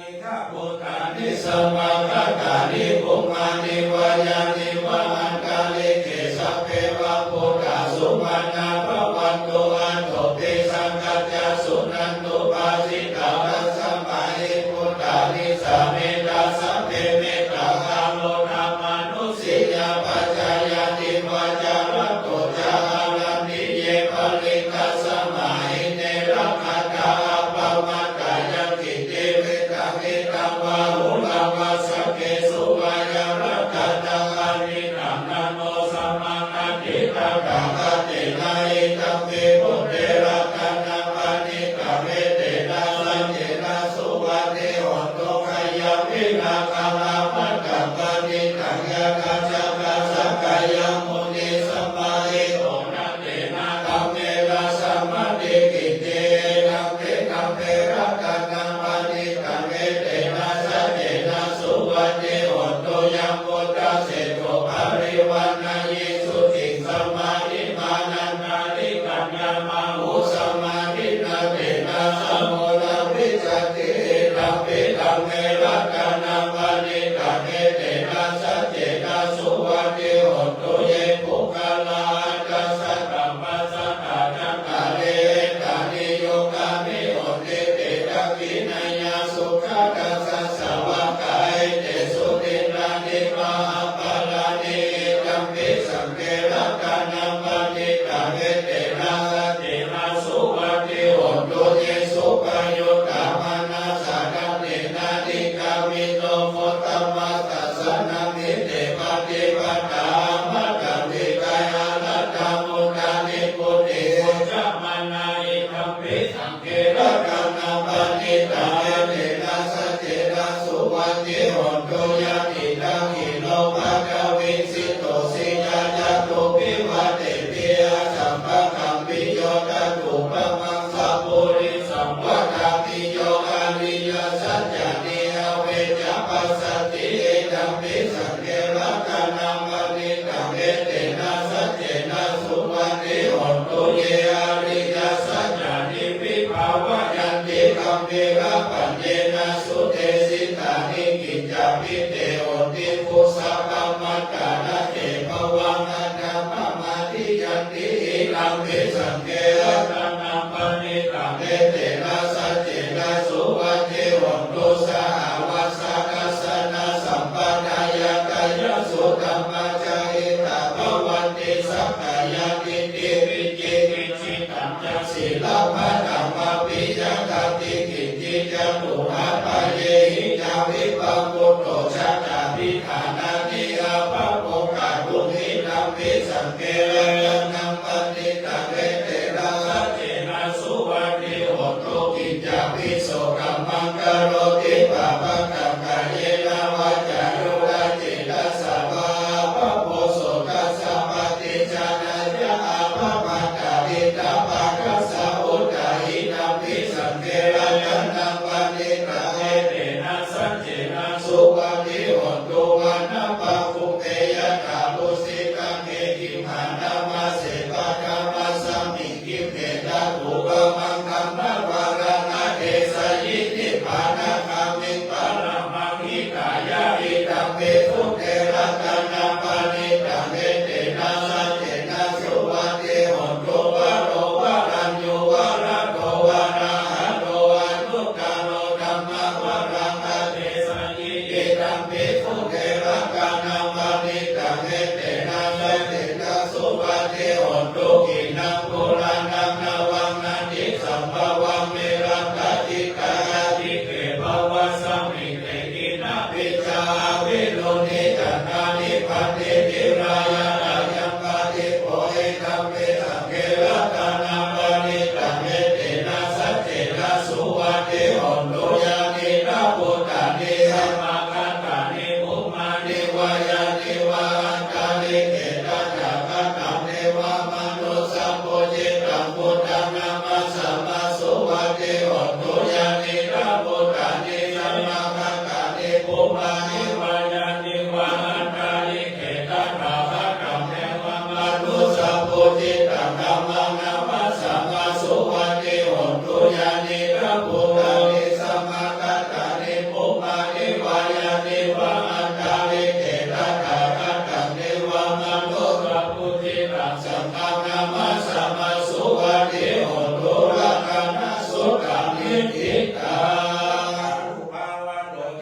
Iddhibhūtāni samāgatāni bhummāni vā yāni va antalikkhe sabbe va bhūtā sumanā bhavantu athopi sakkacca suṇantu bhāsitaṃ. Tasmā hi bhūtā nisāmetha sabbe mettaṃ karotha mānusiyā pajāya divā ca ratto ca haranti ye baliṃ. Tasmā hi ne rakkhatha appamattā yaṃ kiñci vittaṃ idha vā huraṃ vā saggesu vā yaṃ rakkhataṃ paṇītaṃ na no samaṃ atthi tathāgatena. Idampi buddhe ratanaṃ paṇītaṃ etena saccena suvatthi hotu. Khayaṃ vinā gālaṃ paṭhaṃ paṇītaṃ yadajjhagā sakyamunī samāhito na tena dhammena samatthi kiñci. Idampi dhamme ratanaṃ paṇītaṃ etena saccena suvatthi hotu. Yaṃ buddhaseṭṭho parivaṇṇayī suciṃ samādhimānantarikaññamā Ahusamādinā tena samo na vijjati, idampi dhamme ratanaṃ paṇītaṃ, etena saccena suvatthi hotu. Ye puggalā aṭṭha sataṃ pasatthā, cattāri etāni yugāni honti, te dakkhiṇeyyā sugatassa devakā, etesu dinnāni mahapphalāni, idampi saṅghe ratanaṃ paṇītaṃ, etena saccena suvatthi hotu. Ye suppayuttā manasā daḷhena, nikkāmino gotamasāsanamhi, te pattipattā amataṃ vigayha, laddhā mudhā nibbutiṃ bhuñjamānā, idampi saṅghe ratanaṃ paṇītaṃ, etena saccena suvatthi hotu. Yadi dakkhiṇo paṭhaviṃ sito siyā, catubbhi vātebhi asampakampiyo, tathūpamaṃ sappurisam vadāmi, yo ariyasaccāni avecca passati, idampi saṅghe ratanaṃ paṇītaṃ, etena saccena suvatthi hotu. Ye ariyasaccāni vibhāvayanti, gambhīrapaññena sudesitāni, kiñcāpi te honti bhusappamattā, na te bhavaṃ aṭṭhamamādiyanti, idampi saṅghe ratanaṃ paṇītaṃ, etena saccena suvatthi hotu. Sahāvassa dassanasampadāya, kāyassu dhammā jahitā bhavanti, sakkāyadiṭṭhi vicikicchitañca, sīlabbataṃ appiyaṃ natthi kiñci, catūhapāyehi ca vippamuttā, cattābhiṭhānāni abhabbo kātuṃ, idampi saṅghe ratanaṃ paṇītaṃ, etena saccena suvatthi hotu. Kiñcāpi so kammaṃ karoti pāpakaṃ, kāyena vācāyuda cetasā vā, abhabbo so tassa paṭijānāya, abhabbatā diṭṭhapadassa uttā, idampi saṅghe ratanaṃ paṇītaṃ, etena saccena suvatthi hotu. Vanappagumbe yathā mūsikkhande, gimhānamāse paṭhamasmiṃ gimhe, tathūpamaṃ dhammavaraṃ adesayi, nibbānagāmiṃ paramaṃ hitāya, idampi buddhe ratanaṃ paṇītaṃ, etena saccena suvatthi hotu. Varo varaññū varado varāharo, anuttaro dhammavaraṃ adesayi, idampi buddhe ratanaṃ paṇītaṃ, etena saccena suvatthi hotu. Khīṇaṃ purāṇaṃ navaṃ natthi sambhavaṃ, virattacittāyatike bhavasmiṃ, te khīṇabījā avirūḷhichandā, nibbanti dhīrā yathāyaṃ padīpo, idampi saṅghe ratanaṃ paṇītaṃ, etena saccena suvatthi hotu. Yānīdha bhūtāni samāgatāni, bhummāni vā yāni va antalikkhe, tathāgataṃ devamanussapūjitaṃ, buddhaṃ namassāma suvatthi hotu. Yānīdha bhūtāni samāgatāni, bhummāni vā yāni va antalikkhe, tathāgataṃ devamanussapūjitaṃ, dhammaṃ namassāma suvatthi hotu. Yānīdha bhūtāni samāgatāni, bhummāni vā yāni va antalikkhe, tathāgataṃ devamanussapūjitaṃ, saṅghaṃ namassāma suvatthi hotu. Rakkhaṇasuttaṃ niṭṭhitaṃ.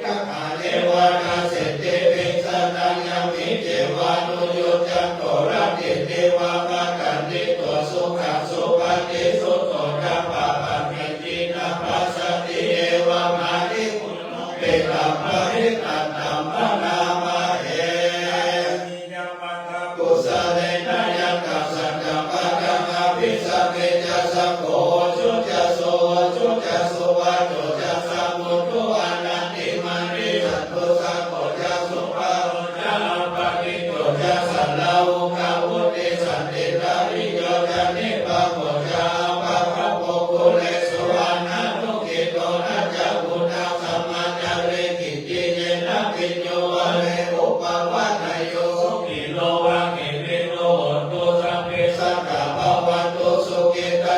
Ca kāle va dasetthiṃ vijānāya micceva, nuyyujjhanto rattinīva patanti to, sukhaṃ supati sutto ca pāpaṃ kiñci na passati, evamādiguṇo petāparittantaṃ bhaṇāma he. Kusalena yantaṃ santaṃ padaṃ abhisamecca, sakko ujū ca suhujū ca suvaco cassa mudu anatimānī. Santussako ca subharo ca appakicco ca sallahukavutti, santindriyo ca nipako ca appagabbho kulesu ananugiddho. Na ca khuddaṃ samācare kiñci yena viññū pare upavadeyyuṃ. Sukhino vā khemino hontu sabbe sattā bhavantu sukhitā.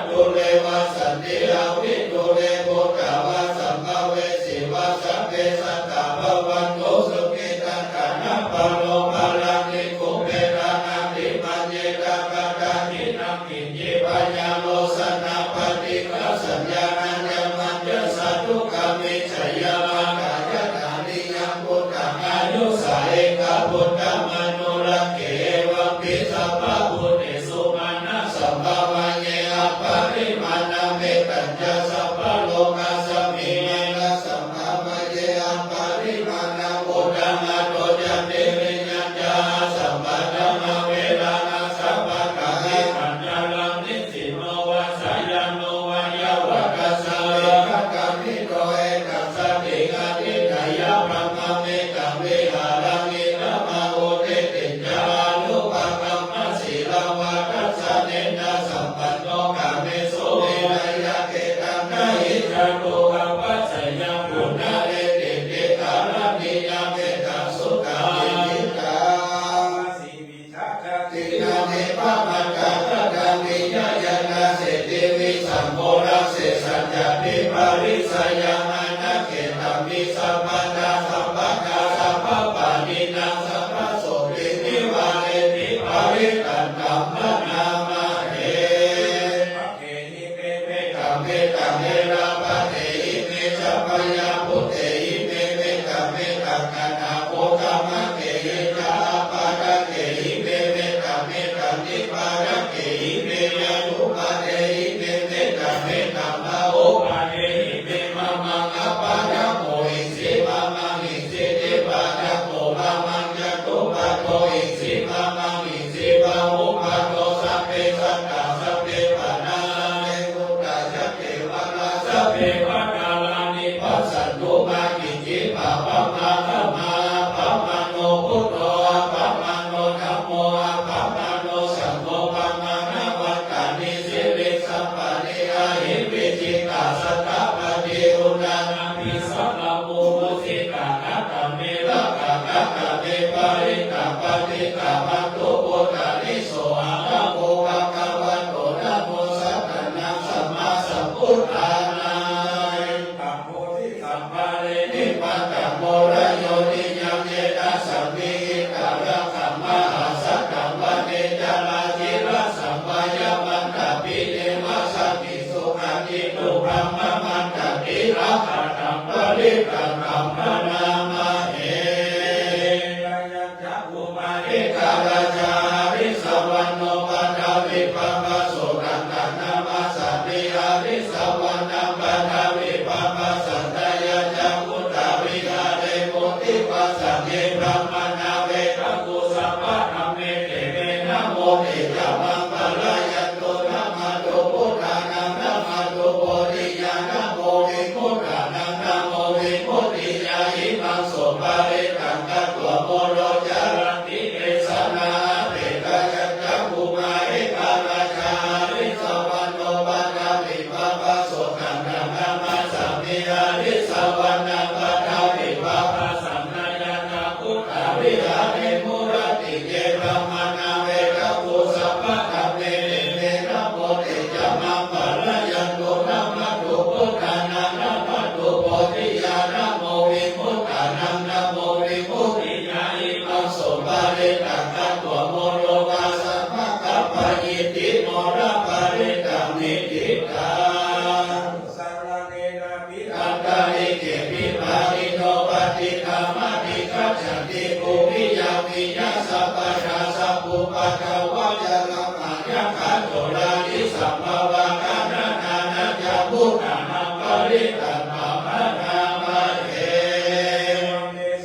Dūre vasanti avidūre, bhūtā va sambhavesī va, sabbe sattā bhavantu sukhitattā. Na paro paraṃ nikkupetaṃ, nātimaññetha katthaci naṃ kiñci. Byārosanā paṭighasaññā, nāññamaññassa dukkhamiccheyya. Yamhā kāyadhāriyaṃ puttaṃ, āyusā ekaputtamanurakkhe, evampi sabbabhūtesu, mānasambhāvaye aparimāṇaṃ. Mettañca sabbalokasmiṃ, mānasambhāvaye aparimāṇaṃ, uddhaṃ adho ca tiriyañca, asambādhaṃ averaṃ asapattaṃ. Tiṭṭhañcaraṃ nisinno vā, sayāno vā yāvatassa vigatamiddho, etaṃ satiṃ adhiṭṭheyya, brahmametaṃ vihāraṃ idhamāhu. Diṭṭhiñca anupagamma sīlavā, dassanena sampanno, kāmesu vineyya gedhaṃ, na hi jātu gabbhaseyyaṃ punaretīti. Karaṇīyamettaṃ suttaṃ niṭṭhitaṃ. Dīnameppamattakataṃ, vijāya na sesi visuṃ, moraṃ sesañca viparisayaṃ, anakkhettaṃ hi sabbadā, sabbattha sabbapāṇinaṃ, sabbasopi nivāreti, parittaṃ taṃ bhaṇāma he. Mettaṃ mettaṃ, Erāpathehi me ca, Pajābhutehi me mettaṃ, mettaṃ kaṇhāgotamakehi ca, Apādakehi me mettaṃ, mettaṃ Dipādakehi me, Ñātipādehi me mettaṃ, mettaṃ Pahūpadehi me. Mamaṃ Apādako Issi, Mamaṃ Issi Dipādako, Mamaṃ Ñātipādo Issi, Mamaṃ Issi Pahūpado, sabbe sattā sabbe pāṇā, sabbe bhūtā sabbe kevalā, sabbe bhadrāni passantu, mā kiñci pāpam āgamā. Appamāṇo Buddho, appamāṇo Dhammo, appamāṇo Saṅgho, pamāṇavantāni sirīsapāni, ahi vicchikā satapadī uṇṇānābhī sarabū mūsikā. Katā me rakkhā, katā me parittā, paṭikkamantu bhūtāni, sohaṃ namo bhagavato, namo sattannaṃ sammāsambuddhānaṃ. Bodhisambhāre nibbantaṃ, mūlayo niyaṃ ye taṃ, sambhīhitānaṃ kammaṃ, āsataṃ vane ca rājirasaṃ, bhayamantaṃ bhītiṃ va saṅ sukhaṃ cintu brahmamātati. Akkhātaṃ parittaṃ taṃ bhaṇāma he. Ayañca bhummā ekaṃ rājā, harissavaṇṇo paṭhavippabhāso, taṃ taṃ namassāmi harissavaṇṇaṃ paṭhavippabhāsaṃ. Tayajja guttā viharemu divasā, ye brāhmaṇā vedagu sabbadhamme, te me namo te ca maṃ pālayantu. Namatthu buddhānaṃ, namatthu bodhiyā, namo vimuttānaṃ, namo vimuttiyā. Imaṃ so parittaṃ katvā moro carati esanā. Apetayañca bhummā ekaṃ rājā, harissavaṇṇo paṭhavippabhāso, taṃ taṃ namassāmi harissavaṇṇaṃ paṭhavippabhāsaṃ. Tayajja guttā viharemu rattiṃ, ye brāhmaṇā vedagu sabbadhamme, te me namo te ca maṃ pālayantu. Namatthu buddhānaṃ, namatthu bodhiyā, namo vimuttānaṃ, namo vimuttiyā. Imaṃ so parittaṃ katvā moro vāsamakappayīti, moraparittāni diṭṭhaṃ. Saraṇena āntarikepi pāṇino patiṭṭhāmadhigacchanti. Bhūmiyaṃ viya sabbadā sabbupaddavā, jalamaggisikhārisaṃ pavā, kaṇhānañca bhūtānaṃ parittaṃ taṃ bhaṇāma he.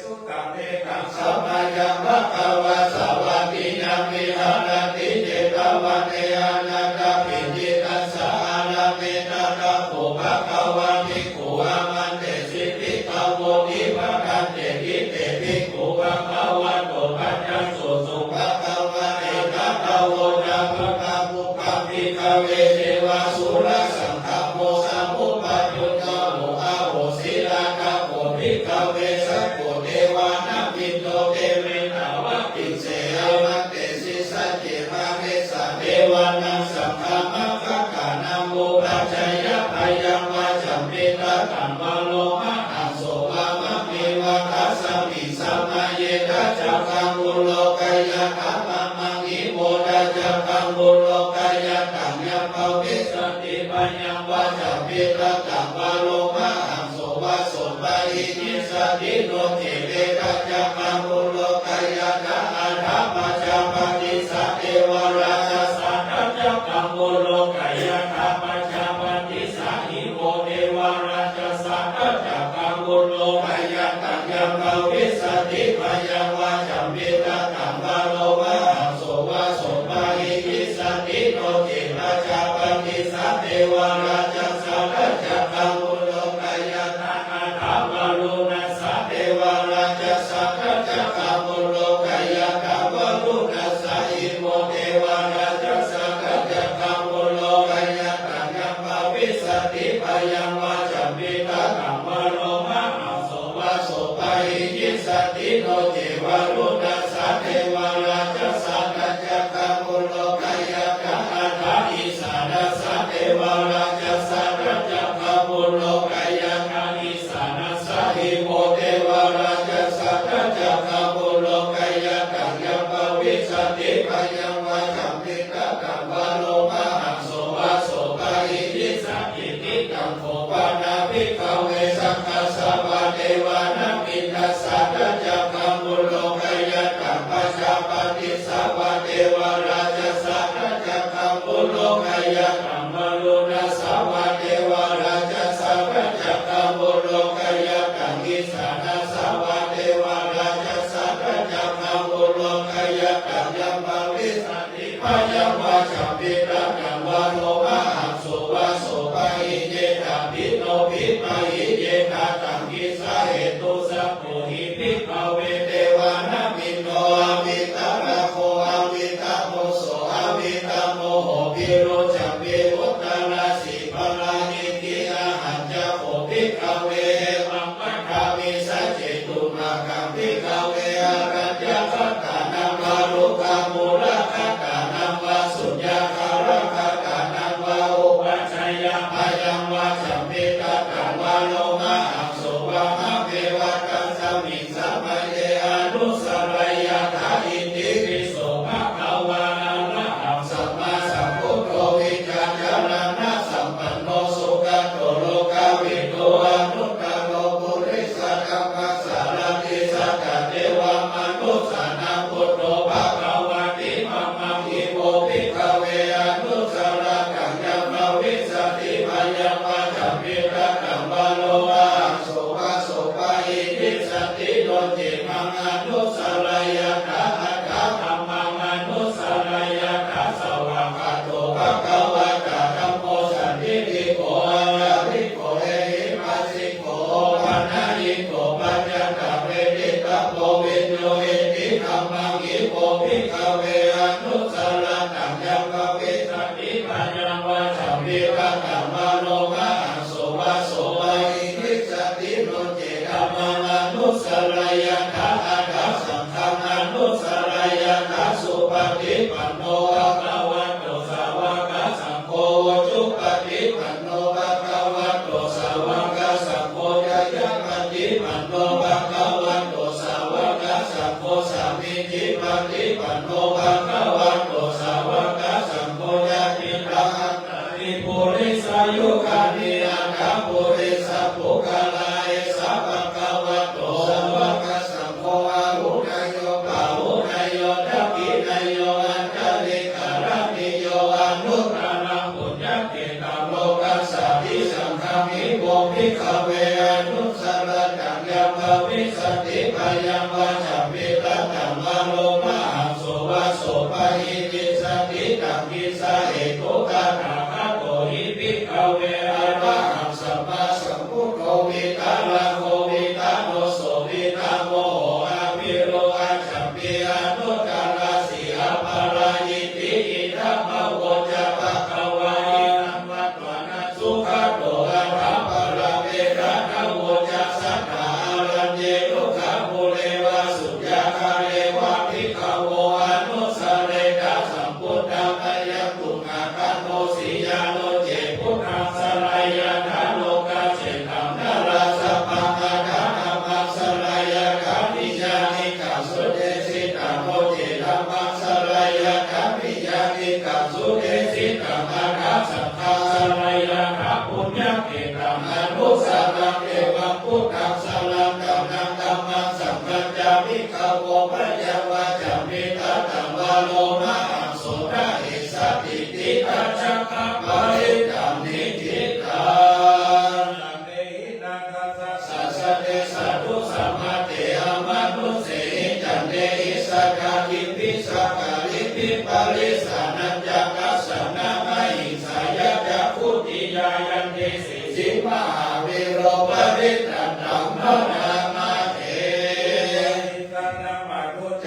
Sutaṃ. Ekaṃ samayaṃ bhagavā sāvatthiyaṃ viharati jetavane anāthapiṇḍikassa ārāme. Tatra kho bhagavā bhikkhū āmantesi bhikkhavoti. Bhadanteti te bhikkhū bhagavato paccassosuṃ. Bhagavā etadavoca. Bhadabbu bhikkhave devasūrasaṅgamo samuppañño Payaṃ vācāmi tattā vā lomahaṃso vā sopahi issati no ce. Etha cakkhā pulokayatā athā pajāpati sā devā rājasā. Tañca cakkhā pulokayatā pajāpati sā iho devā rājasā. Tañca cakkhā pulokayataṃ yaṃ bhavissati bhayaṃ vācāmi tattā vā lomahaṃso vā sopahi issati no ce. Pajāpati sā devā rājasā. Tañca cakkhā pulokayatā athā varuṇasā devā rājasā. Tañca cakkhā pulokayatā varuṇasā iho devā rājasā. Tañca cakkhā pulokayataṃ yaṃ bhavissati bhayaṃ vācāmi tattā vā lomahaṃso vā sopahi issati no ce. Varuṇasā devā rājasā. Tañca cakkhā pulokayatā athā isānasā devā rājasā. Tañca cakkhā pulokayatā isānasā iho devā rājasā. Tañca cakkhā pulokayataṃ yaṃ bhavissati bhayaṃ vācāmi tattā vā lomahaṃso vā sopahi issati. Idamavopanā bhikkhave sakkhāsavā devānaṃ indassa. Tañca cakkhā pulokayataṃ pajāpatisavā devā rājasā. Tañca cakkhā pulokayataṃ varuṇasavā devā rājasā. Tañca cakkhā pulokayataṃ isānasavā devā rājasā. Tañca cakkhā pulokayataṃ yaṃ bhavissa bhayaṃ vācāmi tattā vā lomahaṃso vā sopahi yetha bhikkhū bhikkhavīhi yetha taṃ kissa hetuṃ. Sakko hi bhikkhave devānaṃ indo avitarāgo avitamuso avitamoho virūḷhābhī uttarāsī parāhitī. Ahañca kho bhikkhave evaṃ vadāmi sacce tumhākaṃ bhikkhave āraññakatānaṃ vā rugghakūlagatānaṃ vā suññakālagatānaṃ vā upajjhāyā bhayaṃ vācāmi tattā vā lomahaṃso vā bhavaṃ. Tasmiṃ samaye anussareyyātha itipi so bhagavā arahaṃ sammāsambuddho vijjācaraṇasampanno sugato lokavidū anuttaro purisadammasārathi satthā devamanussānaṃ buddho bhagavāti. Idamavopaṃ bhikkhave anussarattaṃ yaṃ bhavissati bhayaṃ vācāmi tattā vā lomahaṃso vā sopahi issati no ce. Maṃ anussarayyātha athadhammaṃ anussarayyātha svākkhāto bhagavatā dhammo sandiṭṭhiko akāliko ehipassiko opanayiko paccattaṃ veditabbo viññūhīti. Idamavopaṃ bhikkhave anussarattaṃ yaṃ bhavissati bhayaṃ vācāmi tattā vā lomahaṃso vā sopahi issati no ce. Dhammaṃ anussarayyātha athasangh- ghaṃ anussarayyātha supaṭipanno bhagavato sāvakasaṅgho ujupaṭipanno bhagavato sāvakasaṅgho ñāyapaṭipanno bhagavato sāvakasaṅgho sāmīcipaṭipanno bhagavato sāvakasaṅgho yadidaṃ cattāri purisayugāni aṭṭha purisapuggalā esa bhagavato sāvakasaṅgho āhuneyyo pāhuneyyo dakkhiṇeyyo añjalikaraṇīyo anuttaraṃ puññakkhettaṃ lokassāti. Sanghaṃ hi vo bhikkhave anussarattaṃ yaṃ bhavissati bhayaṃ vācāmi tattā vā lomahaṃso vā sopahi issati. Taṃ kissa hetuṃ. Tathāgato hi bhikkhave arahaṃ sammāsambuddho vītarāgo vītanoso vītamoho avirūḷhābhī anuttarassī aparājitī. Idamavoca bhagavā. Idamvatvāna sugato aṭṭhaṃ paraṃ vedana. Vo ca satthā āraññe rukkhamūle vā suññakāle vā bhikkhavo anussareta sambuddhaṃ mayaṃ tumhākaṃ desiyā no ce. Buddhaṃ saraṇaṃ Puññakkhettaṃ anusaraṃ, evaṃ buddhaṃ saraṇaṃ gatāṃ, dhammaṃ saṅghañca bhikkhavo, pañcaṃ vācāmi tattha varo mahaṃ so, na hi sattī tiṭṭhā cakkappaṭiṭṭhāmi cittaṃ. Sāsane sādhu samatthe amanussehi, candehi sakkacittihi sakkārihi, parisajjānañca dassanaṃ ahiṃsāya, cakkhutiya yandī sisi mahāvīro, parittaṃ taṃ bhaṇāma he.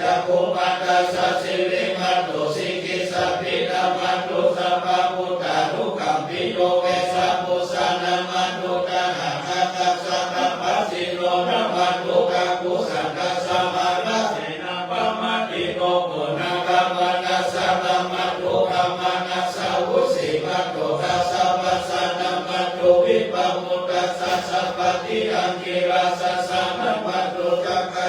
Cakkhumantassa sirīmato, sikhissapi namatthu, sabbabhūtānukampino, vessabhū saha namatthu, thanattassa tapassino, namatthu kakusandhassa, mārasenāpamaddino, puṇṇagamanassa namatthu, gāmānassa vusīmato, dassāpassa namatthu, vippamuttassa sabbadhi, aṅgīrasassa namatthu,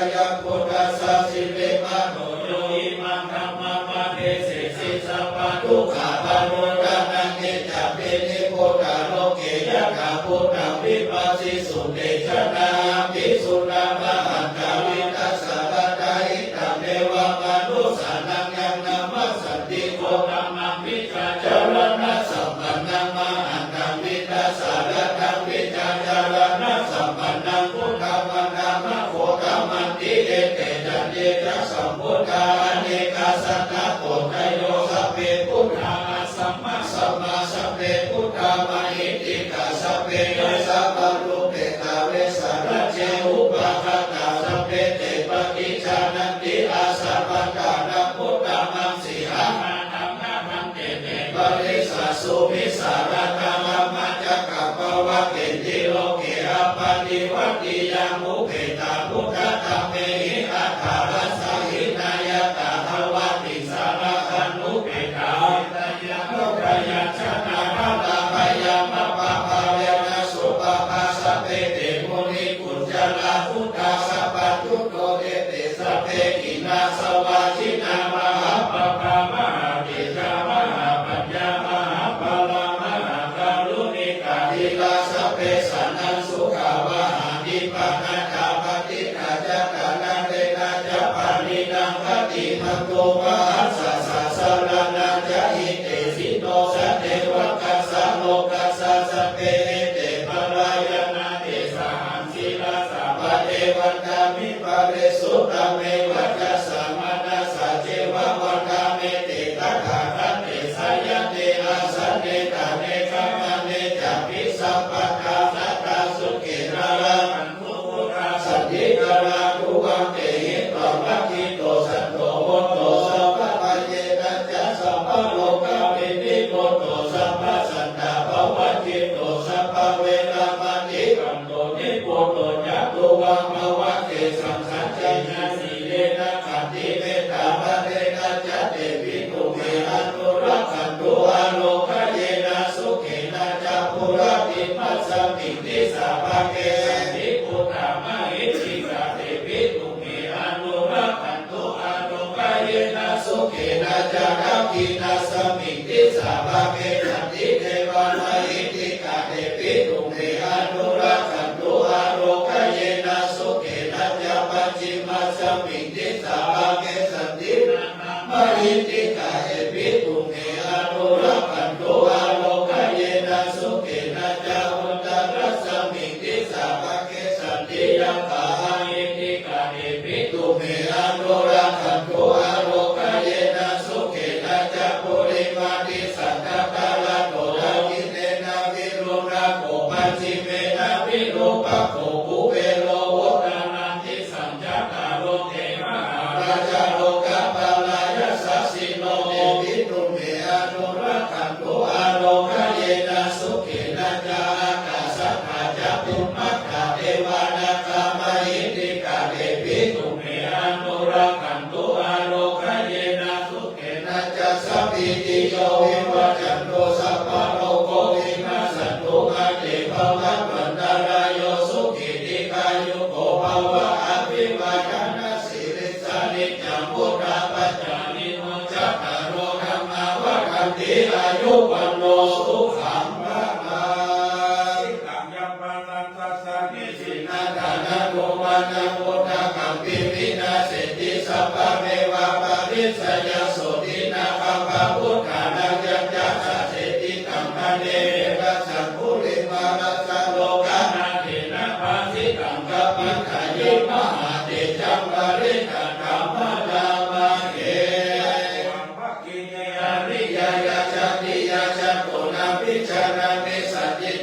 sakyaputtassa sirīmato, yo imaṃ dhammampadesesi, sabbadukkhāpanūdanaṃ, ye cāpi nibbutāloke, yathābhūtaṃ vipassisuṃ, te janā apisuṇā mahantā, vītasāradā itaṃ devamanussānaṃ, yaṃ namassanti gotamakkhī, vijjācaraṇasampannaṃ mahantaṃ, vītasāradaṃ vijjācaraṇasampannaṃ, buddhaṃ vandāma gotamanti. Ete caññe ca sambuddhā, anekā satakoṭayo, sabbe buddhā asamā samā, sabbe buddhā mahiddhikā, sabbe dasabalūpetā vesālā, ce upāgatā, sabbe te paṭijānanti asambādhaṃ, na buddhamāṃ sīhaṃ, na dhammamāṃ, te me parisāsu vītasāradā. Dhammacakkappavattiti loke, appaṭivattiyaṃ upetā, buddhadhammehi attarasa, hīnā yathābhāva tiṃsā rakkhaṇupetā, hitāya buddhayā janatā, bhayā bhāvā pāpā verā supabhā, sabbe te munikuñjarā, buddhā sappatthutto, ete sabbe khīṇāsavā, jināpahā pāpā, mahātejā mahāpaññā, mahābala mahākāruṇikā, dhīrā sabbesaṃ sukhā vahhāti. Pāṇā ca patiṭṭhā ca, ṭhānā dena ca pāṇinaṃ, pāṭibbantho vāhassa saraṇā ca hitesino, sadevakassa lokassa sabbe, ete parāyanā te sahaṃ, sirasā pade vandāmi, paresuttame vacasā manasā ceva, vandāmete tathāgate, sayane āsane ṭhāne gamane cāpi sabbadā, sadā sukhena rakkhantu buddhā, santikarā tuvaṃ dehitvā, vañcito santo hotu sabbabhayena ca, sabbarogavinimutto, sabbasantāpavajjito, sabbaveramatikkanto, nibbuto ca tuvaṃ bhavaṃ. Tesaṃ saccena sīlena khantimettābhāvena ca, devi tumhe anurakkhantu ārogyena sukhena ca, purimasmiṃ disābhāge santi buddhā mahiddhikā, devi tumhe anurakkhantu ārogyena sukhena ca, dakkhiṇasmiṃ disābhāge santi devā mahiddhikā, devi tumhe anurakkhantu ārogyena sukhena ca, pacchimasmiṃ disābhāge santi nāgā mahiddhikā, devi tumhe anurakkhantu ārogyena sukhena ca, uttarasmiṃ disābhāge santi yakkhā mahiddhikā, devi tumhe anurakkhantu ārogyena sukhena ca, purimaṃ disaṃ dhataraṭṭha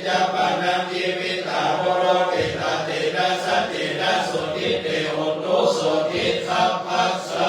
Japanaṃ jīvitā paro, cittattena saccena sotthi te hontu sotthī sabbassa.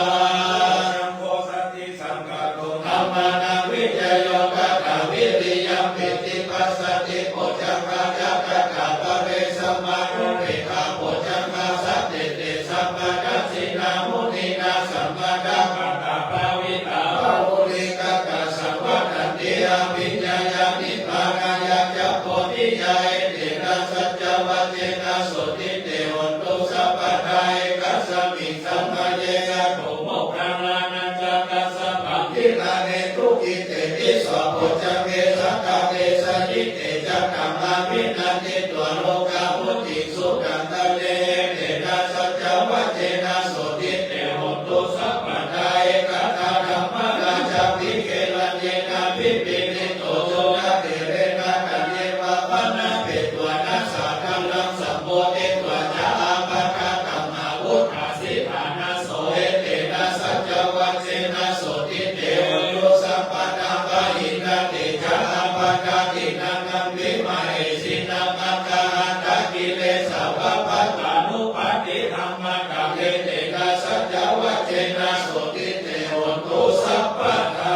Saṅgho sati saṅkhāto dhammānaṃ vicayo tathā, viriyampīti passaddhi bojjhaṅgā ca tathāpare, sammādopekkhā bojjhaṅgā sattete sabbadassinā muninā sammadakkhātā bhāvitā bahulīkatā saṃvattanti abhiññāya nibbānāya ca bodhiyā. Etena saccavajjena sotthi te hontu sabbadā. Ekasmiṃ samaye sato moggallānañca kassapaṃ gilāne dukkhite disvabojjhaṅge satta desayi. Te ca taṃ abhinanditvā rogā mucciṃsu taṅkhaṇe. Etena saccavajjena sotthi te hontu sabbadā. Ekadā dhammarājāpi gelaññenābhipīḷito, cundattherena taññeva bhaṇāpetvāna sādaraṃ, sammoditvā ca ābādhā tamhā vuṭṭhāsi ṭhānaso. Etena saccavajjena sotthi te hontu sabbadā. Pahīnā te ca ābādhā tiṇṇannampi mahesinaṃ, maggāhatakilesā va pattānuppattidhammataṃ. Etena saccavajjena sotthi te hontu sabbadā.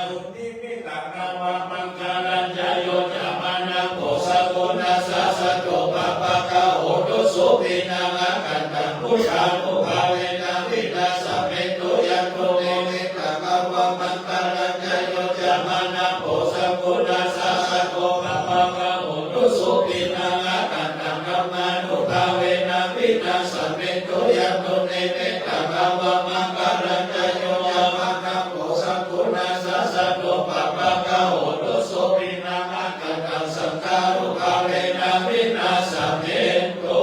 Dunnimittaṃ avamaṅgalañca yo cāmanāpo sakuṇassa saddo pāpaggaho dussupinaṃ akantaṃ buddhānubhāvena vināsamentu. Yandunnimittaṃ avamaṅgalañca yo cāmanāpo sakuṇassa saddo pāpaggaho dussupinaṃ akantaṃ dhammānubhāvena vināsamentu. Yandunnimittaṃ avamaṅgalañca yo cāmanāpo sakuṇassa saddo pāpaggaho dussupinaṃ akantaṃ saṅghānubhāvena vināsamentu.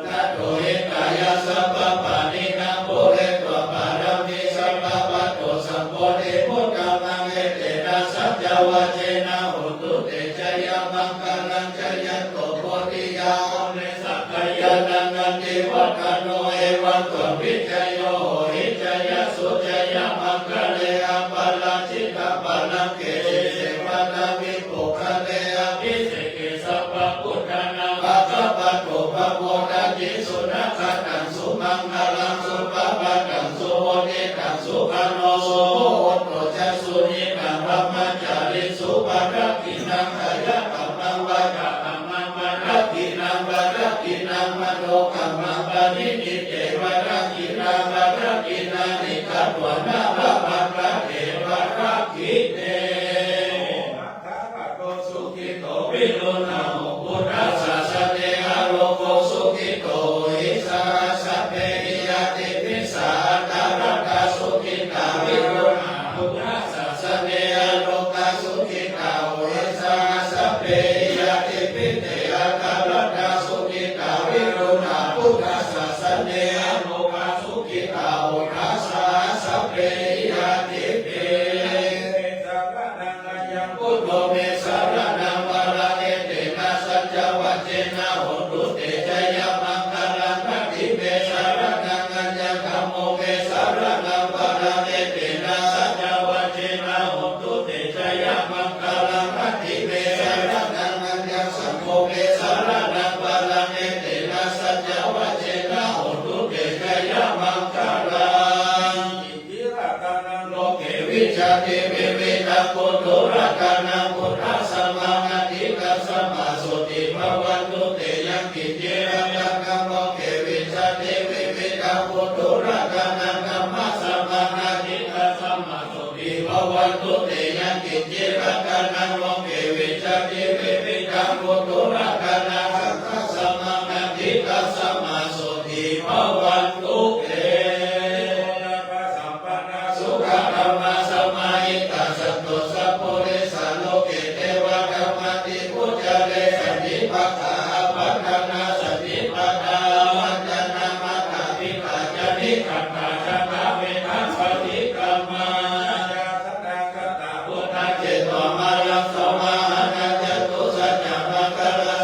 Nātho hitāya sabbapāṇinaṃ pūretvā pāramī sabbā patto sambodhimuttamaṃ. Etena saccavajjena hotu te jayamaṅgalaṃ. Jayanto bodhiyā mūle sakyānaṃ nandivaḍḍhano, evaṃ tvaṃ vijayo hohi jayassu jayamaṅgale, aparājitapallaṅke sīse paṭhavipokkhare abhiseke sabbabuddhānaṃ aggappatto pamodati. Sunakkhattaṃ sumaṅgalaṃ supabhātaṃ suhuṭṭhitaṃ sukhaṇo sumuhutto ca suyiṭṭhaṃ brahmacārisu, padakkhiṇaṃ kāyakammaṃ vācākammaṃ padakkhiṇaṃ padakkhiṇaṃ manokammaṃ paṇidhī te padakkhiṇā, padakkhiṇāni katvāna labhantatthe padakkhiṇe. Sukhito viruḷhako buddhasāsane, arogo sukhito hohi saha sabbehi ñātibhi, saha atthaladdhā sukhitā viruḷhā buddhasāsane, arogā sukhitā hohi saha sabbehi ñātibhi, te atthaladdhā sukhitā viruḷhā buddhasāsane, arogā sukhitā hotha saha sabbehi ñātibhi. Saraṇaṃ aññaṃ buddho me saraṇaṃ varaṃ, etena saccavajjena hotu te jayamaṅgalaṃ. Natthi me saraṇaṃ aññaṃ dhammo me saraṇaṃ varaṃ, etena saccavajjena hotu te jayamaṅgalaṃ. Natthi me saraṇaṃ aññaṃ saṅgho me saraṇaṃ varaṃ, etena saccavajjena hotu te jayamaṅgalaṃ. Kiñci ratanaṃ loke vijjati vividhaṃ puthu ratanaṃ, buddhasamaṃ natthi tasmā sotthī bhavantu te. Yaṅkiñci ratanaṃ loke vijjati vividhaṃ puthu ratanaṃ, dhammasamaṃ natthi tasmā sotthī bhavantu te. Yaṅkiñci ratanaṃ loke vijjati vividhaṃ puthu ratanaṃ, saṅghasamaṃ natthi tasmā sotthī bhavantu te. Sukkadhammasamāhitā, santo sappurisā loke, devadhammāti vuccare. Santi pakkhā apattanā, santi pādā avañcanā, mātā pitā ca nikkhantā, jātā vedāppaṭikkama. Yāyā sanāgatā buddhā, jetvā māraṃ samāraṃ, catusaccāmaṅgala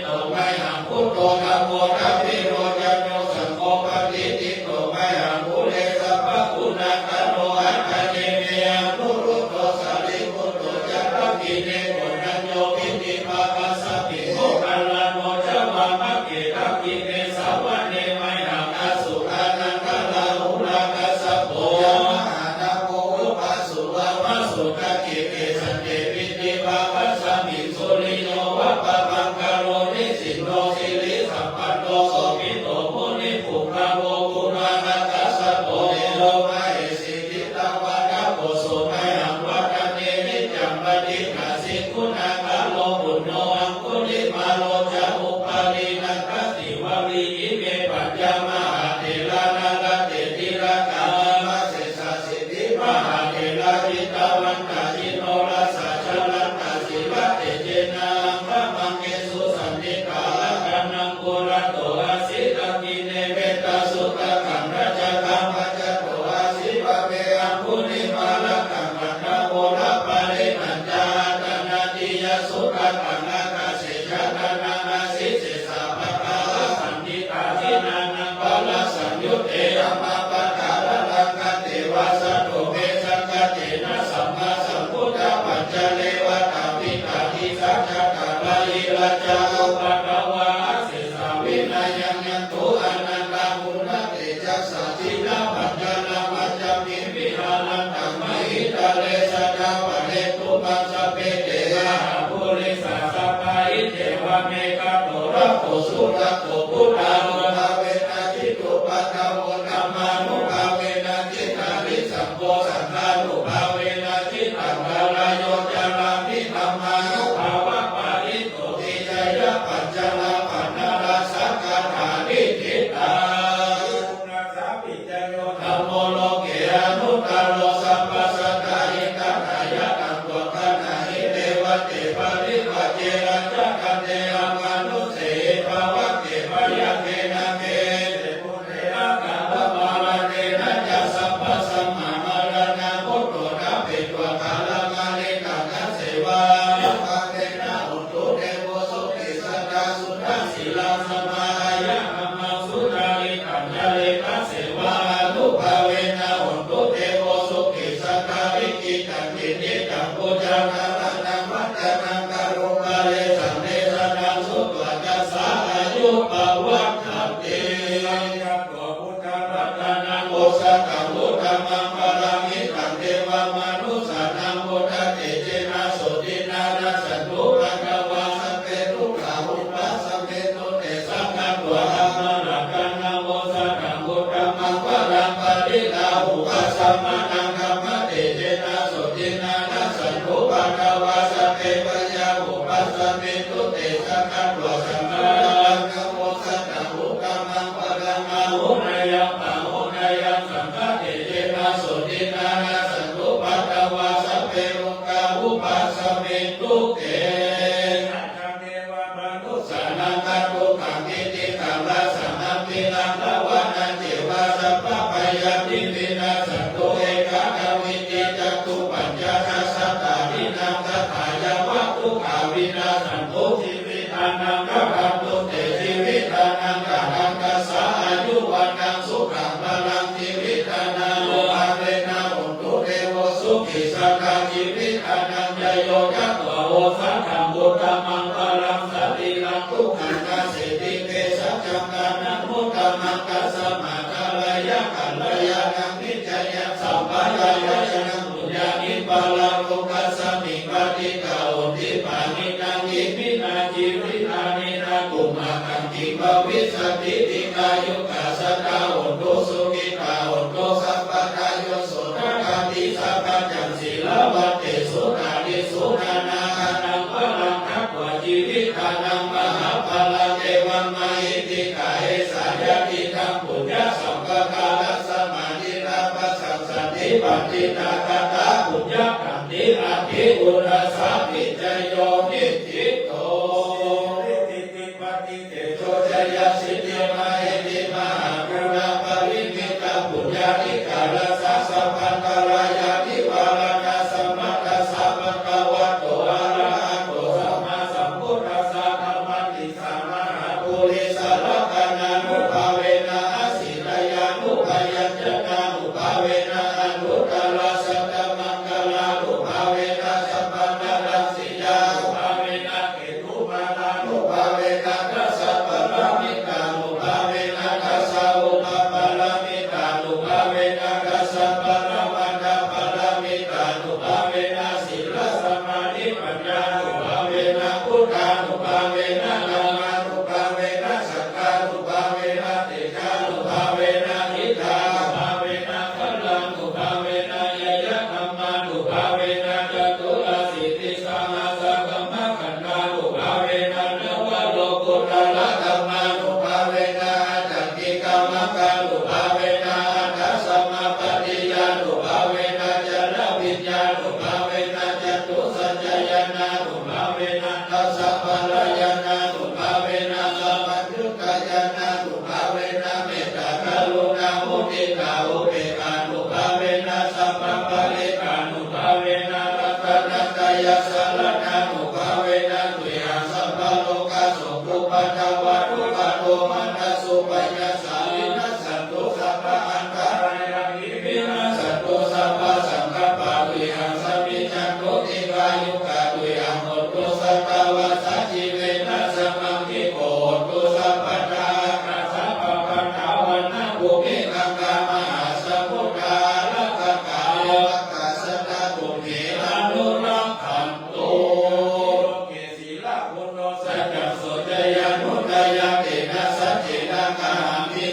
โต มะหัง พุทโธ ธัมโม ดาวิโรจโน สังโฆ ปะกิจจิโต มะหัง อุเร สัพพะกุณาคาโร อัตตะเย เม อนุรุตโธ สารีปุตโต จะ ทักขิเณ โกณัญโญ ปิณฑิปาตาสมิง โมคคัลลาโน จะ วามะเก ทักขิเณ สะวะเณ มะหัง อสุรานันทะ ราหูรา คัสสะโป ยะ มหานาโค อุบาสุรา วะสุทักขิเณ สันติ ปิณฑิปาตาสมิง สุริโย วะ ปะภังคาโร นิสสินโน สิริสัมปันโน โสภิตโต มุนิปุงกะโว กุมารคัสสะโป เตโช มะเหสี จิตตะวัฏฐะโก โส มะหัง วัดดะเท นิจจัง ปะฏิฏฐา สิงหุนาคาโร ปุณโณ อังคุลิมาโล จะ อุปาลี นันทะ สิวะลี อิเม ปัญจ มหาเถรา นาลาเถระ กา มะเสสะ สิบ มหาเถรา จิตตะวันตา จินโนรสา จะลันตา สีละเตเจนะ รังคะมังเกสุ สันทิฏฐา รัตนังปุระโต อาสี ทักขิเณ เมตตาสุตตะกัง รัจจะกัง ปัจจโต อาสี วะเว อังคุลิมาละกัง ขันธะโม ละปะริตตัญจะ อาตานาติยะ สุตตะกัง อากาเส ชะตะนะ อาสี เสสะ ปะทะ สันทิฏฐา ทิฏฐานัง ปะระสังยุตเต ธัมมะปะทะระรังคะเต วาสะโต เม สังคะเตนะ สัมมาสัมพุทธะ ปัจจะเรวะตะ ปิตา ทิสา จะตะ ปะหิรัจจา อุปะทวา อาเสสา วินะยัง ยันตุ อานันทะ ปุณณะเตจัสสะ จินะ ปัญจะนะ ปัญจะมิง วิหารันตัง มหิตะเล สะดา ปะเรนตุ มัง สะเป เต มหาปุริสา สัพพะ อิเทวะ เม ขะโต ระโข สุระโข ปุทธานุภาเวนะ จิตตุปะทะโว ธัมมานุภาเวนะ จิตตาริสังโฆ สังฆานุภาเวนะ จิตตังคาลาโย จารามิ ธัมมานุภาวะปะริตโต วิจะยะปัจจะละปัณณะรัสสะ คาถานิกขิตา ธัมโม โลเก อนุตตะโร สัพพะสัตตะ หิตัตถะยะ ธัมโม กัณหะหิ เต วะเต ปะริวะเจ รัจจะ กัณเณ อมะนุสเสหิ ภะวะเก พะยะเก นาเก เต ปุเร นะ กะ ปะ มะระเณ นะ จะ สัพพะสัมมะ มะระณะ มุตโต นะ เป ตวะ กา ละ มะ ริ ตัง นะ เสวา นุภาเว นะ โหนตุ เต โว สุขิ สัตตะ สุตตะ สีลัง สะ มะ อา ยะ ธัมมัง สุ จาริ ตัง จะ เร นะ เสวา อนุภาเว นะ โหนตุ เต โว สุขิ สัตตะ นิกขิ ตัง กิณฑิ ตัง ปู จา นะ ระ ณัง วัจจะ นะ กะ รุ ปะ เร สัง เด สะ นะ สุ ตวะ จะ สา อายุ ปะ วัฏฐันติ สัก ขะ โต พุทธรัตนัง โอสะถัง อุตตะมัง วะรัง หิตัง เต วะ มะนุสสานัง พุทธะ เต เจ นะ โส ติ นะ นะ สันตุ ปะ ทะ วา สัพ เพ ทุกขา อุปะ สะ เม ตุ เต สะ ขะ โต ธัมมะ รัตนัง โอสะถัง อุตตะมัง วะรัง ปะริตตา หุ ปะ สะ มะ นัง ธัมมะ เต เจ นะ โส ติ นะ นะ สันตุ ปะ ทะ วา สัพ เพ พะยา หุ ปะ สะ เม ตุ เต สะ ขะ โต สังฆะ รัตนัง โอสะถัง อุตตะมัง วะรัง อาหุ เนยัม ปะ หุ เนยัม สังฆะ เต เจ นะ โส ติ นะ นะ สันตุ ปะ ทะ วา สัพ เพ โร กา หุ ปะ สะ เม ตุ เต สัก ขะ เต วะ มะนุสสานัง กะ ทุกขัง กิติขัง รัสสัง อะภิรักษ์ ละ วะ นะ เจ วะ สัพพะ พะยัง ติ วินาสสันตุ เอ กะ ดา วิ ติ จะ ตุ ปัญ จะ ชะ สะ ตะ หิ นัง สะ ถา ยะ วะ ทุกขา วินาสสันตุ ชี วิตานัง รักขันตุ เต ชีวิตานัง กะ ทัง คัส สะ อายุ วัณณัง สุขัง พะลัง ชีวิตานัง โอ ภา เว นะ โหนตุ เต โว สุขิ สัตตะ ชีวิตานัง จะ โย จะ ตวะ โอสะถัง อุตตะมัง พะลัง สะ รี รัง สุขัง กะ เศรษฐิ เภสัชชัง ทานัง อุตตะมัง คัสสะ มะ ทะ รายะ กัลยาณัง มิตร จะ ยัง สัพพะ ยา ยะ ยะ นัง ปุญญานิ ปะ ระ โล กัส มิง ปะ ติ ตะ โหนติ ปะ หิ ตัง อิ มิ นา ชี วิ ตา นิ นะ ตุ มะ กัง กิง ภะ วิสสะ ติ ติ กา ยุ กา สะ ตะ โหนตุ สุขิ ตา โหนตุ สัพพะ ทา ยุ โส ทะ ทา ติ สะ กัจจัง สี ละ วะ เต สุ ตา ทิ สุ นา นา ทา นัง พะ ลัง ทัพ วะ ชี วิ ตา นัง มหา พะ ลัง เอ วัง มะ หิ ติ กา เอ สา ยะ ทิ ทัง ปุญญะ สัม ปะ กา รัส สะ มา ทิ รา ปะ สัง สัน ติ ปัต ติ ตา คะ ตา ปุญญะ ขัน ติ อะ ทิ อุ ระ สะ มิ จะ โย นิ ทิ โต สิ ริ สิ ทธิ ปะ ฏิ เต โช ชะ ยะ สิ ทธิ มะ หิ ทธิ มะ หา ปุ ระ ปะ ริ มิตตะ ปุญญา ธิ กา รัส สะ สัพ พัน ตะ รายา นิ วา ระ นะ สะ มะ ทัส สะ ภะ คะ วะ โต อะ ระ หะ โต สัม มา สัม พุท ธัส สะ นะ มะ ติ สะ Kusalaghammānubhāvena, aṭṭhaṅgikamaggānubhāvena, aṭṭhasamāpattiyānubhāvena, chaḷabhiññānubhāvena, catusaccañāṇānubhāvena, dasabalañāṇānubhāvena, sabbaññutañāṇānubhāvena, mettākaruṇāmuditāupekkhānubhāvena, sabbaparittānu bhāvena, ratanattayasaraṇānubhāvena, tuyhaṃ sabbalokasokaupaddavadukkhadomanassupāyāsā vinassantu, sabbaantarāyāpi vinassantu, sabbasaṅkappā tuyhaṃ samijjhantu, dīghāyukā tuyhaṃ hotu, satavassajīvena samaṅgiko hotu sabbadā. Ākāsapabbatavanabhūmi gaṅgāmahāsamuddā, rakkhakā devakā sadā tumhe anurakkhantu. Loke sīlaguṇo saccaṃ soceyyanuddayā, tena saccena kāhāmi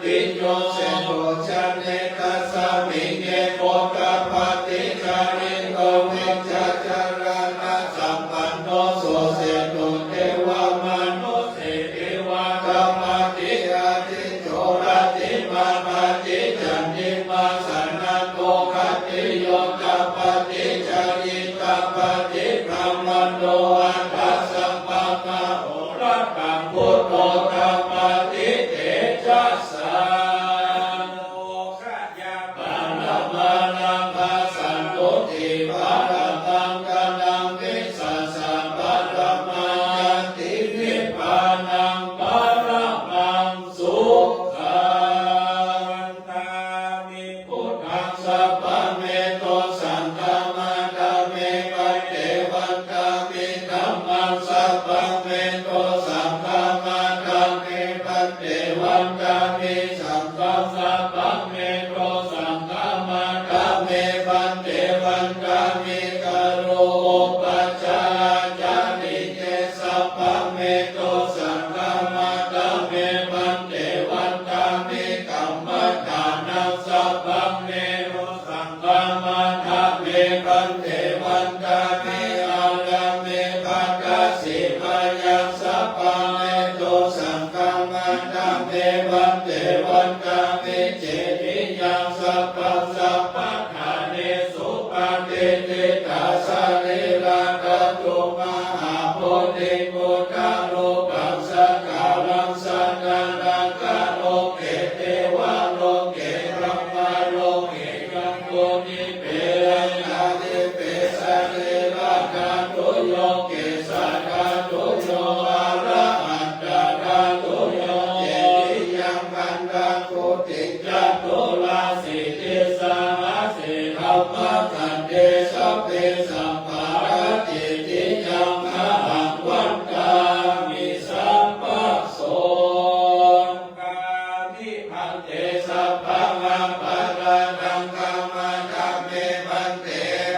ติโย เศรษฐู ชเน ตัสสมิง เย โพธพา ติ จาริโต วิชชาจรณสัมปันโน สุเศรษฐู เทวมนุสสี เทวา ธัมมา ติ อาทิ โจ รัตติมา ปา ติ จันติมา สนันโท ขัตติโย ธัปปติ จายิ ธัปปติ พรหมโณ อัฏฐสัมมา โหรตัง พุทโธ ธัปปติ เตจะสา โมคขยา ปรมานัง อัสสันตุติ ปรมัง กนัง วิสัสสะ ปรมายันติ นิพพานัง ปรมัง สุขัง วันทามิ พุทธัง สัพพะเมโต สังฆัมมาทามิ ภันเต วันทามิ ธัมมัง สัพพะเมโต สังฆัมมาทามิ ภันเต วันทามิ สังฆัง สัพพะเมโต สังฆัมมาทามิ ภันเต วันทามิ กะโร อุปัชฌา อาจาริเย สัพพะเมโต สังฆัมมาทามิ ภันเต วันทามิ กัมมัฏฐานัง สัพพะเมโต สังฆัมมาทามิ ภันเต วันทามิ อาราเม ภัททสิมายัง สัพพะเมโต สังฆัมมาทามิ ภันเต วันทามิ เจติยัง สัพพัง สัพพะ ฐาเนสุ ปะติฏฐิตา สะรีระธาตุ มหาโพธิง พุทธานุภาเวนะ สักการัง สักการะ โลเก เทวา โลเก พรหมา โลเก ยัง โพธิ เปรัญญา ทิเป สะรีระธาตุโย เกสะธาตุโย อะระหัตตะธาตุโย เจติยัง คันธัง โพธิ จัตุราสีติสหัสสี ธัมมะขันเต สัพเพ สัพพา ทัตถิติยัง อะหัง วันทามิ สัพพะโส กามิ ภันเต สัพพัง อะปะราธัง ขมาทาเม ภันเต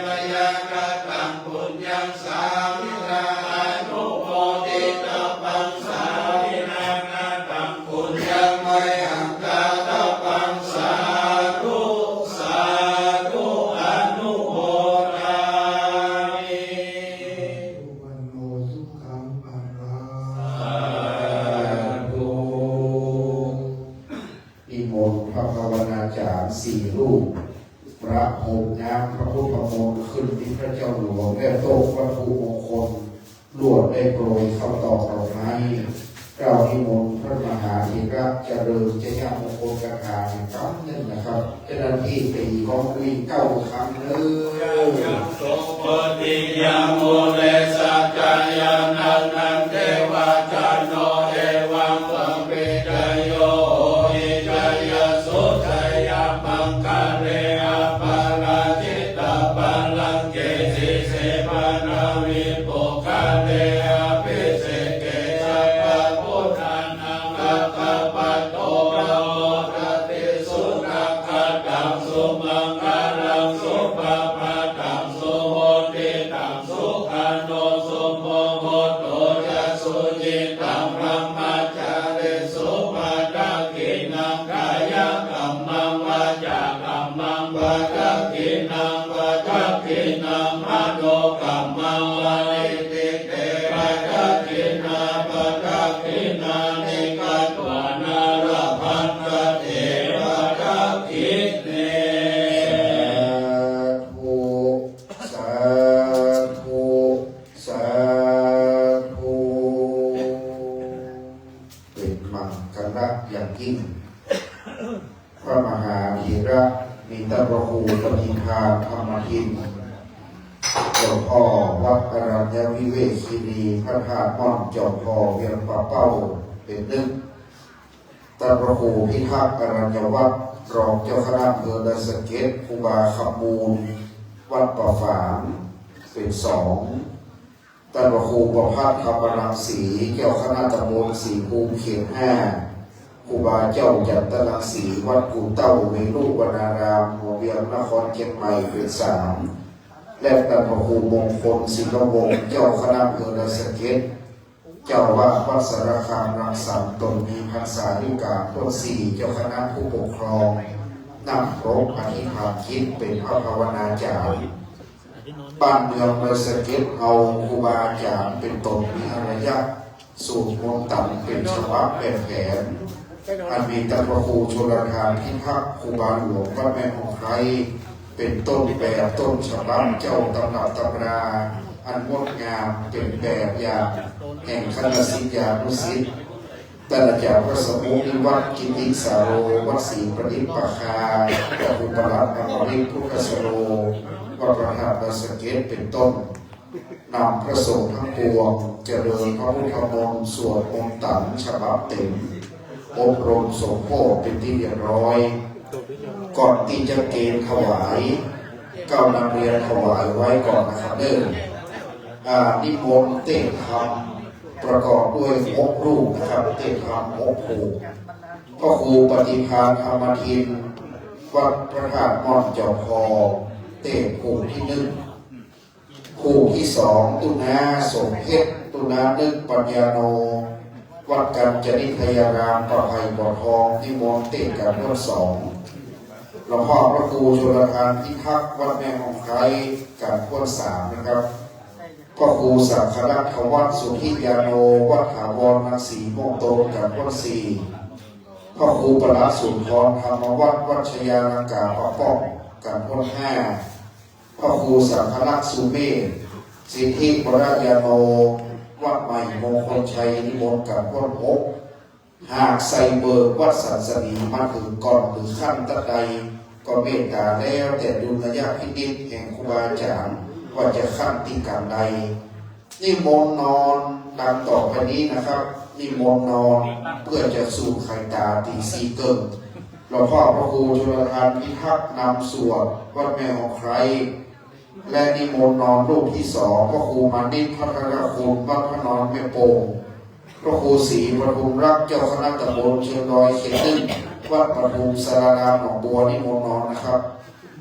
มะยา คะตัง ปุญญัง สามินา อะนุโมทิตับบัง สามินา คะตัง ปุญญัง มะยหัง คะตับบัง สาธุ สาธุ อะนุโมทามิ สุปันโน สุขัง พลัง สาธุ นิมนต์พระภาวนาจารย์สี่รูป ประพรมน้ำพระพุทธมนต์ขึ้นที่พระเจ้าหลวง และโต๊ะวัตถุมงคล ลวดได้โปรยข้าวตอกดอกไม้ กล่าวนิมนต์พระมหาเถระเจริญชยมงคลคาถาแห่งกำนึ่งนะครับ เจ้าหน้าตี้ตีกลองวิ่งเก้าครั้งเด้อ ยังโสโพธิยามูเล สักกายานันทันเทวาจาโน เอวังตะเม จโย โหติ จยสุ จยมังคะเล อะปะราจิตะปะลังเก สีเส ปะทะวี ปุคคะเล อะภิเสเก สัพพะพุทธานัง อักขะปัตโต ปะโมทะติ สุนักขัตตัง สุมังคะลัง สุปะปะทัง สุหุติตัง สุขันโต สุโมหุตโต จะสุจิตตัง พรหมจาริสุ ปะทักขิณัง กายะกัมมัง วาจากัมมัง ปะทักขิณัง ปะทักขิณัง มโนกัมมัง ปะหิทธิเต ปะทักขิณา ปะทักขิณานิ กัตวานะ ละภันตะ เต ปะทักขิเณ สาธุ สาธุ สาธุ เป๋นมังคละอย่างยิ่ง พระมหาเถระ มีต้านพระครูปฏิภาณ ธรรมทิน เจ้าคณะวัดอรัญญวิเวกินี พระธาตุม่อน เจ้าคณะเวียงป่าเป้า เป๋นนึ่ง ต้านพระครูพิทักษ์อรัญญวัฒน์ รองเจ้าคณะอำเภอดอยสะเก็ด ครูบาคำมูล วัดป่าฝาง เป๋นสอง ต้านพระครูประภัทร ธรรมรังสี เจ้าคณะตำบลศรีภูมิ เขตห้า ครูบาเจ้าจันตรังสี วัดกู่เต้า เวฬุวนาราม หัวเวียง นครเจียงใหม่ เป๋นสาม และต้านพระครูมงคล ศิลวงศ์ เจ้าคณะอำเภอดอยสะเก็ด เจ้าอาวาสวัดสารคามรังสรรค์ ตนมีพรรษานุการ ถ้วนสี่ เจ้าคณะผู้ปกครอง นักรบอธิษฐานจิตเป๋นพระภาวนาจ๋ารย์ บ้านเมืองดอยสะเก็ด เอาครูบาอาจ๋ารย์เป๋นต้นมีอารยะ สูตรมนต์ตันเป๋นฉบับแบบแผน อันมีต้านพระครูชลทานพิทักษ์ ครูบาหลวงวัดแม่ฮ่องไคร้ เป๋นต้นแบบต้นฉบับเจ้าตำรับตำรา อันงดงามเป๋นแบบอย่างแห่งคณะศิษยานุศิษย์ ต้านอาจ๋ารย์พระสมุนิวัฒน์ กิติสาโร วัดศรีประดิษฐประภา พระครูประหลัดอมรินทร์ พุทธสโร วัดพระธาตุดอยสะเก็ด เป๋นต้น นำพระสงฆ์ทั้งปวงเจริญพระพุทธมนต์ สวดมนต์ตันฉบับเต๋ม อบรมสมโภชเป๋นตี้เรียบร้อย ก่อนตี้จะเกณฑ์ถวาย เกล้านำเรียนถวายไว้ก่อนนะครับเด้อ อ่า นิมนต์เตศน์ธรรมประกอบด้วยหกรูปนะครับ เตศน์ธรรมหกผูก พระครูปฏิภาณธรรมทิน วัดพระธาตุม่อนจอกทอง เตศน์ผูกตี้นึ่ง ผูกตี้สอง ตุ๊ณาสมเพชร ตุ๊ณานึกปัญญาโน วัดกัญจนิทยาราม ป่าไผ่บ่อทอง นิมนต์เตศน์กั๋นถ้วนสอง หลวงพ่อพระครูชลทานพิทักษ์ วัดแม่ฮ่องไคร้ กั๋นถ้วนสามนะครับ พระครูสังฆรักษ์ธวัฒน์ สุทธิยาโน วัดถาวรรังสี ม่วงโตน กั๋นถ้วนสี่ พระครูประหลัดสุนทร ธรรมวัฒน์ วัดชยาลังกา ป่าป้อง กั๋นถ้วนห้า พระครูสังฆรักษ์สุเมธ สิทธิวรยาโน วัดใหม่มงคลชัย นิมนต์กั๋นถ้วนหก หากใส่เบิกวัดสันสนีมาเถิงก่อนหรือขั้นตั๊ดใด ก็เมตต๋าแล้วแต่ดุลยพินิจแห่งครูบาอาจ๋ารย์ ว่าจะขั้นตี้ก๋านใด นิมนต์นอนดังต่อไปนี้นะครับ นิมนต์นอนเพื่อจะสูตรไขต๋าตี๋สี่เกิ่ง หลวงพ่อพระครูชลทานพิทักษ์นำสวด วัดแม่ฮ่องไคร้ และนิมนต์นอนรูปตี้สอง พระครูมานิตร ภัทรคุณ วัดพระนอนแม่โป่ง พระครูศรีปทุมรักษ์ เจ้าคณะตำบลเชิงดอยเขตนึ่ง วัดปทุมสารารามหนองบัว นิมนต์นอนนะครับ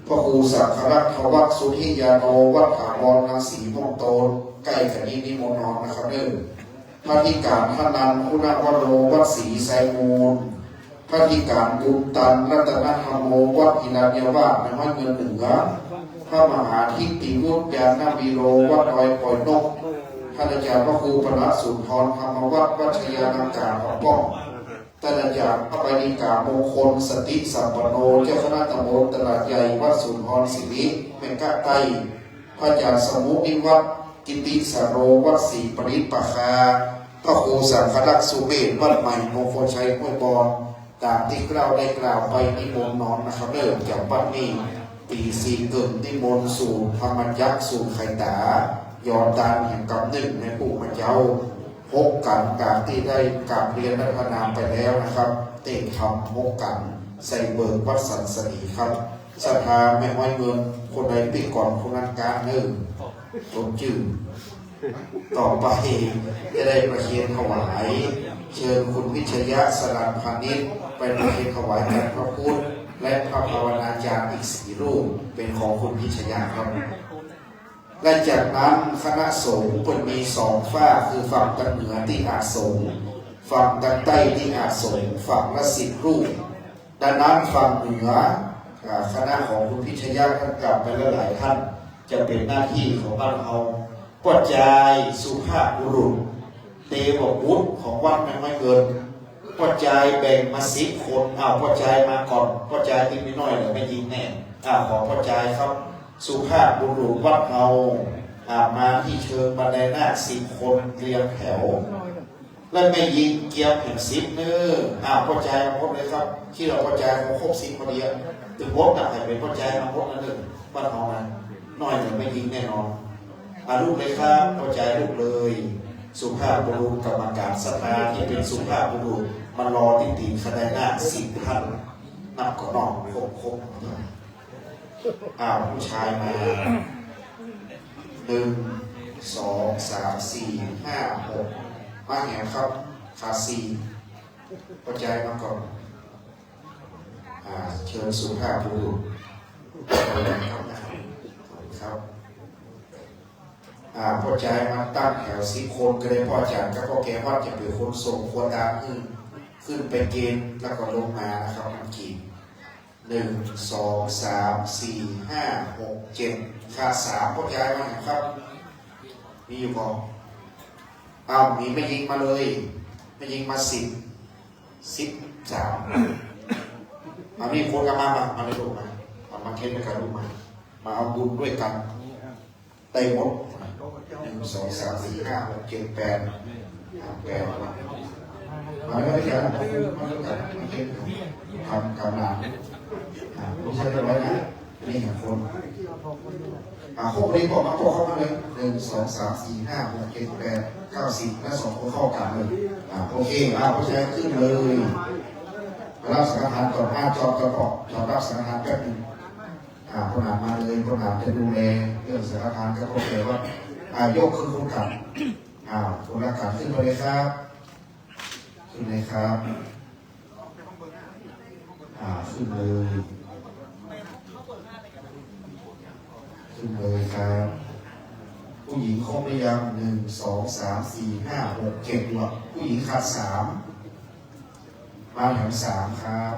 พระครูสังฆรักษ์ธวัฒน์ สุทธิยาโน วัดถาวรรังสี ม่วงโตน ใก้กั๋นนี้ นิมนต์นอนนะครับเด้อ พระอธิก๋ารย์ธนันท์ คุณวโร วัดศรีไซมูล พระอธิก๋ารย์บุญตัน รัตนธรรมโม วัดหิรัญญวาส นครเมืองเหนือ พระมหาทิตติวุฒิ ญาณวีโร วัดดอยปอยนก ต้านอาจ๋ารย์พระครูประหลัดสุนทร ธรรมวัฒน์ วัดชยาลังกา ป่าป้อง ต้านอาจ๋ารย์พระใบดิกามงคล สติสัมปันโน เจ้าคณะตำบลตลาดใหญ่ วัดสุนทรสิริ แม่ก๊ะใต้ พระอาจ๋ารย์สมุนิวัฒน์ กิติสาโร วัดศรีประดิษฐประภา พระครูสังฆรักษ์สุเมธ วัดใหม่มงคลชัย ห้วยบอน ต๋ามตี้เกล้าได้กล่าวไป นิมนต์นอนนะครับเด้อ จ๋ำบัดนี้ ตี๋สี่เกิ่ง นิมนต์สูตรธรรมจักร สูตรไขต๋า ยอดตานแหมกำนึ่งในผู้มาเจ๊า หกกั๋นต๋ามตี้ได้กราบเรียนอาราธนาไปแล้วนะครับ เตศน์ธรรมหกกั๋น ใส่เบิกวัดสันสนีครับ ศรัทธาแม่ฮ้อยเงิน คนใดปิ๊กก่อนคนนั้นก๊านเน่อ สมจื้อ ต่อไปจะได้ประเคนถวาย เชิญคุณพิชยะ สรัญพานิช ไปประเคนถวายแก่พระพุทธ และพระภาวนาจารย์อีกสี่รูป เป๋นของคุณพิชยะครับ และจากนั้นคณะสงฆ์เปิ้นมีสองฟาก คือฝั่งตางเหนือตี้อาสม ฝั่งตางใต้ตี้อาสม ฝั่งละสิบรูป ดังนั้นฝั่งเหนือ อ่า คณะของคุณพิชยะท่านกล่าวไปแล้วหลายท่าน จะเป๋นหน้าตี้ของบ้านเฮา ป้อจายสุภาพบุรุษ เตวบุตรของวัดแม่ฮ้อยเงิน ป้อจายแบ่งมาสิบคน อ้าว ป้อจายมาก่อน ป้อจายตี้มีน้อยเหลือแม่ญิงแน่ อ้าว ขอป้อจายครับ สุภาพบุรุษวัดเฮา อ่า มาตี้เชิงบันไดนาคสิบคนเรียงแถว และแม่ญิงเกียมแหมสิบเน่อ อ้าว ป้อจายมาหมดเลยครับ คิดว่าป้อจายคงครบสิบพอดีอะ ตึงหมดนะ ใผเป๋นป้อจายมาหมดแล้วเน่อ บ้านเฮานะ น้อยเหลือแม่ญิงแน่นอน อ่ะ ลุกเลยครับ ป้อจายลุกเลย สุภาพบุรุษกรรมการศรัทธาตี้เป๋นสุภาพบุรุษ มารอตี้ตี๋นคันไดนาคสิบท่าน นับก่อนเนาะ ครบ ครบ อ้าว ผู้ชายมา หนึ่ง สอง สาม สี่ ห้า หก มาแหมครับ ขาดสี่ ป้อจายมาก่อน อ่า เชิญสุภาพบุรุษ เชิญครับ ครับ อ่า ป้อจ๋ายมาตั้งแถวสิบคนก็ได้ ป้อจ๋ายกับป้อแกวัดจะเป๋นคนส่งคนตามขึ้น ขึ้นไปเกณฑ์แล้วก็ลงมานะครับ มันกี่ หนึ่ง สอง สาม สี่ ห้า หก เจ็ด ขาดสาม ป้อจ๋ายมาครับ มีอยู่บ่ อ้าว มีแม่ญิงมาเลย แม่ญิงมาสิบ สิบสาม มา มีคนก็มา มา มาเลยลูก มา มา มาเทศน์ด้วยกันลูก มา มาเอาบุญด้วยกัน ได้หมด หนึ่ง สอง สาม สี่ ห้า หก เจ็ด แปด อ่า แปด มา มาแล้วก็ได้กัน มาแล้วกัน มาเทศน์ ทำกำลัง อ่า ไม่ใช่ร้อยนะ นี่หนึ่งคน อ่า พวกนี้บอกมา พวกเข้ามาเลย หนึ่ง สอง สาม สี่ ห้า หก เจ็ด แปด เก้า สิบ แล้วสองคนเข้ากันเลย อ่า โอเค อ่า เพราะฉะนั้นขึ้นเลย มารับสังฆทานก่อน อ่า จอม จอมปอ จอมรับสังฆทานแป๊บหนึ่ง อ่า พ่อหนามมาเลย พ่อหนามจะดูแลเรื่องสังฆทานกับพวกแกว่า อ่า ยกขึ้นคนขับ อ่า คนละขับขึ้นไปเลยครับ ขึ้นเลยครับ อ่า ขึ้นเลย ขึ้นเลยครับ ผู้หญิงครบหรือยัง หนึ่ง สอง สาม สี่ ห้า หก เจ็ด ตัว ผู้หญิงขาดสาม มาแถวสามครับ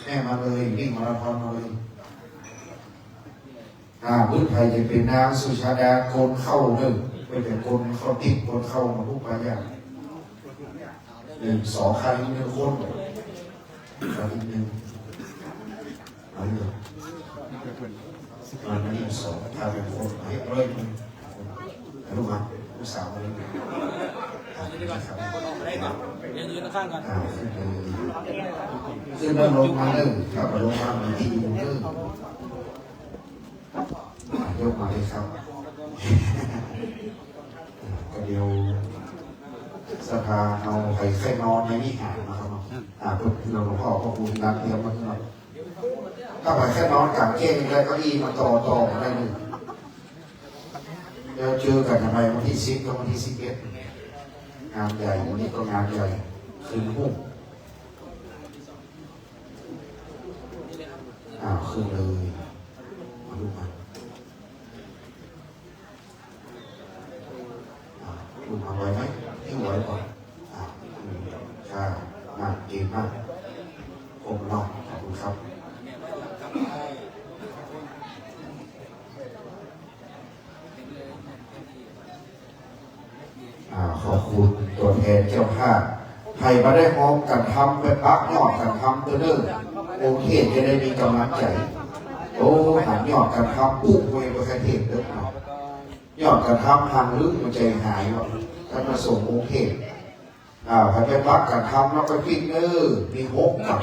แม่มาเลย วิ่งมาราธอนมาเลย อ่า พื้นไผ่จะเป๋นนางสุชาดา คนเข้าเด้อ ไปเป๋นคนเข้าติ๊ก คนเข้ามาทุกปายา หนึ่ง สอง ขาดอีกหนึ่งคน ขาดอีกหนึ่ง เอาเลย มา มานี่สอง ขาดอีกคน เอาเลย เอาลูกมา ลูกสาวมาเลย อ่า ยืนข้างกัน อ่า ขึ้นเลย ขึ้นแล้วลงมาเลย ครับ ลงมาเหมือนที่อยู่เด้อ อ่ะ ยกมาเลยครับ ก็เดี๋ยวศรัทธาเอาไปใค่นอนในวิหารนะครับเนาะ อ่ะ เพื่อหลวงพ่อพระครูนัดเตรียมไว้หน่อย ถ้าไปใค่นอนกางเกงแล้วเก้าอี้มาต่อต่อมาได้เลย แล้วเจอกันทำไมวันที่สิบกับวันที่สิบเอ็ด งานใหญ่ วันนี้ก็งานใหญ่ คืนหุ้ม อ้าว ขึ้นเลย มาลูกมา อ้าว ลูกมาไหวไหม ไม่ไหวก่อน อ้าว อืม ค่ะ มาก เก่งมาก ครบเนาะ ขอบคุณครับ อ่า ขอบคุณตั๋วแทนเจ้าภาพ ไผบ่ได้ฮอมกั๋นทำไปปักยอดกั๋นทำเต๊อะเน่อ องค์เทศน์จะได้มีก๋ำลังใจ๋ โอ้ หันยอดกั๋นทำปุ๊บเว้ย บ่ใค่เทศน์เต๊อะเนาะ ยอดกั๋นทำหันลึกมันใจ๋หายว่ะ ถ้ามาส่งองค์เทศน์ อ่า ไผไปปักกั๋นทำแล้วไปปิ้นเน่อ มีหกกั๋น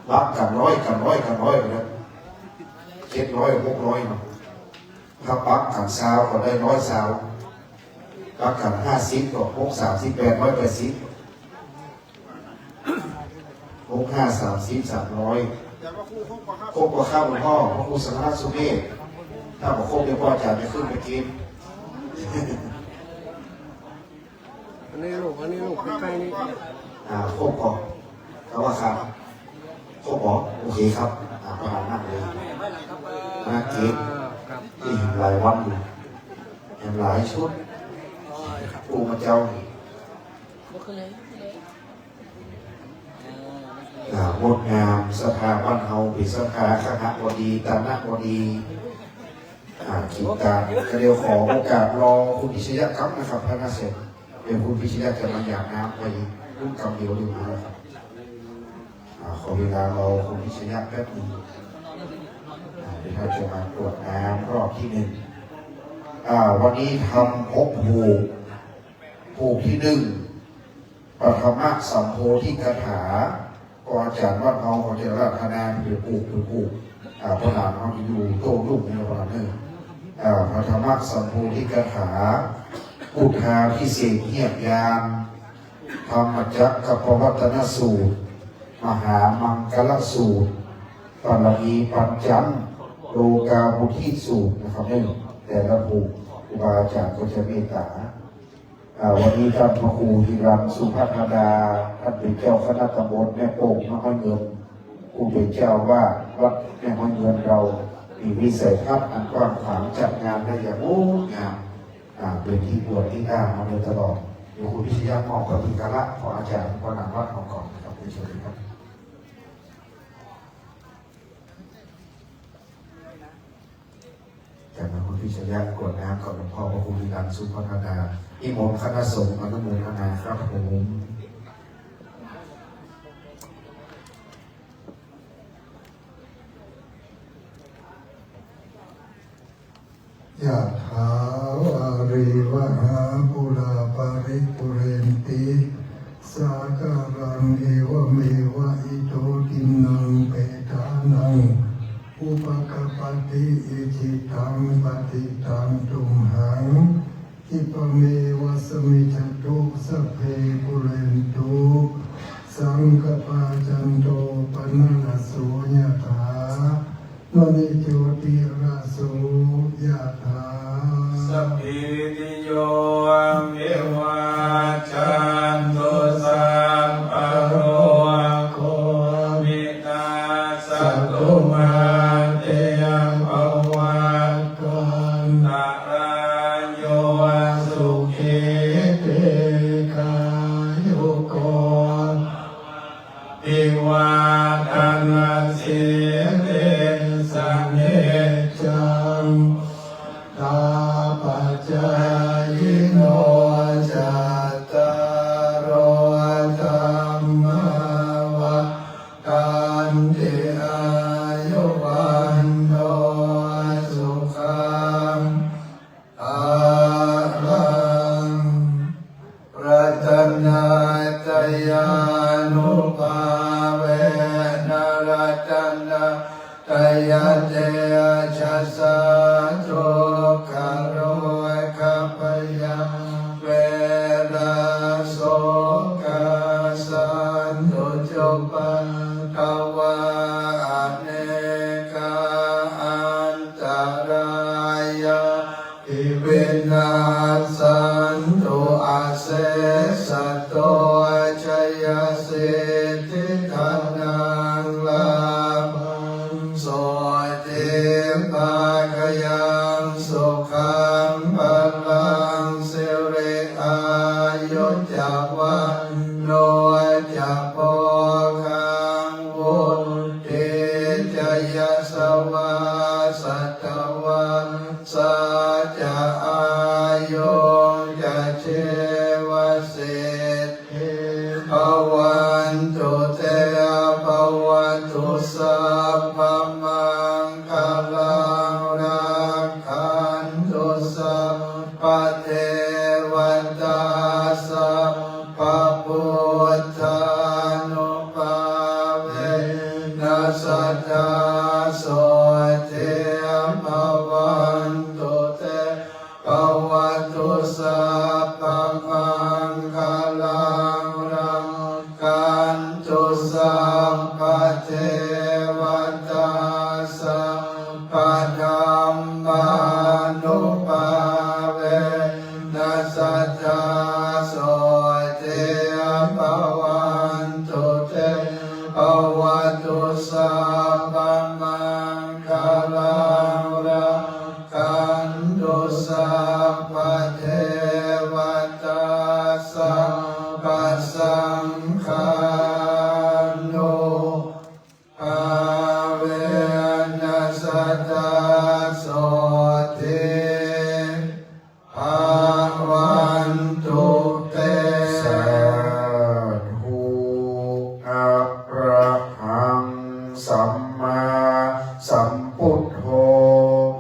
ปักกั๋นร้อยกั๋นร้อยกั๋นร้อยไปแล้ว เจ็ดร้อยหกร้อยเนาะ ถ้าปักกั๋นซาวก็ได้ร้อยซาว ปักกั๋นห้าสิบก็หกสามสิบแปด ร้อยแปดสิบ หกห้าสามสิบ สามร้อย ครบกว่าครับหลวงพ่อ พระครูสังฆราชสุเมธ ถ้าบ่ครบเดี๋ยวป้อจ๋ายจะขึ้นไปกิ๋น อันนี้ลูก อันนี้ลูก ใก้ๆ นี่ อ่า ครบก่อ แต่ว่าครับ ครบก่อ โอเคครับ อ่า ประมาณนั้นเลย มากิ๋น อ่า ครับ นี่หลายวันอยู่ แหมหลายชุด ปู่มาเจ้านี่ อ่า งดงาม ศรัทธาบ้านเฮา เป๋นศรัทธาคหบดี ตนบดี อ่า กิ๋นตาม ก็เดี๋ยวขอโอกาสรอคุณพิชยะกำนะครับ พระนาเสร็จ เดี๋ยวคุณพิชยะจะมาหยาดน้ำไปรุ่นกำเดียวอยู่นะครับ อ่า ขอเวลารอคุณพิชยะแป๊บหนึ่ง อ่า เดี๋ยวเราจะมากรวดน้ำรอบที่หนึ่ง อ่า วันนี้ทำหกผูก ผูกที่หนึ่ง ปฐมสัมโพธิคาถา ก็อาจ๋ารย์วัดเฮาก็จะอาราธนาเป๋นผูก เป๋นผูก อ่า พ่อหลานเฮาอยู่โต้รุ่งเนี่ย พ่อหลานเอ้ย อ่า ปฐมสัมโพธิคาถา พุทธาภิเษกเฮียกยาน ธรรมจักรกัปปวัตตนสูตร มหามังคลสูตร ปารมีปัญจัง โลกามุทิสูตรนะครับ นี่แต่ละผูก ครูบาอาจ๋ารย์ก็จะเมตตา อ่า วันนี้ท่านพระครูฮิรัญสุภัททดา ท่านเป๋นเจ้าคณะตำบลแม่โป่ง แม่ฮ้อยเงิน ผู้เป๋นเจ้าอาวาสวัดแม่ฮ้อยเงินเรา มีวิสัยทัศน์อันกว้างขวาง จัดงานได้อย่างงดงาม อ่า เป๋นตี้บวชตี้ตั้งมาโดยตลอด เดี๋ยวครูพิชยะมอบกฐิการะ ขออาจารย์ก็นำวัดเอาก่อนนะครับ เรียนเชิญครับ จากนั้นครูพิชยะกรวดน้ำกับหลวงพ่อพระครูวิรันต์สุพัฒนา นิมนต์คณะสงฆ์อนุโมทนาครับผม Yathā vārivahā pūrā paripūrenti sāgaraṃ, evameva ito dinnaṃ petānaṃ upakappati. Icchitaṃ patthitaṃ tumhaṃ khippameva samijjhatu, sabbe pūrentu saṅkappā, cando paṇṇaraso yathā, maṇi jotiraso yathā. Sabbītiyo vivajjantu, sabbarogo vinassatu, mā te bhavatvantarāyo, sukhī dīghāyuko bhava. Abhivādanasīlissa niccaṃ vuḍḍhāpacāyino, cattāro dhammā vaḍḍhanti: āyu vaṇṇo sukhaṃ balaṃ. Ratanattayānubhāvena ratanattayatejasā, dukkharogabhayā verā sokā sattu cupaddavā, anekā antarāyā pi vinassantu asesato. Jayasiddhi dhanaṃ lābhaṃ sotthi bhāgyaṃ sukhaṃ balaṃ, siri āyu ca vaṇṇo ca bhogaṃ vuḍḍhī ca yasavā, satavā sā ca āyū ca jīvasiddhī bhavantu te. Bhavatu sabbamaṅgalaṃ, rakkhantu sabbadevatā, sabbabuddhānubhāvena sadā sotthī bhavantu te. Bhavatu sabbamaṅgalaṃ, rakkhantu sabbadevatā, sabbadhammānubhāvena sadā sotthī bhavantu te. Bhavatu sabbamaṅgalaṃ, rakkhantu sabbadevatā, sabbasaṅghānubhāvena sadā sotthī bhavantu te. Sādhu. Arahaṃ sammāsambuddho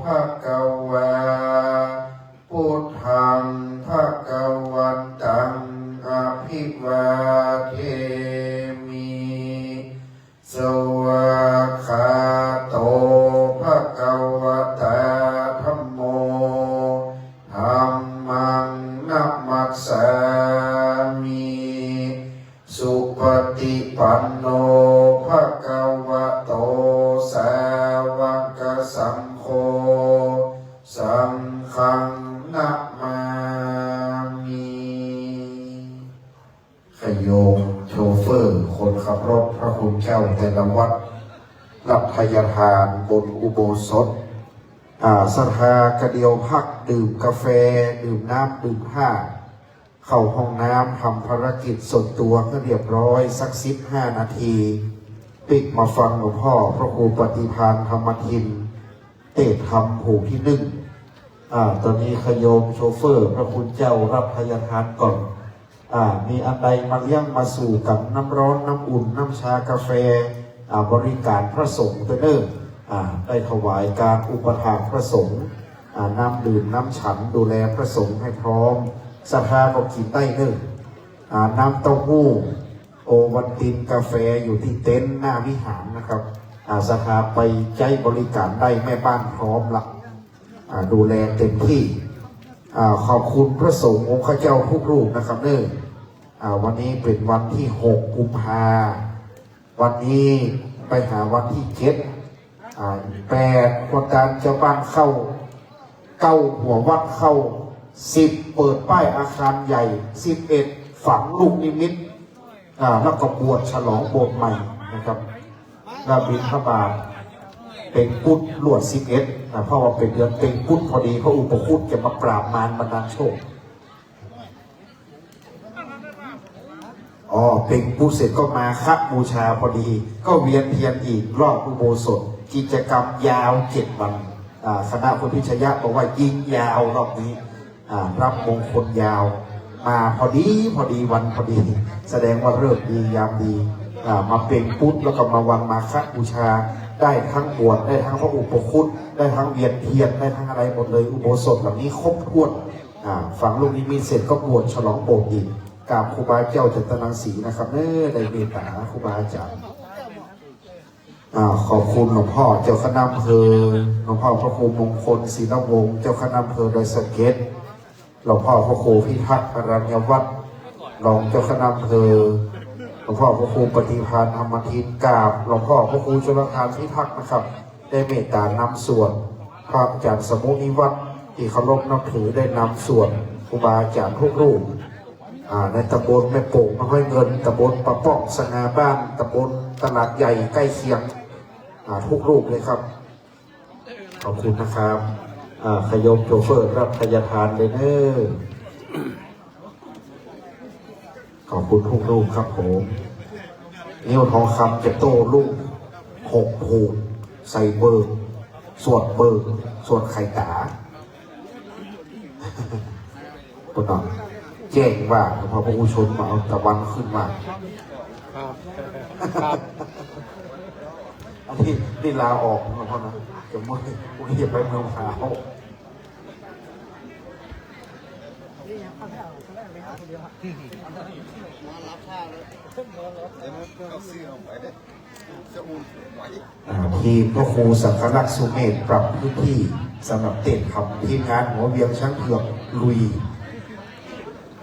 bhagavā. Buddhaṃ bhagavantaṃ abhivādemi. Svākkhāto bhagavatā dhammo. Dhammaṃ namassāmi. Supaṭipanno bhagavato sāvakasaṅgho. Saṅghaṃ namāmi. ขะโยมโชเฟอร์ คนขับรถ พระคุณเจ้าแต่ละวัด รับไทยทานบนอุโบสถ อ่า ศรัทธาก็เดี๋ยวพักดื่มกาแฟ ดื่มน้ำ ดื่มท่า เข้าห้องน้ำ ทำภารกิจส่วนตัวให้เรียบร้อยสักสิบห้านาที ปิ๊กมาฟังหลวงพ่อพระครูปฏิภาณธรรมทิน เตศน์ธรรมผูกตี้นึ่ง อ่า ตอนนี้ขะโยมโชเฟอร์พระคุณเจ้ารับไทยทานก่อน อ่า มีอันใดมาเลี้ยงมาสู่กั๋น น้ำร้อน น้ำอุ่น น้ำชากาแฟ อ่า บริการพระสงฆ์ตวยเน่อ อ่า ได้ถวายการอุปถากพระสงฆ์ อ่า น้ำดื่ม น้ำฉัน ดูแลพระสงฆ์ให้พร้อม ศรัทธาก็กิ๋นได้เน่อ อ่า น้ำเต้าหู้ โอวัลติน กาแฟอยู่ตี้เต็นท์หน้าวิหารนะครับ อ่า ศรัทธาไปใจ๊บริการได้ แม่บ้านพร้อมละ อ่า ดูแลเต็มตี้ อ่า ขอบคุณพระสงฆ์องค์ข้าเจ้าทุกรูปนะครับเน่อ อ่า วันนี้เป๋นวันตี้หกกุมภา วันนี้ไปหาวันตี้เจ็ด อ่า แปด คนตางเจ้าบ้านเข้า เก้า หัววัดเข้า สิบ เปิดป้ายอาคารใหญ่ สิบเอ็ด ฝังลูกนิมิต อ่า แล้วก็บวชฉลองโบสถ์ใหม่นะครับ แล้วบิณฑบาตเพ็ญพุธรวดสิบเอ็ด อ่า เพราะว่าเป๋นเดือนเพ็ญพุธพอดี พระอุปคุตจะมาปราบมารบันดาลโชค อ๋อ เพ็ญพุธเสร็จก็มาฆบูชาพอดี ก็เวียนเทียนอีกรอบอุโบสถ กิจกรรมยาวเจ็ดวัน อ่า คณะคุณพิชยะบอกว่ายิ่งยาวรอบนี้ อ่า รับมงคลยาว มาพอดี พอดีวันพอดี แสดงว่าฤกษ์ดียามดี อ่า มาเพ็ญพุธแล้วก็มาวันมาฆบูชา ได้ทั้งบวช ได้ทั้งพระอุปคุต ได้ทั้งเวียนเทียน ได้ทั้งอะไรหมดเลย อุโบสถหลังนี้ครบถ้วน อ่า ฝังลูกนิมิตเสร็จก็บวชฉลองโบสถ์อีก กราบครูบาเจ้าจันตะรังสีนะครับเน่อ ได้เมตตาครูบาอาจ๋ารย์ อ่า ขอบคุณหลวงพ่อเจ้าคณะอำเภอ หลวงพ่อพระครูมงคล ศิลวงศ์ เจ้าคณะอำเภอดอยสะเก็ด หลวงพ่อพระครูพิทักษ์ อรัญญวัฒน์ รองเจ้าคณะอำเภอ หลวงพ่อพระครูปฏิภาณ ธรรมทิน กราบหลวงพ่อพระครูชลทานพิทักษ์นะครับ ได้เมตตานำสวด พระอาจ๋ารย์สมุนิวัฒน์ ตี้เคารพนับถือ ได้นำสวด ครูบาอาจ๋ารย์ทุกรูป อ่า ในตำบลแม่โป่ง นครเงิน ตำบลป่าป้อง สง่าบ้าน ตำบลตลาดใหญ่ใกล้เคียง อ่า ทุกรูปเลยครับ ขอบคุณนะครับ อ่า ขะโยมโชเฟอร์รับไทยทานเลยเน่อ ขอบคุณทุกรูปครับผม นิ้วทองคำจะโต้รุ่ง หกผูก ใส่เบิก สวดเบิก สวดไขต๋า พุ้นน่ะ แจ้งว่าหลวงพ่อพระครูชนมาเอาตะวันขึ้นมา ครับ ครับ อันนี้ นี่ลาออกนะพ่อนะ จะเมื่อย พรุ่งนี้จะไปเมืองพร้าว อ่า ทีมพระครูสังฆรักษ์สุเมธปรับพื้นที่สำหรับเตะขำ ทีมงานหัวเวียงช้างเผือกลุย